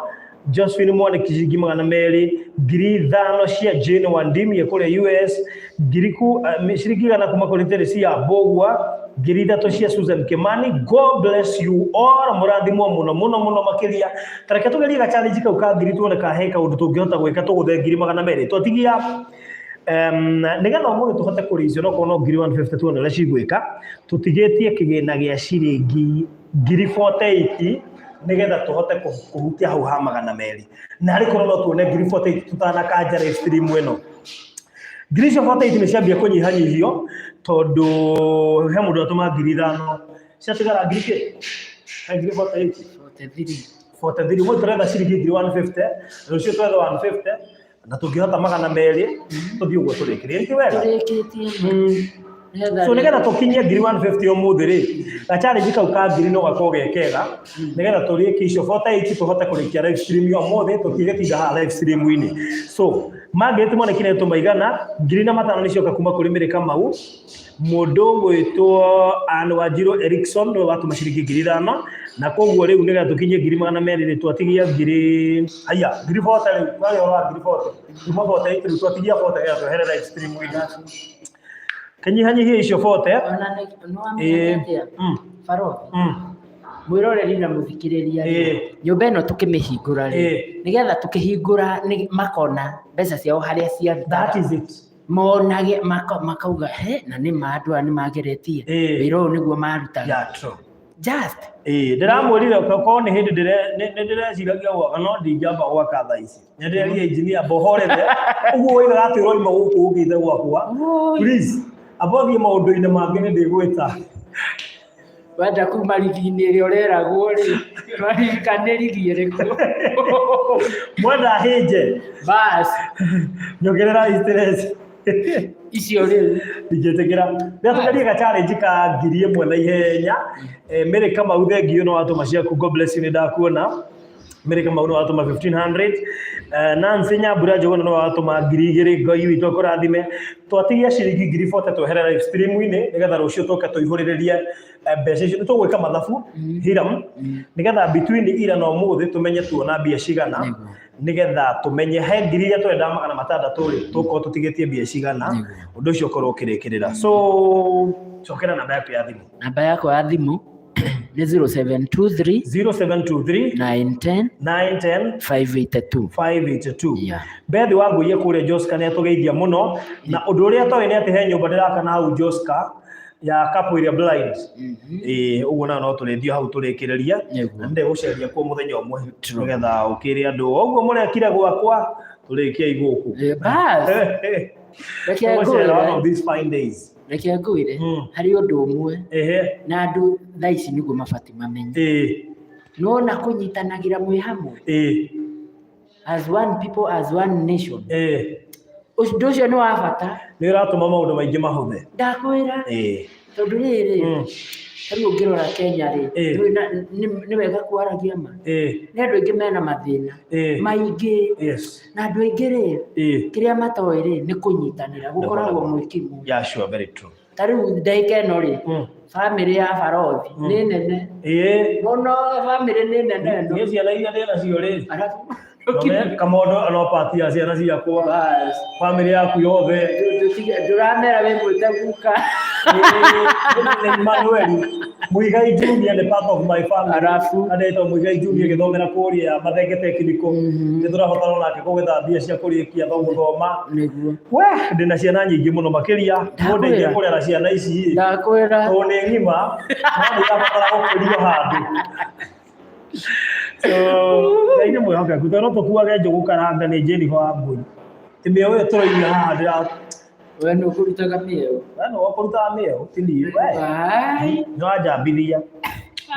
Josephine Mwaniki ciringi 200, 5000 cia Jane Wandimie kũrĩa US, ngiri ku ciringi 100 kuma kũrĩ Teresia Mbũgua, 3000 cia Susan Kimani. God bless you all, mũrathimwo mũno mũno mũno makĩria. Tareke tũgerie ga challenge kau ka ngiri tuone ka he kaũndũ tũngĩhota gwĩka tũgũthe 200,000 twatigia, nĩgetha ũmũthĩ tũhote kũrĩithio no korwo no ngiri 150 tuone ũrĩa cigwĩka. Tũtigĩtie kĩgĩna gĩa ciringi 48,000 nĩgetha tũhote kũhutia hau ha 200, na arĩ korwo no tuone 48,000 tũtanakanja live stream ĩno. Ngiri icio 48 nĩ ciambia kũnyihanyihio tondũ he mũndũ atũma 5000, ciatigara ngiri kĩ? He ngiri 48. 43. Ũmũthĩ tũretha ciringi ngiri 150, rũciũ twetha 150, na tũngĩhota 200 tũthiĩ ũguo tũrĩkĩrie ti wega. Tũrĩkĩtie. So nĩgetha tũkinyie ngiri 150 ũmũthĩ rĩ, ga challenge kau ka ngiri no gakorwo ge kega nĩgetha tũrĩkie icio 48, tũhote kũrĩkia live stream ya ũmũthĩ, tũtige tinda haha live stream-inĩ. So Margaret Mwaniki nĩ tũma igana, 1005 nĩ cioka kuma kũrĩ Mary Kamau. Mũndũ ũgwĩtwo Ann Wanjiru Erikson nĩwe watũma ciringi 5000, na koguo rĩu nĩgetha tũkinyie 200,000 rĩ, twatigia ngiri, haya, ngiri 40. Rĩu twarĩ ũhoro wa ngiri 40, kuma 48 rĩu twatigia 40 nĩgetha twehere live stream-inĩ, kĩnyihanyihie icio 40. Ona nĩ wamenya atĩa? Barothi, mwĩroreri na mũthikĩrĩria rĩ, nyũmba ĩno tũkĩmĩhingũra rĩ, nĩgetha tũkĩhingũra makona mbeca ciao harĩa ciarutaga. That is it. Monage makauga he na nĩ ma andũ aya nĩ mageretie wĩra ũyũ nĩguo marutaga. Yeah, true. Just Ĩĩ, ndĩramwĩrire korwo nĩ hĩndĩ nĩ ndĩreciragia gwaka no ndingĩamba gwaka thaa ici. Nĩ ndĩreria engineer mbohorere ũguo woigaga atĩ ũroima gũkũ ũkĩte gwakwa. Please, amba ũthiĩ maũndũ-inĩ mangĩ, nĩ ndĩgwĩta. Wenda kuma rigi-inĩ ĩrĩa ũreragwo rĩ, maririkane rigi ĩrĩkũ. Mwenda hĩnje. Bas. Nyongerera stress. Icio rĩu. Ndingĩtĩkĩra. Rĩrĩa tũgerie ga challenge ka 1000 na ihenya. Mary Kamau, thengiũ no watũma ciaku. God bless you, nĩ ndakuona. Mary Kamau no watũma 1500. Nancy Nyambura Njũgũna no watũma 2000. Ngai witũ akũrathime. Twatigia ciringi ngiri 40 twehere live stream-inĩ nĩgetha rũciũ tũke tũihũrĩrĩrie mbeca icio. Nĩ tũgwĩka mathabu Hiram nĩgetha between ira na ũmũthĩ tũmenye tuona mbia cigana, nĩgetha tũmenye he ngiri iria tũrenda 600 rĩ, tũkorwo tũtigĩtie mbia cigana, ũndũ ũcio ũkorwo ũkĩrĩkĩrĩra. So cokera namba yaku ya thimũ. Namba yakwa ya thimũ nĩ 0723 0723 910 910 582. 582. Yeah. Bethi wa ngũiye kũrĩa Joska nĩ atũgeithia mũno, na ũndũ ũrĩa toĩ nĩ atĩ he nyũmba ndĩraka na hau Joska. Ya couple ĩrĩa blind. Ĩĩ, ũguo nayo no tũrĩthiĩ hau tũrĩkĩrĩria. Nĩguo. Na nĩndĩgũceria kuo mũthenya ũmwe nĩgetha ũkĩre andũ ũguo mũrekire gwakwa tũrĩkiei gũkũ. Eh, bas reke Tũgũcera one ngwĩre of these fine days. Reke ngwĩre harĩ ũndũ ũmwe na andũ thaa ici nĩguo mabatiĩ mamenye. Nĩwona kũnyitanagĩra mwĩ hamwe as one people, as one nation, ũndũ ũcio nĩ wa bata. Nĩ ũratũma maũndũ maingĩ mahũthe. Ndakwĩra, tondũ rĩrĩ, rĩu ũngĩrora Kenya rĩ, ndũĩ nĩ wega kwaragia ma, nĩ andũ aingĩ mena mathĩna maingĩ, na andũ aingĩ rĩ, kĩrĩa matoĩ rĩ, nĩ kũnyitanĩra gũkoragwo mwĩ kĩmwe. Yeah, sure, very true. Ta rĩu ndagĩka ĩno rĩ, bamĩrĩ ya barothi nĩ nene mũno, bamĩrĩ nĩ nene ĩno. Niĩ ciana iria ndĩ nacio rĩ, Arabu kamondo no part ya ciana ciakwa. Bas. Bamĩrĩ yaku yothe. Ndũramera wĩ mwĩte guka. Nĩ Emmanuel Muigai Junior nĩ part of my family. Arabu. Andetwo Muigai Junior gĩthomera kũrĩa Mathenge Technical. Nĩ tũrabatara onake kũgetha mbia cia kũrĩkia gũthoma. Nĩguo. We, ndĩna ciana nyingĩ mũno makĩria. Mũndũ Ndakwĩra. kũrera ciana ici. Ndakwĩra. Tondũ nĩ ng'ima, no nĩ irabatara gũkũrio handũ. So, Ngai nĩ mwĩhokeku, tondũ no tũkuage njũgũ karanga nĩ Jennifer Wambui. Ti mĩeũ ĩyo tũroiga haha ndĩra We nĩ ũkũrutaga mĩeũ. We nĩwe ũkũrutaga mĩeũ, ti niĩ. We. Ai. Nĩ wanjambithia.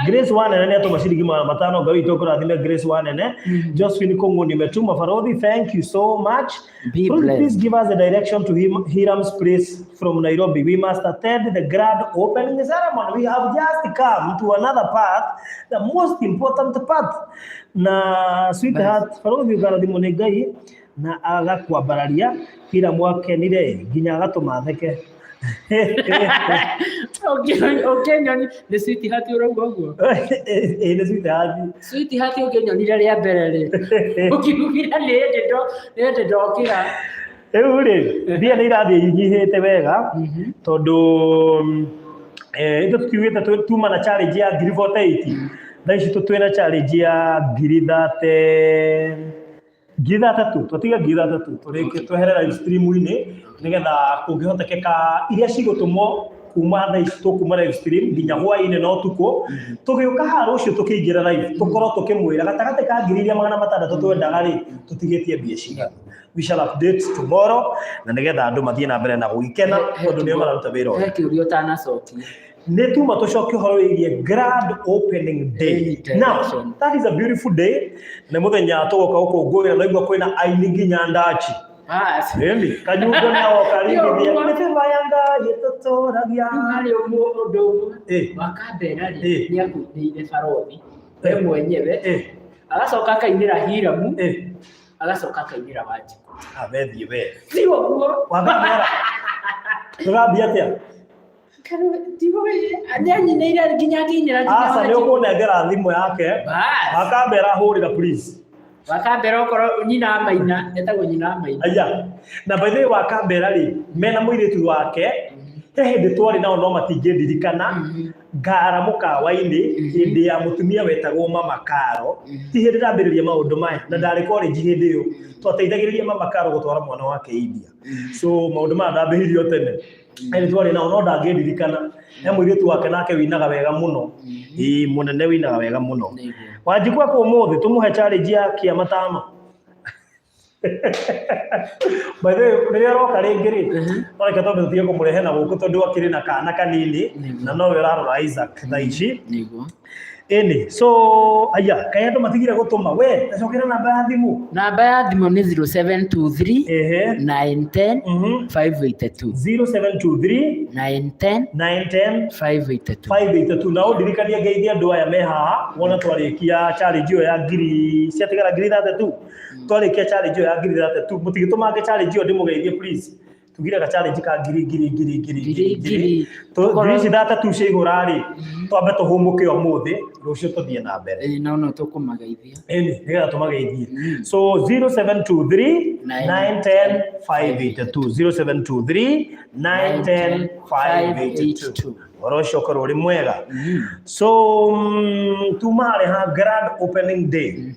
Grace Wanene nĩ atũma ciringi 500. Ngai witũ kũrathime Grace Wanene. Josephine Kung'u nimetuma Farodhi, thank you so much. Be Please, blessed. please give us the direction to him, Hiram's place from Nairobi. We must attend the grand opening ceremony. We have just come to another part, the most important part. Na sweetheart, Farodhi ũkarathimwo nĩ Ngai na agakwambararia Hiram akenire nginya agatũma theke. Ũkĩnyoni nĩ sweetheart ũrauga ũguo? Ĩĩ, nĩ sweetheart. Sweetheart, ũkĩnyonire rĩa mbere rĩ, ũkiugire nĩ hĩndĩ ndokĩra. Rĩu rĩ, mbia nĩ irathiĩ inyihĩte wega tondũ ithuĩ tũtiugĩte tuma na challenge ya ngiri 48, thaa ici twĩna challenge ya ngiri thate, 30,000, twatiga 30,000 tũrĩkie twehere live stream-inĩ nĩgetha kũngĩhotekeka iria cigũtũmwo kuma thaa ici tũkuma live stream nginya hwaĩ-inĩ na ũtukũ tũgĩũka haha rũciũ tũkĩingĩra live tũkorwo tũkĩmwĩra gatagatĩ ka ngiri iria 600 twendaga rĩ, tũtigĩtie mbia cigana. We shall update tomorrow na nĩgetha andũ mathiĩ na mbere na gũgĩkena tondũ nĩo mararuta wĩra ũyũ. He kĩũria ũtanacokia. Nĩ tuma tũcoke ũhoro wĩgiĩ grand opening day. Any Now direction. that is a beautiful day, nĩ mũthenya tũgoka gũkũngũĩra naigua kwĩna aini nginya ndaci. Bas. Ĩni kanyundo nĩ agoka ringithia mĩthemba ya Ngai ĩtũtũragia. Rĩu harĩ ũndũ ũmwe Wakambera rĩ, nĩ akũinĩire barothi we mwenyewe, agacoka akainĩra Hiramu, agacoka akainĩra Wanjikũ. Abethiĩ we. Ti ũguo? Wakambera tũgambia atĩa? Ndiũĩ, nĩ anyinĩire nginya akĩinĩra nginya Aca, nĩ Wanjikũ. ũkũnengera thimũ yake. Bas. Wakambera hũrĩra please. Wakambera okorwo nyina wa Maina, etagwo nyina wa Maina. Aya, na by the way Wakambera rĩ, mena mũirĩtu wake he hĩndĩ twarĩ nao no matingĩndirikana ngara mũkawa-inĩ hĩndĩ ya mũtumia wetagwo Mama Karo. Ti hĩndĩ ndambĩrĩria maũndũ maya na ndarĩ college hĩndĩ ĩyo, twateithagĩrĩria Mama Karo gũtwara mwana wake India, so maũndũ maya ndambĩrĩirie o tene. Hĩndĩ twarĩ nao no ndangĩndirikana, he mũirĩtu wake nake winaga wega mũno, ĩĩ, mũnene winaga wega mũno. Nĩguo. Wanjikũ akwa ũmũthĩ tũmũhe challenge ya kĩa matano. By the way, rĩrĩa aroka rĩngĩ rĩ, no reke twambe tũtige kũmũrehe na gũkũ tondũ akĩrĩ na kana kanini na nowe ũrarora Isaac thaa ici. Nĩguo. Ĩni, so aya, kaĩ andũ matigire gũtũma? We tacokera namba ya thimũ. Namba ya thimũ nĩ 0723 910 582. 0723 910 910 582. 582. Na ũndirikanie ngeithie andũ aya me haha wona twarĩkia challenge ĩyo ya ngiri ciatigara ngiri 32, twarĩkia challenge ĩyo ya ngiri 32, mũtigĩtũmange challenge ĩyo ndĩmũgeithie please. Tugire ga challenge ka ngiri ngiri ngiri ngiri Ngiri, ngiri. Ngiri ici 32 ciaihũra rĩ, twambe tũhũmũke ũmũthĩ, rũciũ tũthiĩ na mbere. Ĩĩ, no no tũkũmageithia. Ĩni, nĩgetha tũmageithie. So 0723 910 582, 0723 910 582. Ũhoro ũcio ũkorwo ũrĩ mwega. So tuma harĩ ha grand opening day,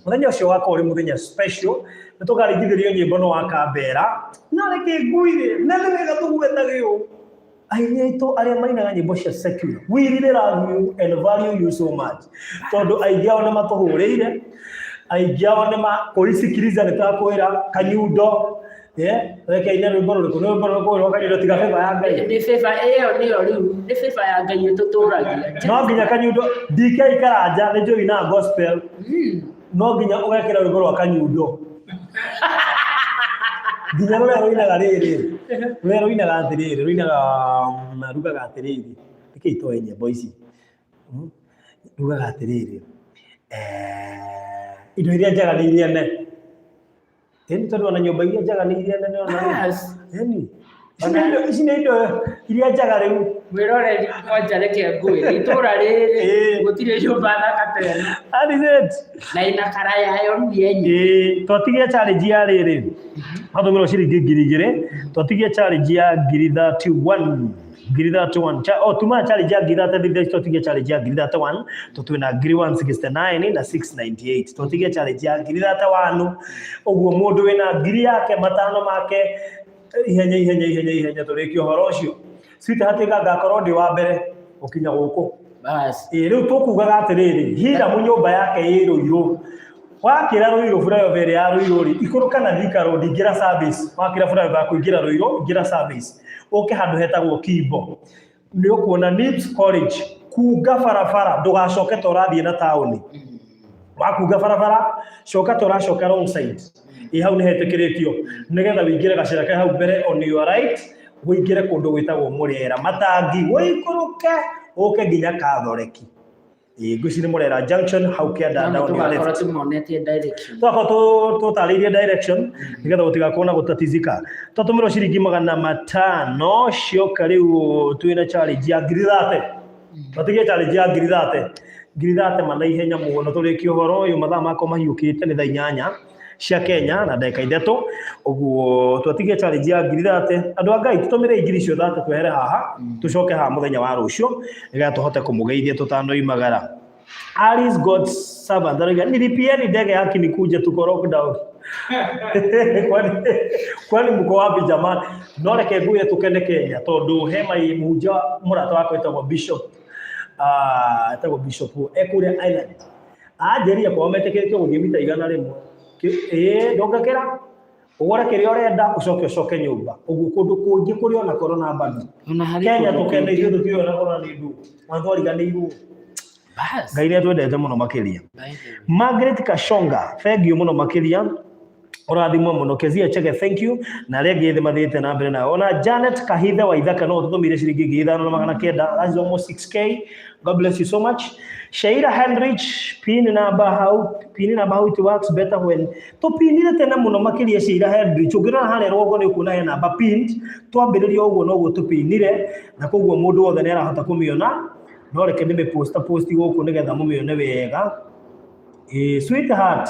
mũthenya ũcio wakorwo ũrĩ mũthenya special, nĩ tũkaringithĩrio nyĩmbo no Wakambera na reke nguire na nĩ wega tũgwetage ũũ. Aini aitũ arĩa mainaga nyĩmbo cia secular, we really love you and value you so much, tondũ aingĩ ao nĩ matũhũrĩire, aingĩ ao nĩ makũisikiriza, nĩ takwĩra Kanyundo. Yeah, reke aine rwĩmbo rũrĩkũ? Nĩ rwĩmbo rũrĩkũ rwa Kanyundo tiga Favor ya Ngai? Nĩ favor ĩyo, nĩyo rĩu nĩ favor ya Ngai ĩtũtũragia. No nginya Kanyundo. DK Karanja nĩ njũĩ na gospel, no nginya ũgekĩra rwĩmbo rwa Kanyundo, nginya rũrĩa rũinaga rĩrĩ, rũrĩa rũinaga atĩrĩrĩ, rũinaga rugaga atĩrĩrĩ, nĩkĩ itoĩ nyĩmbo ici? Rugaga atĩrĩrĩ, indo iria njega nĩ iria ne. Ĩni, tondũ ona nyũmba iria njega nĩ iria nene ona rĩu. Ĩni. Ici nĩ indo iria njega rĩu. Mwĩroreri, kwanja reke ngwĩre, itũra rĩrĩ gũtirĩ nyũmba thaka ta ĩno. That is it. Na ĩna kara yayo rĩu yenyewe. Ĩĩ, twatigia challenge ya rĩrĩ. Twatũmĩrwo ciringi 2000, twatigia challenge ya ngiri 31. Ngiri 31. Oh, tuma challenge ya ngiri 33, twatigia challenge ya ngiri 31, to twĩna ngiri 169 na 698. Twatigia challenge ya ngiri 31. Ũguo mũndũ wĩna ngiri yake, matano make, ihenya ihenya ihenya ihenya, tũrĩkie ũhoro ũcio. Sweetheart, ngakorwo ndĩ wa mbere gũkinya gũkũ. Bas. Ĩ, rĩu tũkugaga atĩrĩrĩ, Hiramu nyũmba yake ĩ Rũirũ. Wakĩra Rũirũ, flyover ĩrĩa ya Rũirũ rĩ, ikũrũka na Thika Road, ingĩra service. Wakĩra flyover ya kũingĩra Rũirũ, ingĩra service. Ũke handũ hetagwo Kimbo. Nĩ ũkuona Nibs College. Kunga barabara, ndũgacoke ta ũrathiĩ na taũni. Wakunga barabara, coka ta ũracoka wrong side. Ĩ, hau nĩ hetĩkĩrĩtio. Nĩgetha wĩingĩre gacĩra ke hau mbere on your right, ũingĩre kũndũ gwĩtagwo Mũrera. Matangi, ũikũrũke, ũke nginya Kathoreki. Ĩ, ngwĩciria Mũrera Junction hau kĩanda down your left. Tũgakorwo tũmonetie direction. Twakorwo tũtarĩirie direction nĩgetha gũtigakorwo na gũtatizika. Twatũmĩrwo ciringi 500 cioka, rĩu twĩna challenge ya ngiri 30. Twatigie challenge ya ngiri 30. Ngiri 30 mana ihenya mũno tũrĩkie ũhoro ũyũ, mathaa makwa mahiũkĩte, nĩ thaa 8 cia Kenya na ndagĩka 3. Ũguo twatigie challenge ya ngiri 30. Andũ a Ngai, tũtũmĩre ngiri icio 30 twehere haha, tũcoke haha mũthenya wa rũciũ nĩgetha tũhote kũmũgeithia tũtanoimagara. Alice God's servant arauga, "Nilipieni ndege yake nikuje, tuko lockdown. Kwani mko wapi jamani?" No reke ngwĩre tũkene Kenya, tondũ he mai mũhunjia mũrata wakwa wĩtagwo Bishop, etagwo Bishop ekũrĩa Island, anjĩrire kwao metĩkĩrĩtio gũthiĩ mita 100. Ĩĩ, ndũngĩkĩra, ũgũre kĩrĩa ũrenda, ũcoke ũcoke nyũmba. Ũguo kũndũ kũngĩ kũrĩ ona corona bado. Ona harĩ Kenya kũndũ tũkene, kũngĩ. Ithuĩ tũtiũĩ ona corona nĩ ndũ, ona twariganĩirwo. Bas. Ngai nĩ atwendete mũno makĩria. By the way. Margaret Kashonga, thank you mũno makĩria, ũrathimwo mũno. Kezia Chege, thank you, na arĩa angĩ ethĩ mathiĩte na mbere nao. Ona Janet Kahithe wa Ithaka no ũtũtũmĩire ciringi 5900, that's almost 6K. God bless you so much. Shaira Henrich, pin number, how pin number, how it works better when tũpinire tene mũno makĩria. Shaira Henrich, ũngĩrora harĩa rũgongo nĩ ũkuona he namba pinned. Twambĩrĩria ũguo noguo tũpinire, na koguo mũndũ wothe nĩ arahota kũmĩona, no reke ndĩmĩ posta post gũkũ nĩgetha mũmĩone wega. Ĩ, sweetheart,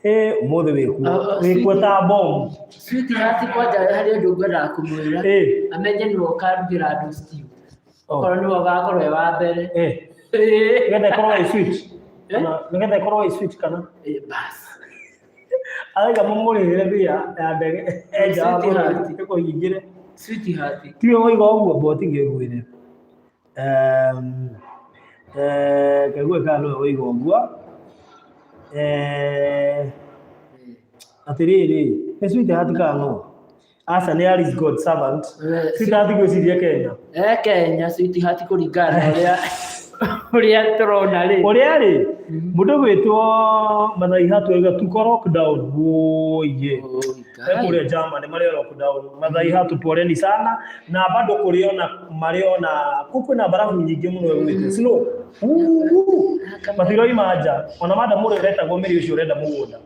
ĩ, ũmũthĩ wĩkuo Oh, oh, wĩkuo ta bomu. Sweetheart, kwanja harĩ ũndũ ngwendaga kũmwĩra. Ĩ. Amenye nĩwe ũkarugĩra andũ stew. Oh. Okorwo nĩwe ũgakorwo e wa mbere. Ĩ, nĩgetha ĩkorwo ĩ sweet. Kana nĩgetha ĩkorwo ĩ sweet kana Bas. Araiga mũmũrĩhĩre mbia ya ndege enja wa Sweetheart. bũrũri ĩkũhingĩre. Sweetheart. Tiwe woiga ũguo, mboti ngĩgwĩre. Kaigue kana nĩwe woiga ũguo. Atĩrĩrĩ, nĩ sweetheart kana no? Aca, nĩ Alice God servant. Sweetheart ngwĩciria Kenya. Kenya, sweetheart, kũringana na ũrĩa tũrona rĩ. Ũrĩa rĩ, mũndũ gwĩtwo Mathai Hatu auga tuko lockdown. Wũiye. Kũrĩa Germany marĩ o lockdown. Mathai Hatu, poleni sana. Na bado kũrĩ ona marĩ ona kũu kwĩna barabu nyingĩ mũno ĩgwĩte snow. Matiroima nja. Ona madam ũrĩa ũretagwo Mary ũcio ũrenda mũgũnda.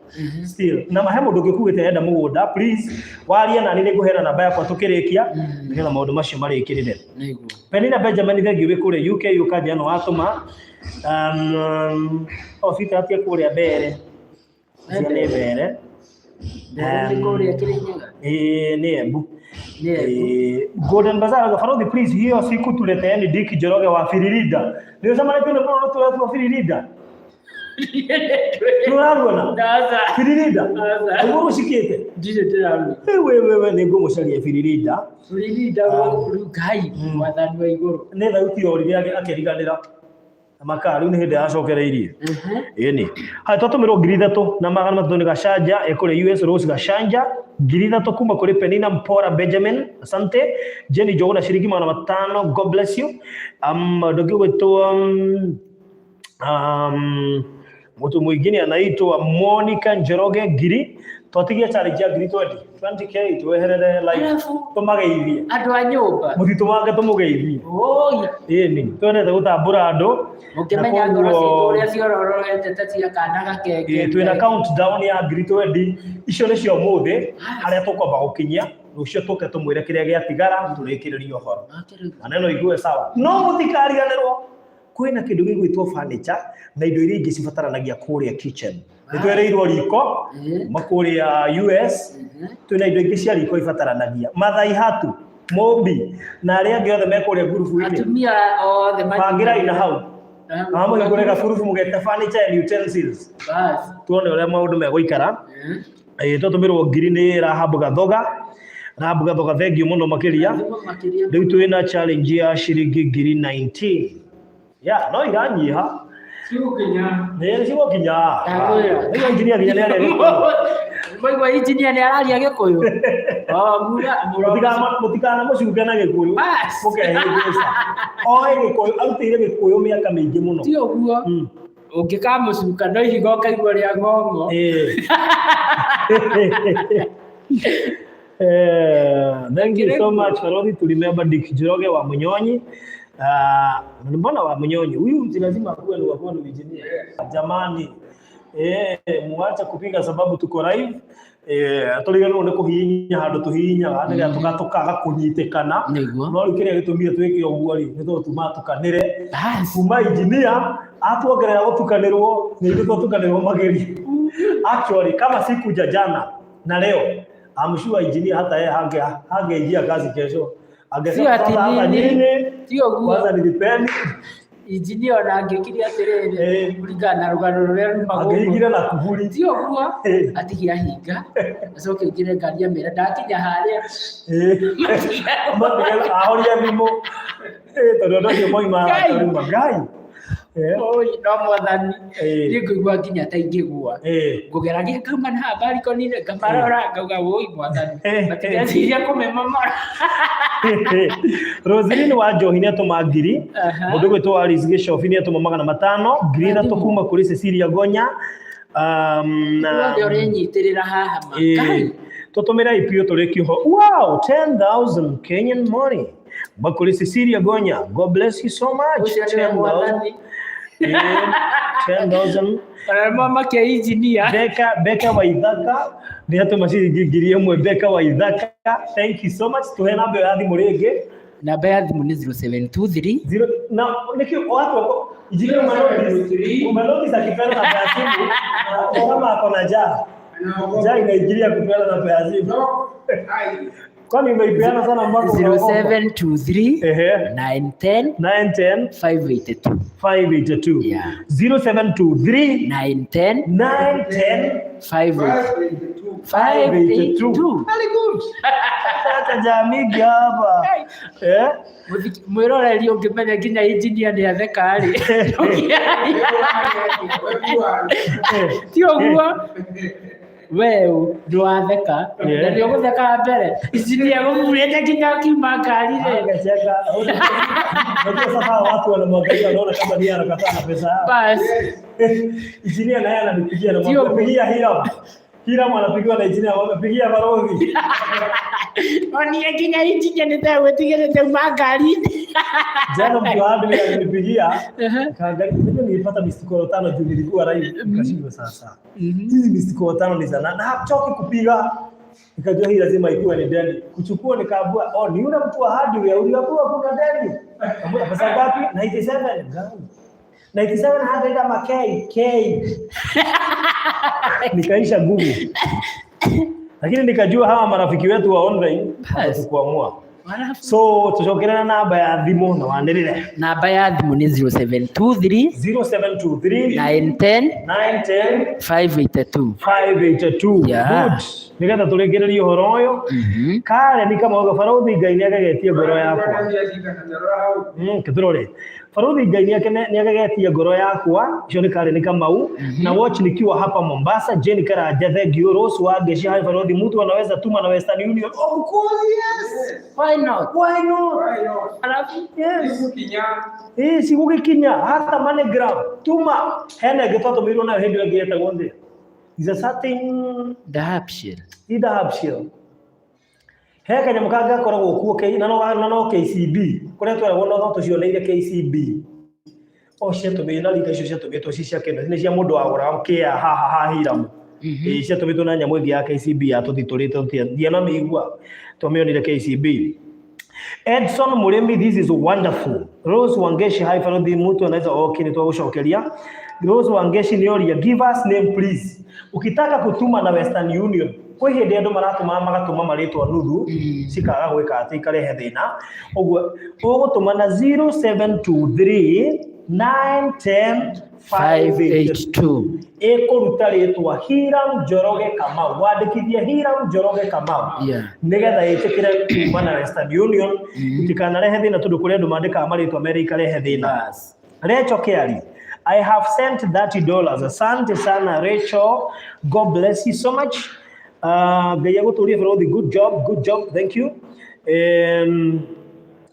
Still. Na he mũndũ ũngĩ kuugĩte arenda mũgũnda, please warie nani, nĩ ngũheana namba yakwa tũkĩrĩkia nĩgetha maũndũ macio marĩkĩrĩre. Nĩguo. Penina Benjamin, thank you wĩ kũrĩa UK, ũkanja no watũma. Oh, sweetheart kũrĩa mbere. Cia nĩ mbere. Mbere nĩ kũrĩa Kĩrĩnyaga. Ĩĩ, nĩ Embu. Nĩ Embu. Golden Bazaar, Farodhi, please, hiyo siku tuleteeni Dick Njoroge wa Firirida. Nĩ ũcemanĩtie na mũndũ wa Firirida? Nĩũraruona? Ndaca. Biririnda. Aca. Ũguo ũcikĩte? Ndirĩ ndĩrarua. Wewe nĩ ngũmũcaria biririnda. Biririnda rĩu Ngai mwathani wa igũrũ. Nĩ thauti yorire akĩriganĩra. Makaa rĩu nĩ hĩndĩ acokereirie. Ĩni. Haya, twatũmĩrwo 3,300 nĩ Gacanja ĩkũrĩa US Rose Gacanja, 3,000 kuma kũrĩ Penina Mpora Benjamin, asante. Jenny Njoguna ciringi 500, God bless you. Ndũngĩ gwĩtwo mtu mwingine anaitwa Monica Njoroge ngiri. Twatigia challenge ya ngiri 20 20K tweherere live. Alafu Tũmageithie. Andũ a nyũmba. Mũtitũ wake tũmũgeithie. Oi. Ĩni, twendete gũtambũra andũ. Mũkĩmenya Na ngoro citũ koguo- ũrĩa ciororoete ta cia kana gakenge. Ĩĩ, twĩna countdown ya ngiri twendi icio nĩcio ũmũthĩ harĩa tũkwamba gũkinyia, rũciũ tũke tũmwĩre kĩrĩa gĩatigara, tũrĩkĩrĩrie ũhoro maneno igue sawa. No mũtikariganĩrwo kwĩna kĩndũ gĩgwĩtwo furniture na indo iria ingĩ cibataranagia kũrĩa kitchen. Nĩ twereirwo riko kuma kũrĩa US, twĩna indo ingĩ cia riko ibataranagia. Mathai Hatu Mũmbi na arĩa angĩ othe me kũrĩa ngurubu-inĩ, Atumia othe bangĩrai na hau na mũhingũre gaburubu mũgete furniture and utensils, Bas. tuone ũrĩa maũndũ megũikara. Twatũmĩrwo ngiri nĩ Rahabu Gathoga. Rahabu Gathoga, thengiũ mũno makĩria. Thimo makĩria. Rĩu twĩna challenge ya ciringi ngiri 19 ya no iranyiha. Cigũkinya. Nĩ cigũkinya. Ndakwĩra. Nĩguo injinia nginya nĩ aria Gĩkũyũ. Mwaigua injinia nĩ araria Gĩkũyũ. Oh, mura mura. Mũtikanamũcuke na Gĩkũyũ. Bas. Mũkehĩngĩca oĩ Gĩkũyũ, arutĩire Gĩkũyũ mĩaka mĩingĩ mũno. Ti ũguo. Ũngĩkamũcuka no ihiga ũkaigua rĩa ng'ong'o. Thank you so much, Farodhi, to remember Dick Njoroge wa Munyonyi. Mbona wa Munyonyi? Huyu si lazima akuwe ni wakuwa ni engineer. Jamani. Muache kupiga sababu tuko live. Tũriganĩrwo nĩ kũhihinya handũ tũhihinyaga nĩgetha tũkaga kũnyitĩkana. Nĩguo. No rĩu kĩrĩa gĩtũmire twĩke ũguo rĩ, nĩ tondũ tuma tukanĩre. Bas. Kuma engineer atuongerera gũtukanĩrwo, nĩ ithuĩ twatukanĩrwo makĩria. Actually, kama sikuja jana na leo, I'm sure engineer hata yeye hangeingia kazi kesho. Angesema Sio ati sasa hapa nini. nyinyi Ti ũguo. kwanza nilipeni. Injinia ona angĩkire atĩrĩrĩ, kũringana na rũgano rũrĩa ruma gũkũ. Angĩingire na kuburi. Ti ũguo. Atige ahinga. Acoke aingĩre ngari amĩre ndakinya harĩa. Matige ahorie thimũ. Tondũ andũ acio moimaga Ngai. akaruma Ngai. Oi, no mwathani. Niĩ ngũigua nginya ta ingĩgua. Ngũgeragia ngauma na haha balcony-inĩ ngamarora ngauga woi mwathani. Matigeciria kũmĩmomora. Roselyn wa Njohi nĩ atũma ngiri. Mũndũ gwĩtwo Alice Gĩcobi nĩ atũma 500, 3,000 kuma kũrĩ Cecilia Gonya. Na Wothe ũrenyitĩrĩra haha ma. Ngai. Tũtũmĩra biũ tũrĩkie ũhoro. Wow, 10,000 Kenyan money. Kuma kũrĩ Cecilia Gonya. God bless you so much. Ũcio nĩwe 10,000. mwathani. 10,000. Ona nĩmamakia injinia. Beka Waithaka nĩ atũma ciringi 1,000. Beka Waithaka, thank you so much. Tũhe namba ĩyo ya thimũ rĩngĩ. Namba ya thimũ nĩ 0723 Zero na niki watu wako injinia, umenotice umenotice akipeana namba ya simu na kama ako na njaa, njaa inaingilia kupeana namba ya simu. Kwani umeipeana sana mpaka unaogopa? 0723 910 910 582. 582. Yeah. 0723 910 910 582. 582. Very good. Sasa jamii hapa. Mwĩroreri ũngĩmenya nginya injinia nĩ atheka rĩ, ti ũguo we ndwatheka na nĩ ũgũtheka mbere injinia gũmurĩte nginya akiuma ngari rĩ. Akacheka. Unajua sasa hawa watu wanamwangalia wanaona kama ni anakataa na pesa yao. Bas. Injinia naye ananipigia na Sio. mwambia, pigia Hiram. Hiram anapigiwa na injinia, wamepigia Barothi. Onire nginya injinia nĩ tegwĩtigĩrĩte uma ngari-inĩ. Jana mtu wa hardware alinipigia. Kaangalia, unajua nilipata missed call tano juu nilikuwa live. Nikashindwa sasa. Hizi missed call tano ni za nani? Na hachoki kupiga. Nikajua hii lazima ikuwe ni deni. Kuchukua nikaambiwa, oh, ni yule mtu wa hardware uliambiwa kuna deni. Kaambia pesa ngapi? 97. Gani? 9700 ama K K. Nikaisha nguvu. Lakini nikajua hawa marafiki wetu wa online Bas. watatukwamua. Alafu, So tũcokerere namba ya thimũ na wanĩrĩre. Namba ya thimũ nĩ 0723 0723 910 910 582. 582. Yeah. Good. Nĩgetha tũrĩkĩrĩrie ũhoro ũyũ. Karen Kamau Barũthi Ngai nĩagegetie ngoro yakwa. Kĩtũrore. Barũthi Ngai nĩagegetie ngoro yakwa. Icio nĩ Karen Kamau. Na watch nikiwa hapa Mombasa. Jane Karanja, thank you. Rose Wangeshi, hi Barũthi, mtu anaweza tuma na Western Union. Of course, yes. Why not? Why not? Alafu Yes. Ĩĩ cigũgĩkinya hata MoneyGram tuma hena ĩngĩ twatũmĩirwo nayo hĩndĩ ĩyo ĩngĩ yetagwo nthĩ is a certain Dahabshiil. Dahabshiil. He kanyamũ kangĩ gakoragwo kuo na no KCB kũrĩa tweragwo no tũcioneire KCB o ciatũmĩirwo na rika icio ciatũmĩtwo ci cia kĩndũ nĩ cia mũndũ wagũraga kĩa haha ha Hiramu. Ĩĩ ciatũmĩtwo na nyamũ ĩngĩ ya KCB yatũthitũrĩte ndianamĩigua twamĩonire KCB. Edson Murimi, this is wonderful. Rose Wangeshi, hi Farodhi, mtu anaweza okay, ni twagucokeria. Rose Wangeshi nĩoria, give us name please. Ukitaka kutuma na Western Union, kwĩ hĩndĩ andũ maratũma magatũma marĩtwa nuthu cikaga gwĩka atĩ ikarehe thĩna. Ũguo ũgũtũma na 0723 910 582 582. Ĩkũruta rĩtwa Hiram Njoroge Kamau, wandĩkithie Hiram Njoroge Kamau nĩgetha ĩtĩkĩre kuma na Western Union itikanarehe thĩna tondũ kũrĩ andũ mandĩkaga marĩtwa merĩ ikarehe thĩna. Bas. Rachel Kerry, I have sent $30. Asante sana Rachel. God bless you so much. Ngai agũtũrie bũrũri. Good job, good job. Thank you.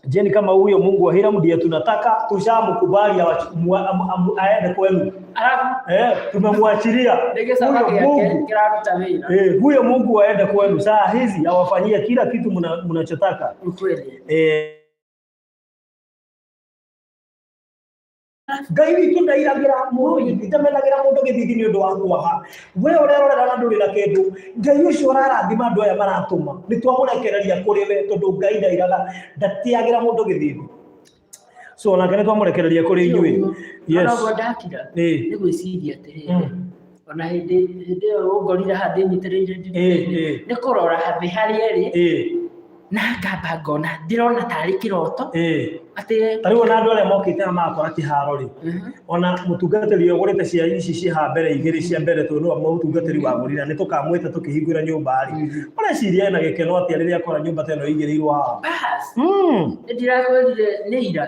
Jeni kama huyo Mungu wa Hiram ndiye tunataka, tushamkubali aende kwenu. Alafu Tumemwachilia nĩgĩcaba huyo gĩake Mungu. kĩraruta wĩra. Huyo Mungu aende kwenu saa hizi awafanyie kila kitu mnachotaka. Ukweli. Ngai witũ ndairagĩra mũndũ ndamenagĩra mũndũ gĩthithi nĩ ũndũ wa kwaha we ũrerorera na ndũrĩ na kĩndũ. Ngai ũcio ũrarathima andũ aya maratũma nĩ twamũrekereria kũrĩ we tondũ Ngai ndairaga ndatiagĩra mũndũ gĩthithi, so onake nĩ twamũrekereria kũrĩ inyuĩ. Yes. Ona ũguo ndakira nĩ gwĩciria atĩrĩrĩ, ona hĩndĩ hĩndĩ ĩyo ũngorire haha ndĩnyitĩrĩire nĩ kũrora thĩ harĩa ĩrĩ na ngamba ngona ndĩrona tarĩ kĩroto atĩ Ta rĩu ona andũ arĩa mokĩte na magakora kĩharo rĩ, ona mũtungatĩri ũrĩa ũgũrĩte cia ici ciĩ haha mbere igĩrĩ cia mbere tondũ nĩwe mũtungatĩri wagũrire nĩ tũkamwĩta tũkĩhingũra nyũmba rĩ, ũreciria ena gĩkeno atĩa rĩrĩa akora nyũmba ta ĩno ĩigĩrĩirwo haha? Bas, nĩ ndĩrakwĩrire nĩ ira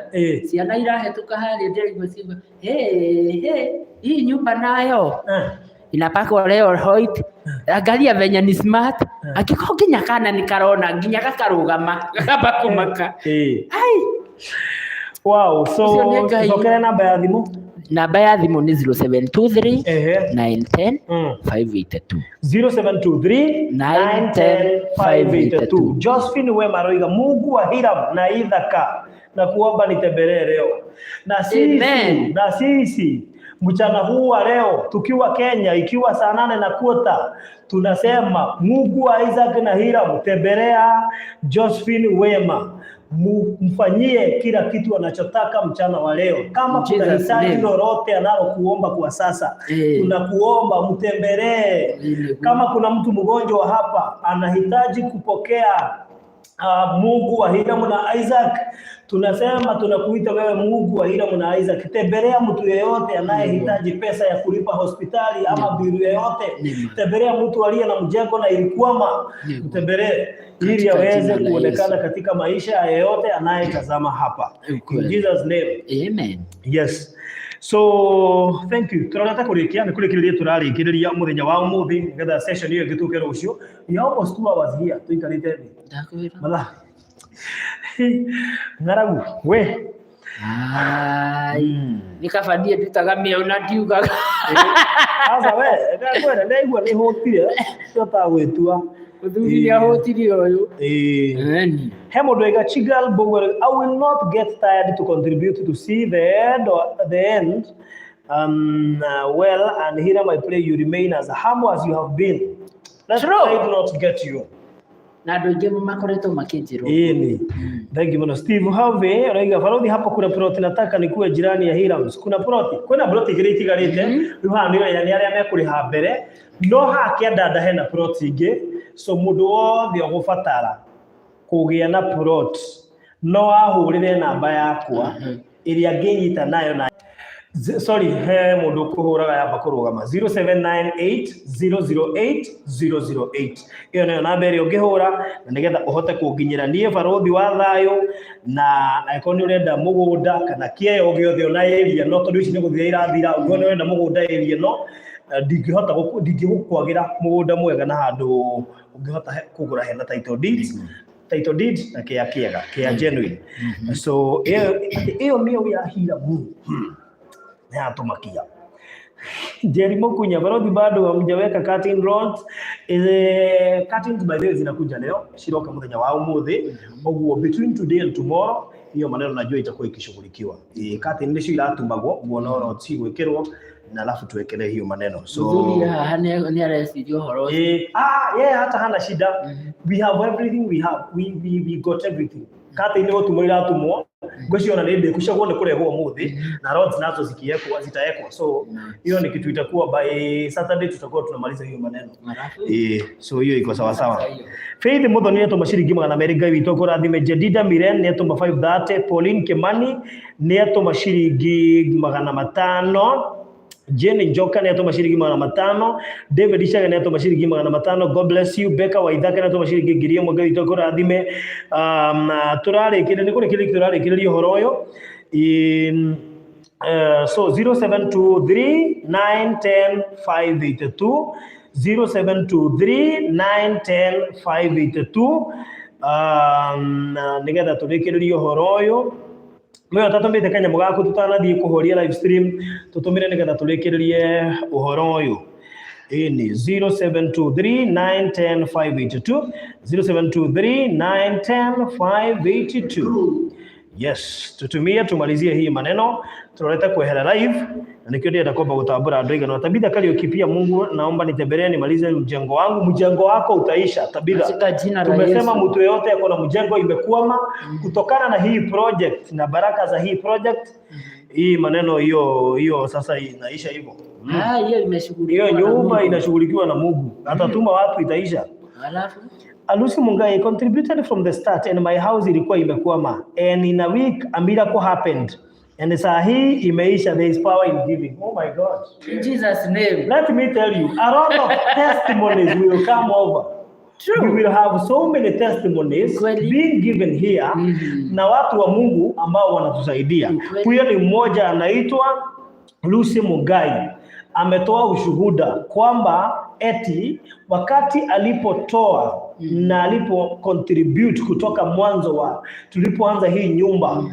ciana irahetũka harĩa ndĩraigua ciuga, "Hey, hey, hii nyumba nayo inapakwa leo white, angalia venye ni smart." Angĩkorwo nginya kana nĩ karona nginya gakarũgama gakamba kũmaka. Ai. Wow, so Ũcio nĩ Ngai. cokere namba ya thimũ. Namba ya thimũ nĩ 0723 910 582. 0723 910 582. Josephine Wema aroiga Mungu wa Hiram na Ithaka na kuomba nitembelee leo. Na sisi, Amen. na sisi mchana huu wa leo tukiwa Kenya ikiwa saa 8:15 tunasema Mungu wa Isaac na Hiram, tembelea Josephine Wema, mfanyie kila kitu anachotaka mchana wa leo. Kama In kuna Jesus' hitaji name. lolote analokuomba kwa sasa, tunakuomba mtembelee. Kama kuna mtu mgonjwa hapa anahitaji kupokea Mungu wa Hiramu na Isaac, tunasema tunakuita wewe Mungu wa Hiramu na Isaac, tembelea mtu yeyote anayehitaji pesa ya kulipa hospitali ama bill yeyote. Tembelea mtu aliye na mjengo na ilikwama, mtembelee ili Katika aweze jina la kuonekana Yesu. katika maisha ya yeyote anayetazama hapa. In Jesus name. Amen. Yes. So thank you. Turareta kurikia ni kurikiriria turarikiriria muthenya wa umuthi nigetha session iyo ĩngĩ rũciũ. We are almost 2 hours here tuikarĩte thĩ. Ndakwĩra. Mathaa. Ng'aragu we. Ai. Nĩ kaba niĩ ndutaga mĩaũ na ndiugaga. Sasa we ndakwĩra ndaigua nĩ hũtire ciotaga gwĩtua. Mũthuri nĩ ahũtirie ũyũ. Ĩĩ. Ĩni. He mũndũ waiga Chigal Bogo, I will not get tired to contribute to see the end or the end well, and Hiram, I pray you remain as humble as you have been. Let True. pride not get you. Na andũ aingĩ makoretwo makĩnjĩra ũguo. Ĩni. Thank you muno. Steve Harvey araiga Farodhi, hapo kuna plot nataka nikuwe jirani ya Hirams. Kuna plot, kwĩna plot igĩrĩ itigarĩte. Rĩu haha nĩ nĩ arĩa mekũrĩha mbere. No haha kĩandanda hena plot ingĩ. So mũndũ wothe ũgũbatara Kũgĩa na plot, no ahũrĩre namba yakwa ĩrĩa ngĩnyita nayo na sorry, he mũndũ ũkũhũraga yamba kũrũgama. 0798 008 008, ĩyo nĩyo namba ĩrĩa ũngĩhũra na nĩgetha ũhote kũnginyĩra niĩ Barũthi wa Thayũ. Na angĩkorwo nĩ ũrenda mũgũnda kana kĩeo gĩothe ona area no tondũ ici nĩ gũthira irathira, ũngĩkorwo nĩ ũrenda mũgũnda area no ndingĩhota ndingĩgũkwagĩra mũgũnda mwega na handũ ũngĩhota kũgũra hena title deeds, title deed na kĩa kĩega, kĩa genuine. So ĩyo ĩyo mĩau ya Hiramu nĩ yatũmakia. Jerry Mukunya, Barothi, bado hamjaweka curtain rods. Curtains, by the way, zinakuja leo, ciroka muthenya wa umuthi. Ũguo between today and tomorrow hiyo maneno najua itakuwa ikishughulikiwa. Curtain nicio iratumagwo, ũguo no rods igwĩkĩrwo na alafu tuwekelee hiyo maneno. So Mũthuri haha nĩ areciria ũhoro ũcio. Yeah, hata hana shida. We have everything we have. We got everything. Curtain nĩ gũtumwo iratumwo. Ngwĩciria ona nĩ ndĩku ciaguo nĩ kũrehwo ũmũthĩ na rods nazo zikiekwa zitaekwa. So hiyo ni kitu itakuwa by Saturday tutakuwa tunamaliza hiyo maneno. Alafu So hiyo iko sawa sawa. Sasa hiyo. Faith Muthoni nĩ atũma ciringi 200, Ngai witũ akũrathime. Jedida Miren nĩ atũma 530. Pauline Kimani nĩ atũma ciringi 500. Jane Njoka nĩ atũma ciringi 500. David Ishaga nĩ atũma ciringi 500. God bless you. Becca Waithaka nĩ atũma ciringi 1000, Ngai witũ akũrathime. Tũrarĩkĩrĩria nĩ kũrĩkĩrĩria tũrarĩkĩrĩria ũhoro ũyũ. So 0723 910 582, 0723 910 582, nĩgetha tũrĩkĩrĩrie ũhoro ũyũ. Mwe ũtatũmĩte kanyamũ gaku tũtanathiĩ kũhoria live stream, tũtũmĩre nĩgetha tũrĩkĩrĩrie ũhoro ũyũ. Ĩni 0723 910 582, 0723 910 582. Yes, tutumie tumalizie hii maneno turorete kwehera live na nikio ndĩrenda kwamba gũtambũra andũ aigana. Tabitha Kariuki pia, Mungu naomba nitembelee nimalize mjengo wangu. Mjengo wako utaisha, Tabitha. Katika jina la Tumesema Yesu. mtu yeyote ako na mjengo imekwama kutokana na hii project na baraka za hii project, hii maneno hiyo hiyo sasa inaisha hivyo. Ah, hiyo imeshughulikiwa Hiyo na nyumba Mungu. inashughulikiwa na Mungu, atatuma watu, itaisha. Alafu Alusi Mungai contributed from the start and my house ilikuwa imekwama and in a week a miracle happened and saa hii imeisha. There is power in giving. Oh my God. In Jesus' name. Let me tell you, a lot of testimonies will come over. True. We will have so many testimonies Kweli. being given here na watu wa Mungu ambao wanatusaidia. Kweli. Huyo ni mmoja anaitwa Lucy Mugai, ametoa ushuhuda kwamba eti wakati alipotoa na alipo contribute kutoka mwanzo wa tulipoanza hii nyumba,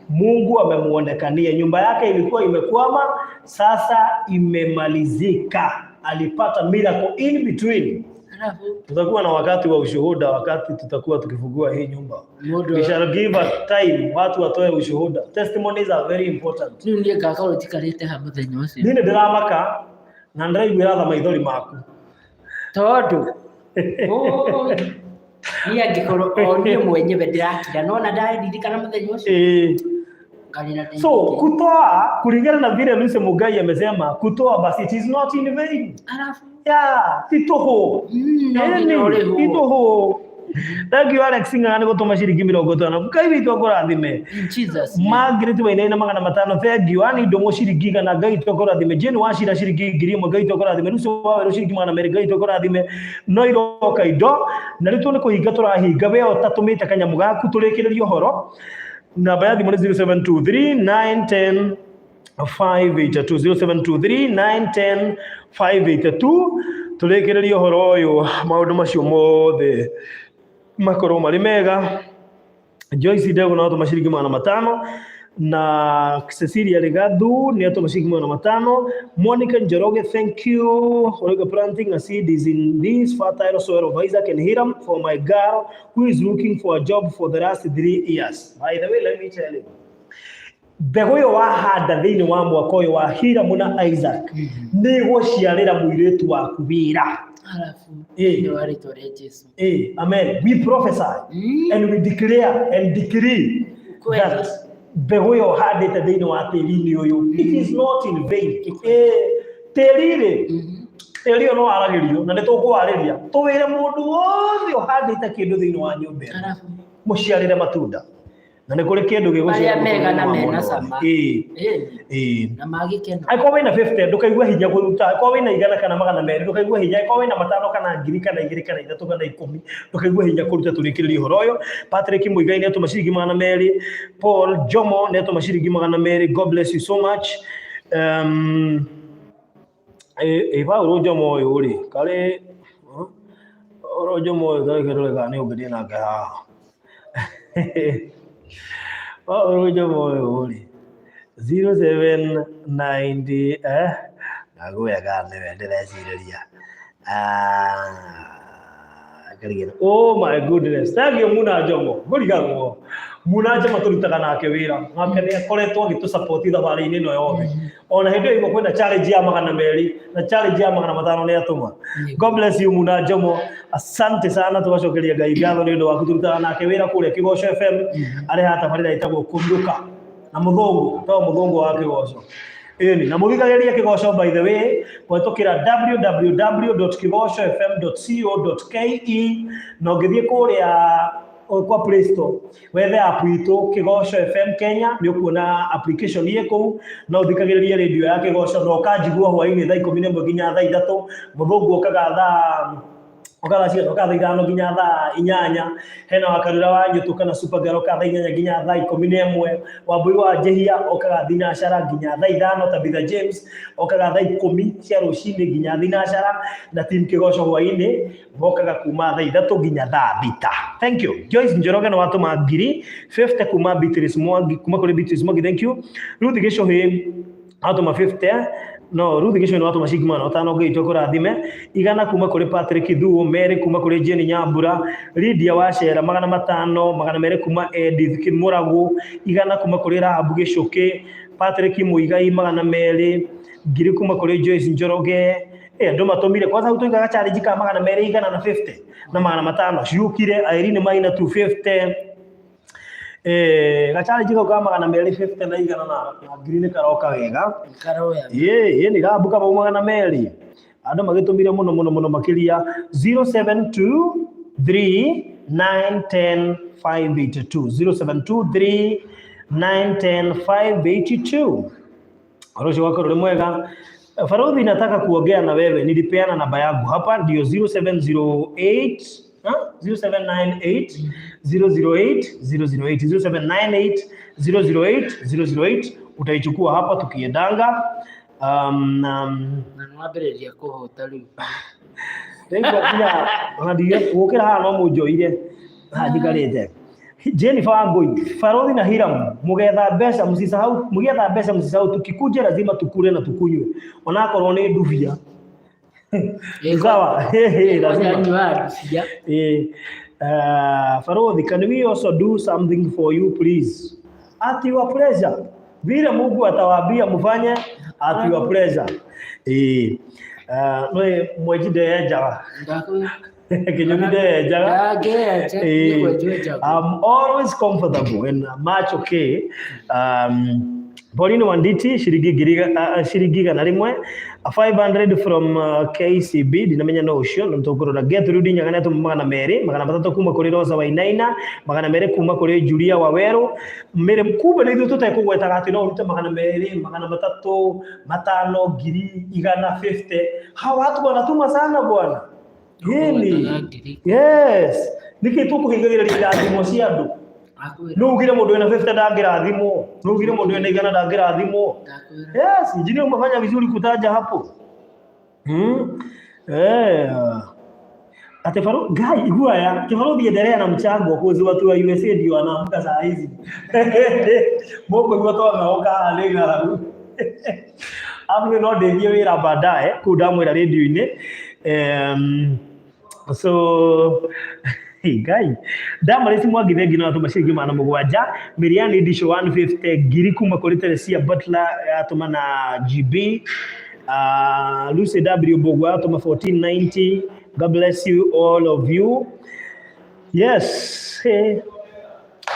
Mungu amemuonekania. Nyumba yake ilikuwa imekwama, sasa imemalizika. Alipata miracle in between. Alafu Tutakuwa na wakati wa ushuhuda wakati tutakuwa tukifungua hii nyumba. Mũndũ We shall give a time watu watoe ushuhuda. Testimonies are very important. rĩu niĩ ngakorwo njikarĩte ha mũthenya ũcio. Niĩ nĩ ndĩramaka na ndĩraiguĩra tha maithori maku. Tondũ ũĩ, niĩ angĩkorwo o niĩ mwenyewe ndĩrakira nona ndaririkana mũthenya ũcio ngarĩra ndĩ So kutoa kulingana na vile Lucy Mugai amesema, kutoa basi it is not in vain. Alafu Yeah, ti tũhũ. No nginya ũrĩhwo. Ti tũhũ. Thank you, Alex Ng'ang'a, nĩ gũtũma ciringi 50. Ngai witũ akũrathime. In Jesus' name. Margaret Wainaina 500, thank you. Ani Ndũng'ũ ciringi 100, Ngai witũ akũrathime. Jane Wachira ciringi 1000, Ngai witũ akũrathime. Lucy Wawerũ ciringi 200, Ngai witũ akũrathime. No iroka indo na rĩu nĩ kũhinga tũrahinga, we ũtatũmĩte kanyamũ gaku tũrĩkĩrĩrie ũhoro. Namba ya thimũ nĩ 0723 910 582, 0723 910 582. Tũrĩkĩrĩrie ũhoro ũyũ, maũndũ macio mothe makorwo marĩ mega. Joyce Ndego no atũma ciringi 500 na Cecilia Rigathu nĩ atũma ciringi 500. Monica Njoroge, thank you. Origa planting a seed is in this fertile soil of Isaac and Hiram for my girl who is looking for a job for the last 3 years. By the way, let me tell you, mbegũ ĩyo wahanda thĩinĩ wa mwaka ũyũ wa Hiramu na Isaac nĩ ĩgũciarĩra mũirĩtu waku wĩra. Alafu Ĩ. nĩ wa rĩtwa rĩa Jesu. Amen. We prophesy and we declare and decree Kweli. that mbegũ ĩyo ũhandĩte thĩinĩ wa tĩri-inĩ ũyũ, it is not in vain. Tĩri rĩ, tĩri ũyũ no waragĩrio na nĩ tũkũwarĩria tũwĩre mũndũ wothe ũhandĩte kĩndũ thĩinĩ wa nyũmba ĩno. Alafu Mũciarĩre matunda. Na nĩ kũrĩ kĩndũ gĩgũciara Marĩa mega na mũtũrĩre-inĩ wa mena mũndũ cama. wothe. Ĩĩ. Ĩni. Ĩĩ. Na magĩkeno. Angĩkorwo wĩna 50 ndũkaigue hinya kũruta, angĩkorwo wĩna 100 kana 200 ndũkaigue hinya, angĩkorwo wĩna 5 kana 1000 kana 2 kana 3 kana 10 ndũkaigue hinya kũruta. Tũrĩkĩrĩrie ũhoro ũyũ. Patrick Muigai nĩ atũma ciringi 200, Paul Jomo nĩ atũma ciringi 200. God bless you so much. Ĩ Paul Jomo ũyũ rĩ, karĩ Paul Jomo ũyũ tareke ndore kana nĩ ũngĩ ndĩ nake haha. Paul Jomo ũyũ rĩ, 0790 ndagũya kana nĩwe ndĩrecirĩria. Ah, karigĩra. Oh my goodness. Thank you Muna Jomo. Ngũriganwo. Muna Jomo tũrutaga nake wĩra. Nake nĩ akoretwo agĩtũ-support thabarĩ-inĩ ĩno yothe. Ona hĩndĩ ĩyo ĩmwe kwĩna challenge ya 200 na challenge ya 500 nĩ atũma. God bless you Muna Jomo. Asante sana, tũgacokeria Ngai ngatho nĩ ũndũ waku. Tũrutaga nake wĩra kũrĩa Kĩgoco FM, arehaga tabarĩra ĩtagwo Kũriũka na mũthũngũ, to mũthũngũ wa Kĩgoco. Ĩni, na mũthikagĩrĩrie Kĩgoco by the way kũhetũkĩra www.kigocofm.co.ke, na ũngĩthiĩ kũrĩa kwa Play Store wethe app itũ Kĩgoco FM Kenya, nĩ ũkuona application ĩ kũu, no ũthikagĩrĩrie radio ya Kĩgoco na ũkanjigua hwaĩ-inĩ thaa 11 nginya thaa 3. Mũthũngũ okaga thaa okaga cigana? Okaga thaa 5 nginya thaa 8. Hena Wakarura wa Nyũtũ kana Supergirl, okaga thaa 8 nginya thaa 11. Wambui wa Njehia okaga thinacara nginya thaa 5. Tabitha James okaga thaa 10 cia rũcinĩ nginya thinacara, na team Kĩgoco hwaĩ-inĩ mokaga kuma thaa 3 nginya thaa 6. Thank you. Joyce Njoroge nĩ watũma ngiri 50 kuma Beatrice Mwangi, kuma kũrĩ Beatrice Mwangi, thank you. Ruth Gĩcũhĩ atũma 50, no Ruth Gĩcũhĩ nĩ watũma ciringi 500, Ngai witũ akũrathime. 100 kuma kũrĩ Patrick Thuo, 2 kuma kũrĩ Jane Nyambura, Lydia Wacera 500, 200 kuma Edith Kimũragũ, 100 kuma kũrĩ Rahabu Gĩcũkĩ, Patrick Muigai 200, 1000 kuma kũrĩ Joyce Njoroge. Andũ matũmire kwanza hau tũigaga challenge ka 200, 100 na 50 na 500 ciũkire. Irene Maina 250, gachallenge kau ka 250 na 100 na 1000 nĩ karoka wega. Karoya. Ĩĩ nĩ rambuka mau 200 andũ magĩtũmire mũno mũno mũno makĩria. 0723 910 582, 0723 910 582. Ũhoro ũcio wakorwo ũrĩ mwega. Farodhi, nataka kuongea na wewe, nilipeana namba yangu hapa, ndio 0708, ha? 0798 008 008, 0798 008 008, utaichukua hapa tukiendanga. Na nĩwambĩrĩria kũhũta rĩu. Ndaigua nginya ona gũkĩra haha no mũnjoire haha njikarĩte. Jennifer Wangui, Farodhi na Hiram, mũgetha mbeca msisahau, mũgĩetha mbeca msisahau, tukikuja lazima tukule na tukunywe, onakorwo nĩ ndubia. Sawa. Lazima. Nyua ndubia. Farodhi, can we also do something for you please? At your pleasure. Vile Mungu atawaambia mfanye, at your pleasure. No mwenji ndeyenjaga. Kinyuki ndeyenjaga. Ndangĩenja, nĩ kwenjwo enjagwo. I'm always comfortable and much okay. Pauline Wanditi ciringi 100,000, 500 from KCB, ndinamenya no ũcio no tũkũrora. Gertrude Nyaga nĩatũma 200, 300 kuma kũrĩ Rosa Wainaina, 200 kuma kũrĩ Julia Waweru. Mĩrĩ kumbe nĩ ithuĩ tũtekũgwetaga atĩ no ũrute 200, 300, 500, 1000, 100, 50. Hawa watu wanatuma sana bwana. Yeni. Ũgwetaga 10,000. Yes. Nĩkĩ tũkũhingagĩrĩria irathimo cia andũ? Akwĩra. No ugire mũndũ wĩna 50 ndangĩrathimwo. No ugire mũndũ wĩna 100 ndangĩrathimwo. Ndakwĩra. Yes, engineer umefanya vizuri kutaja hapo. Ate Faru, Ngai igua ya, ate Faru endelea na mchango kuzi watu wa USA ndio wanaamka saa hizi. Mungu igua to ameoka haha nĩ ng'aragu. Amu no ndĩthiĩ wĩra baadaye kũu ndamwĩra radio-inĩ. So Ngai Damaris Mwangi thengi no atũma ciringi 700, Miriani Disho 150, 1000 kuma kũrĩ Teresia Butler atũma na GB. Lucy W Mbugua atũma 1490. God bless you all of you. Yes. Hey.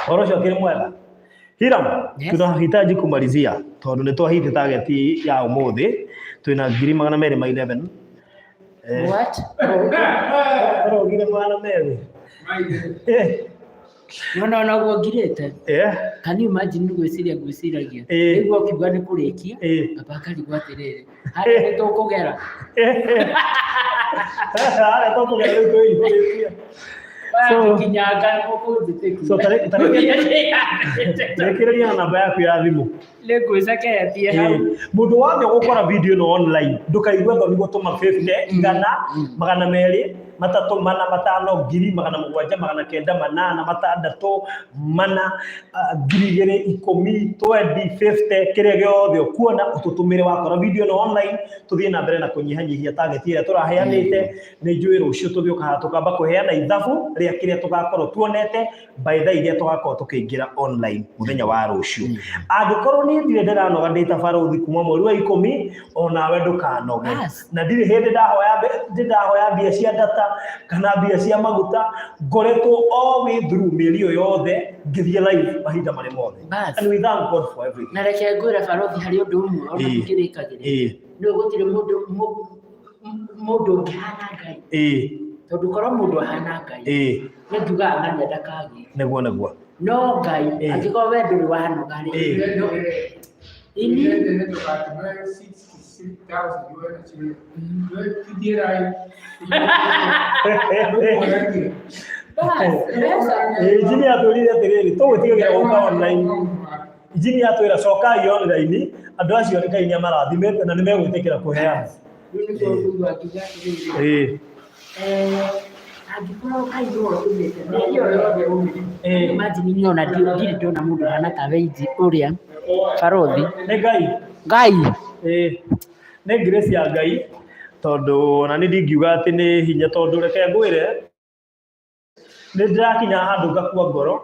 Ũhoro ũcio ũkĩrĩ mwega. Hiram, Yes. tunahitaji kumalizia tondũ nĩ twahit target ya ũmũthĩ, twĩna 211,000. What? Ũraugire 200. Nona ona ũguo ngirĩte. Eh, Can you imagine nĩ gwĩciria ngwĩciragia. Ĩĩ. Rĩu ũkiuga nĩ kũrĩkia. Ĩĩ. Ngamba ngarigwo atĩrĩrĩ. Harĩa nĩ tũkũgera. Harĩa tũkũgera rĩu twĩihũrĩtie. So- Kinyanga nĩ mũkũnjĩtĩkia. So, Rĩkĩrĩria na namba yaku ya thimũ. Nĩ ngwĩcekeretie hau. Mũndũ wothe ũgũkora video ĩno online ndũkaigue thoni gũtũma 50 igana 200 3 4 5 ngiri 700 900 8 6 4 2,000 10 20 50 kĩrĩa gĩothe ũkuona ũtũtũmĩre wakora video ĩno online tũthiĩ na mbere na kũnyihanyihia target ĩrĩa tũraheanĩte. Nĩ njũĩ rũciũ tũgĩũka haha tũkamba kũheana ithabu rĩa kĩrĩa tũgakorwo tuonete by thaa iria tũgakorwo tũkĩingĩra online mũthenya wa rũciũ. Angĩkorwo niĩ ndirĩ ndĩranoga ndĩ ta barũthi kuma mweri wa 10, onawe ndũkanoge. Bas. Na ndirĩ hĩndĩ ndahoya mbia cia data kana mbia cia maguta, ngoretwo all way through mĩeri ĩyo yothe ngĩthiĩ live mahinda marĩ mothe. Bas. And we thank God for everything. Na reke ngwĩre barũthi harĩ ũndũ ũmwe ona Ĩĩ. tũkĩrĩkagĩrĩria. Ĩĩ. Nĩ gũtirĩ mũndũ mũndũ ũngĩhana Ngai. Ĩĩ. Tondũ korwo mũndũ ahana Ngai. Ĩĩ. Nĩ ngiugaga ng'ania ndakagĩe. Nĩguo nĩguo. No Ngai Ĩĩ. angĩkorwo we ndũrĩ wanoga rĩ. Ĩĩ. Ini bas mbeca. Ĩĩ, Injinia atwĩrire atĩrĩrĩ, tũgũtigagĩra gũka online. Injinia atwĩra cokai online, andũ acio Ngai nĩ amarathimĩte na nĩ megwĩtĩkĩra kũheana. Rĩu nĩkĩo ngũigua ngiuga atĩrĩrĩ. Ĩĩ. Angĩkorwo Ngai nĩwe ũtũmĩte mĩeri ĩyo yothe ũmĩte. Ĩĩ. Imagine niĩ ona ndirĩ ndona mũndũ ũhana ta Weinji ũrĩa barũthi. Nĩ Ngai. Ngai. Ĩĩ. Nĩ grace ya Ngai tondũ ona niĩ ndingiuga atĩ nĩ hinya tondũ reke ngwĩre nĩ ndĩrakinya handũ ngakua ngoro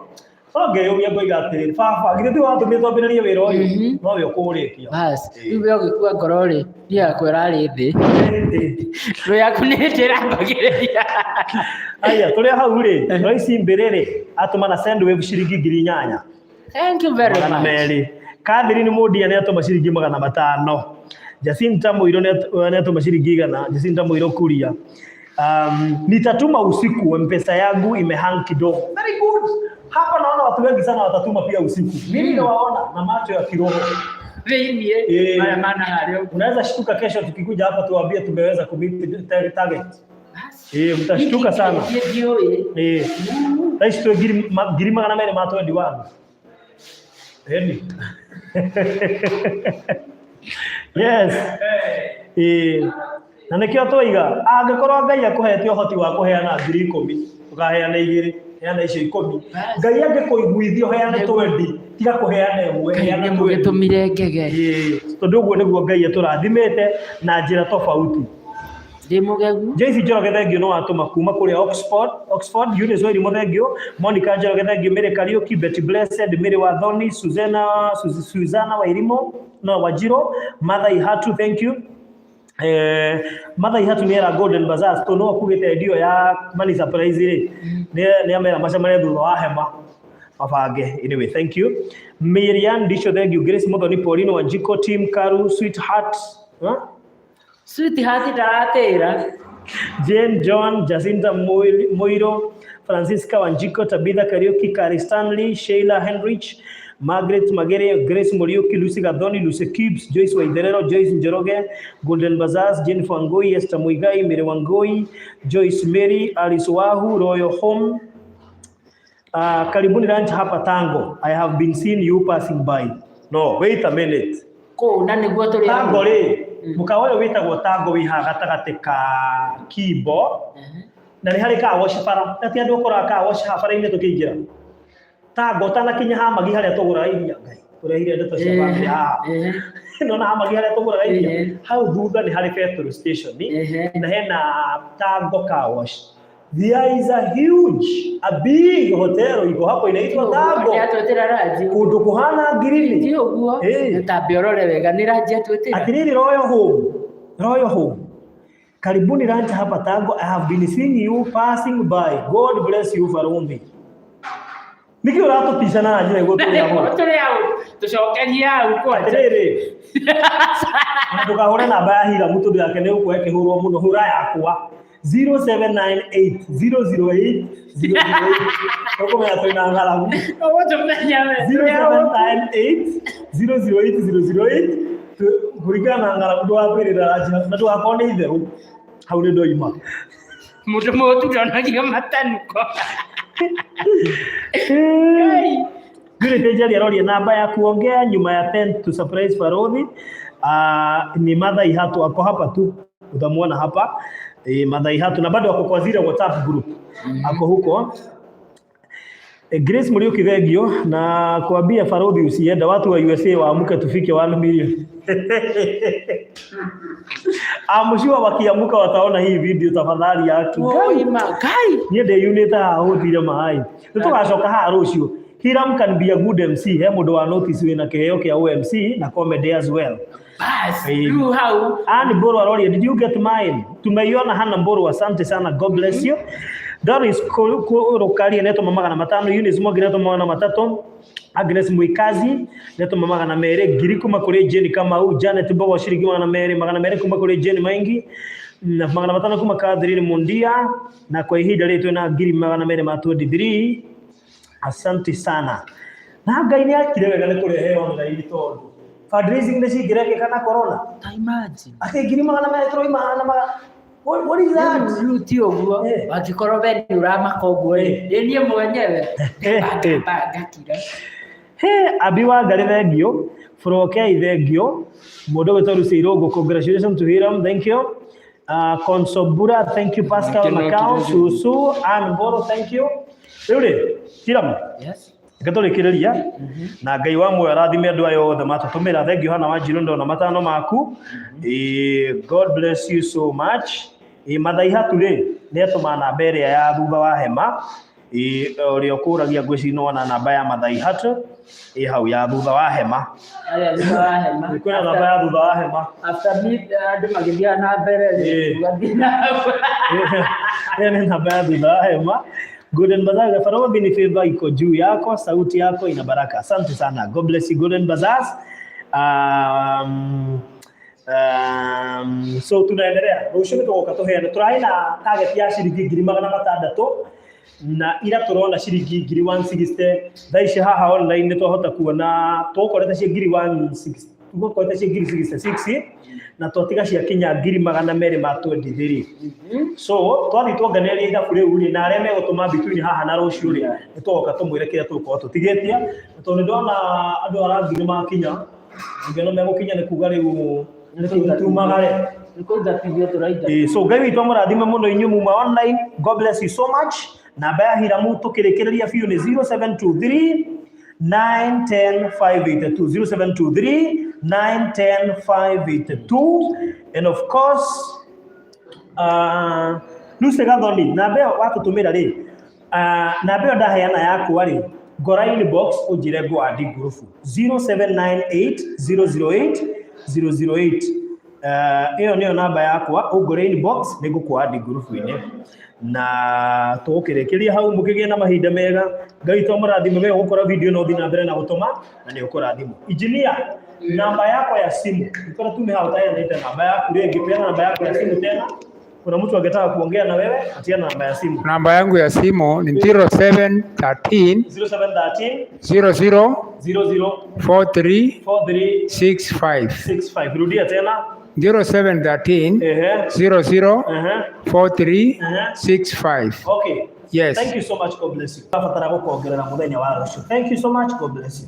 no ngeyũria ngoiga atĩrĩrĩ, baba githĩ ti watũmire twambĩrĩrie wĩra ũyũ nowe ũkũũrĩkia. Bas, rĩu we ũgĩkua ngoro rĩ, niĩ yakwa ĩrarĩ thĩ. Thũ yaku nĩ ndĩrambagĩrĩria. Aya, tũrĩ hau rĩ, Loice Mbĩrĩ rĩ, atũma na Sendwave ciringi 8,000. Thank you very Magana much. merĩ. Catherine Mũndia nĩ atũma ciringi 500. Jacinta Mũirũ nĩ atũma ciringi 100. Jacinta Mũirũ Kuria. Nitatuma usiku, mpesa yangu imehang kidogo. Very good. Hapa naona watu wengi sana watatuma pia usiku. Mimi nawaona na macho ya kiroho. Thĩiniĩ Ĩĩ. maya mana harĩa ũguo. Unaweza shtuka kesho tukikuja hapa tuwaambie tumeweza kumeet target. Bas. Mtashtuka sana. Niĩ ndiũĩ. Thaa ici twĩ 221,000. Ĩni. Yes. Na nĩkĩo twaiga angĩkorwo Ngai akũhete ũhoti wa kũheana 10,000, ũkaheana 2, heana icio 10. Ngai angĩkũiguithia ũheane 20, tiga kũheana 1, heana Nĩ 20. mũgĩtũmire ngege. Ĩĩ, tondũ ũguo nĩguo Ngai atũrathimĩte na njĩra tofauti. Ndĩ mũgegu. Joyce Njoroge thengio no watũma kuma kũrĩa Oxford, Oxford, Eunice Wairimu thengio, Monica Njoroge thengio, Mary Kariuki, Betty Blessed, Mary Wathoni, Susanna, Susanna Wairimu, no Wajiro, Martha Ihatu, thank you. Martha Ihatu nĩ era Golden Bazaar store, no akugĩte ndio ya Money Surprise rĩ, nĩ amera macemanie thutha wa hema mabange. Anyway, thank you. Miriam Disho, thank you. Grace Muthoni, Pauline Wanjiko, Tim Karu, Sweetheart, huh? Sweetheart ndaratĩra. Jane John, Jacinta Moiro, Francisca Wanjiko, Tabitha Kariuki, Kari Stanley, Sheila Henrich, Margaret Magere, Grace Muriuki, Lucy Gathoni, Lucy Gibbs, Joyce Waitherero, Joyce Njoroge, Golden Bazaars, Jennifer Wangoi, Esther Muigai, Mary Wangoi, Joyce Mary, Alice Wahu, Royal Home. Karibuni lunch hapa Tango. I have been seeing you passing by. No, wait a minute. Kũu na nĩguo tũrĩ Tango rĩ, mũkawa ũyũ wĩtagwo Tango wĩ haha gatagatĩ ka Kimbo na nĩ harĩ car wash bara. Na ti andũ ũkoraga car wash haha bara-inĩ tũkĩingĩra. Tango ũtanakinya Hamagi harĩa tũgũraga iria. Ngai, tũrehire ndeto cia bamĩrĩ haha. Nona Hamagi harĩa tũgũraga iria. Hau thutha nĩ harĩ petrol station na hena Tango car wash. There is a huge, a big hotel iko hapo inaitwa Tango. Nĩ atwĩtĩra ranji. Kũndũ kũhana ngirini. Ti ũguo. Ĩĩ. Tambe ũrore wega nĩ ranji atwĩtĩra. Atiriri Royal Home. Royal Home. Karibuni lunch hapa Tango. I have been seeing you passing by. God bless you Farumbi. Niki ũratũtica na njĩra ĩguo tũrĩ hau. Tũrĩ hau. Tũcokerie hau kwanja. Atiriri. Ndũkahũre namba ya Hiramu tondũ yake nĩ ũkuoya ĩkĩhũrwo mũno. Hũra yakwa. 0798 008 008. Ũkũmenya twĩna ng'aragu. Ũgũtũmenya we. 0798 008 008, kũringana na ng'aragu ndũgakwĩrĩra na ndũgakorwo nĩ itherũ hau nĩ ndoima. Mũndũ mũtu ndonagio matanuko. Purity Njeri aroria namba ya kuongea nyuma ya tent to surprise Farodhi. Ni Martha Ihatu, ako hapa tu, utamuona hapa Martha Ihatu, na bado ako kwa zile WhatsApp group, ako huko. Grace Muriuki, thengio na kuambia Farodhi usienda, watu wa USA waamuke tufike 1 million. I'm sure wakiamuka wataona hii video, tafadhali yaki. Oi, ma Ngai. Niĩ ndĩyunĩte haha hũthire maĩ, nĩ tũgacoka haha rũciũ. Hiram can be a good MC, he mũndũ wa notice wĩna kĩheo kĩa OMC na comedy as well. Bas, rĩu hau. Ann Mburu aroria, "Did you get mine?" Tumeiona Hannah Mburu, asante sana, God bless you. Doris Rukaria netũma 500, Eunice Mwangi netũma 300, Agnes Mwikazi netũma 200, 1000 kuma kũrĩ Jane Kamau, Janet Mbogo ciringi 200, 200 kuma kũrĩ Jane Maingi, na 500 kuma Catherine Mundia, na kwa ihinda rĩrĩ twĩna 223,000. Asante sana. Na Ngai nĩ akire wega nĩ kũrehe online tondũ fundraising nĩ cingĩrekĩka na corona. Ta imagine. Atĩ 200,000 tũroima haha na magana, what is that? Rĩu ti ũguo. Angĩkorwo we nĩ ũramaka ũguo rĩ, nĩ niĩ mwenyewe. Ngamba ngakira. He Abi wa Ngarĩ, thengio. Frokei, thengio. Mũndũ gwĩtwo Lucy Irũngũ, congratulations to Hiram, thank you. Consobura, thank you. Pascal Macau, Susu Ann Mboro, thank you. Rĩu rĩ, Hiram, Yes. reke tũrĩkĩrĩria na Ngai wa muoyo arathime andũ aya othe matũtũmĩra. Thengio Hana Wanjiru, ndona matano maku. God bless you so much. Mathai Hatu rĩ, nĩ atũma namba ĩrĩa ya thutha wa hema. Ũrĩa ũkũragia, ngwĩciria nĩwona namba ya Mathai Hatu ĩ hau ya thutha wa hema. Harĩa thutha wa hema. Kwĩna namba ya thutha wa hema. After meet andũ magĩthiaga na mbere rĩ, ũgathiĩ na Hiyo ni namba ya thutha wa hema. Golden Bazaar, Farobi ni favor iko juu yako, sauti yako ina baraka. Asante sana. God bless you, Golden Bazaars. So tunaendelea. Rũciũ nĩ tũgoka tũheane. Tũrarĩ na target ya ciringi 600,000 na ira tũrona ciringi 160,000. Thaa ici haha online nĩ twahota kuona tũgũkorete cia ngiri 160, tũgũkorete cia ngiri 66 na twatiga ciakinya 223,000. So twathiĩ tuonganĩrĩria ithabu rĩu rĩ, na arĩa megũtũma between haha na rũciũ rĩ, nĩ tũgoka tũmwĩre kĩrĩa tũgũkorwo tũtigĩtie, na tondũ nĩ ndona andũ a rangi nĩ makinya, angĩona megũkinya nĩ kuga rĩu tumagare. Nĩ kũingatithio tũraingatithio. So Ngai witũ amũrathime mũno inyuĩ muma online. God bless you so much. Namba ya Hiramu tũkĩrĩkĩrĩria biũ nĩ 0723 910 582, 0723 910 582. And of course, Lucy Gathoni, namba ĩyo watũtũmĩra rĩ, namba ĩyo ndaheana yakwa rĩ, ngora inbox ũnjĩre ngũ add group 0798 008 008. Ĩyo nĩyo namba yakwa, ũngore inbox nĩ ngũkũ add group-inĩ na tũgũkĩrĩkĩria hau. Mũkĩgĩe na mahinda mega. Ngai to mũrathime. We ũgũkora video no ũthiĩ na mbere na gũtũma na nĩ ũkũrathimwo. Engineer, namba yako ya simu ikora tume hao tayari, namba yaku rĩngĩ, peana namba yako ya simu tena. Kuna mtu angetaka kuongea na wewe, patia namba ya simu. Namba yangu ya simu ni 0713 0713 00 00 43 43 65. 65. Rudia tena. 0713 00 43 65. Okay. Yes. Thank you so much. God bless you. Abatara gukongerera muthenya wa rũciũ. Thank you so much. God bless you.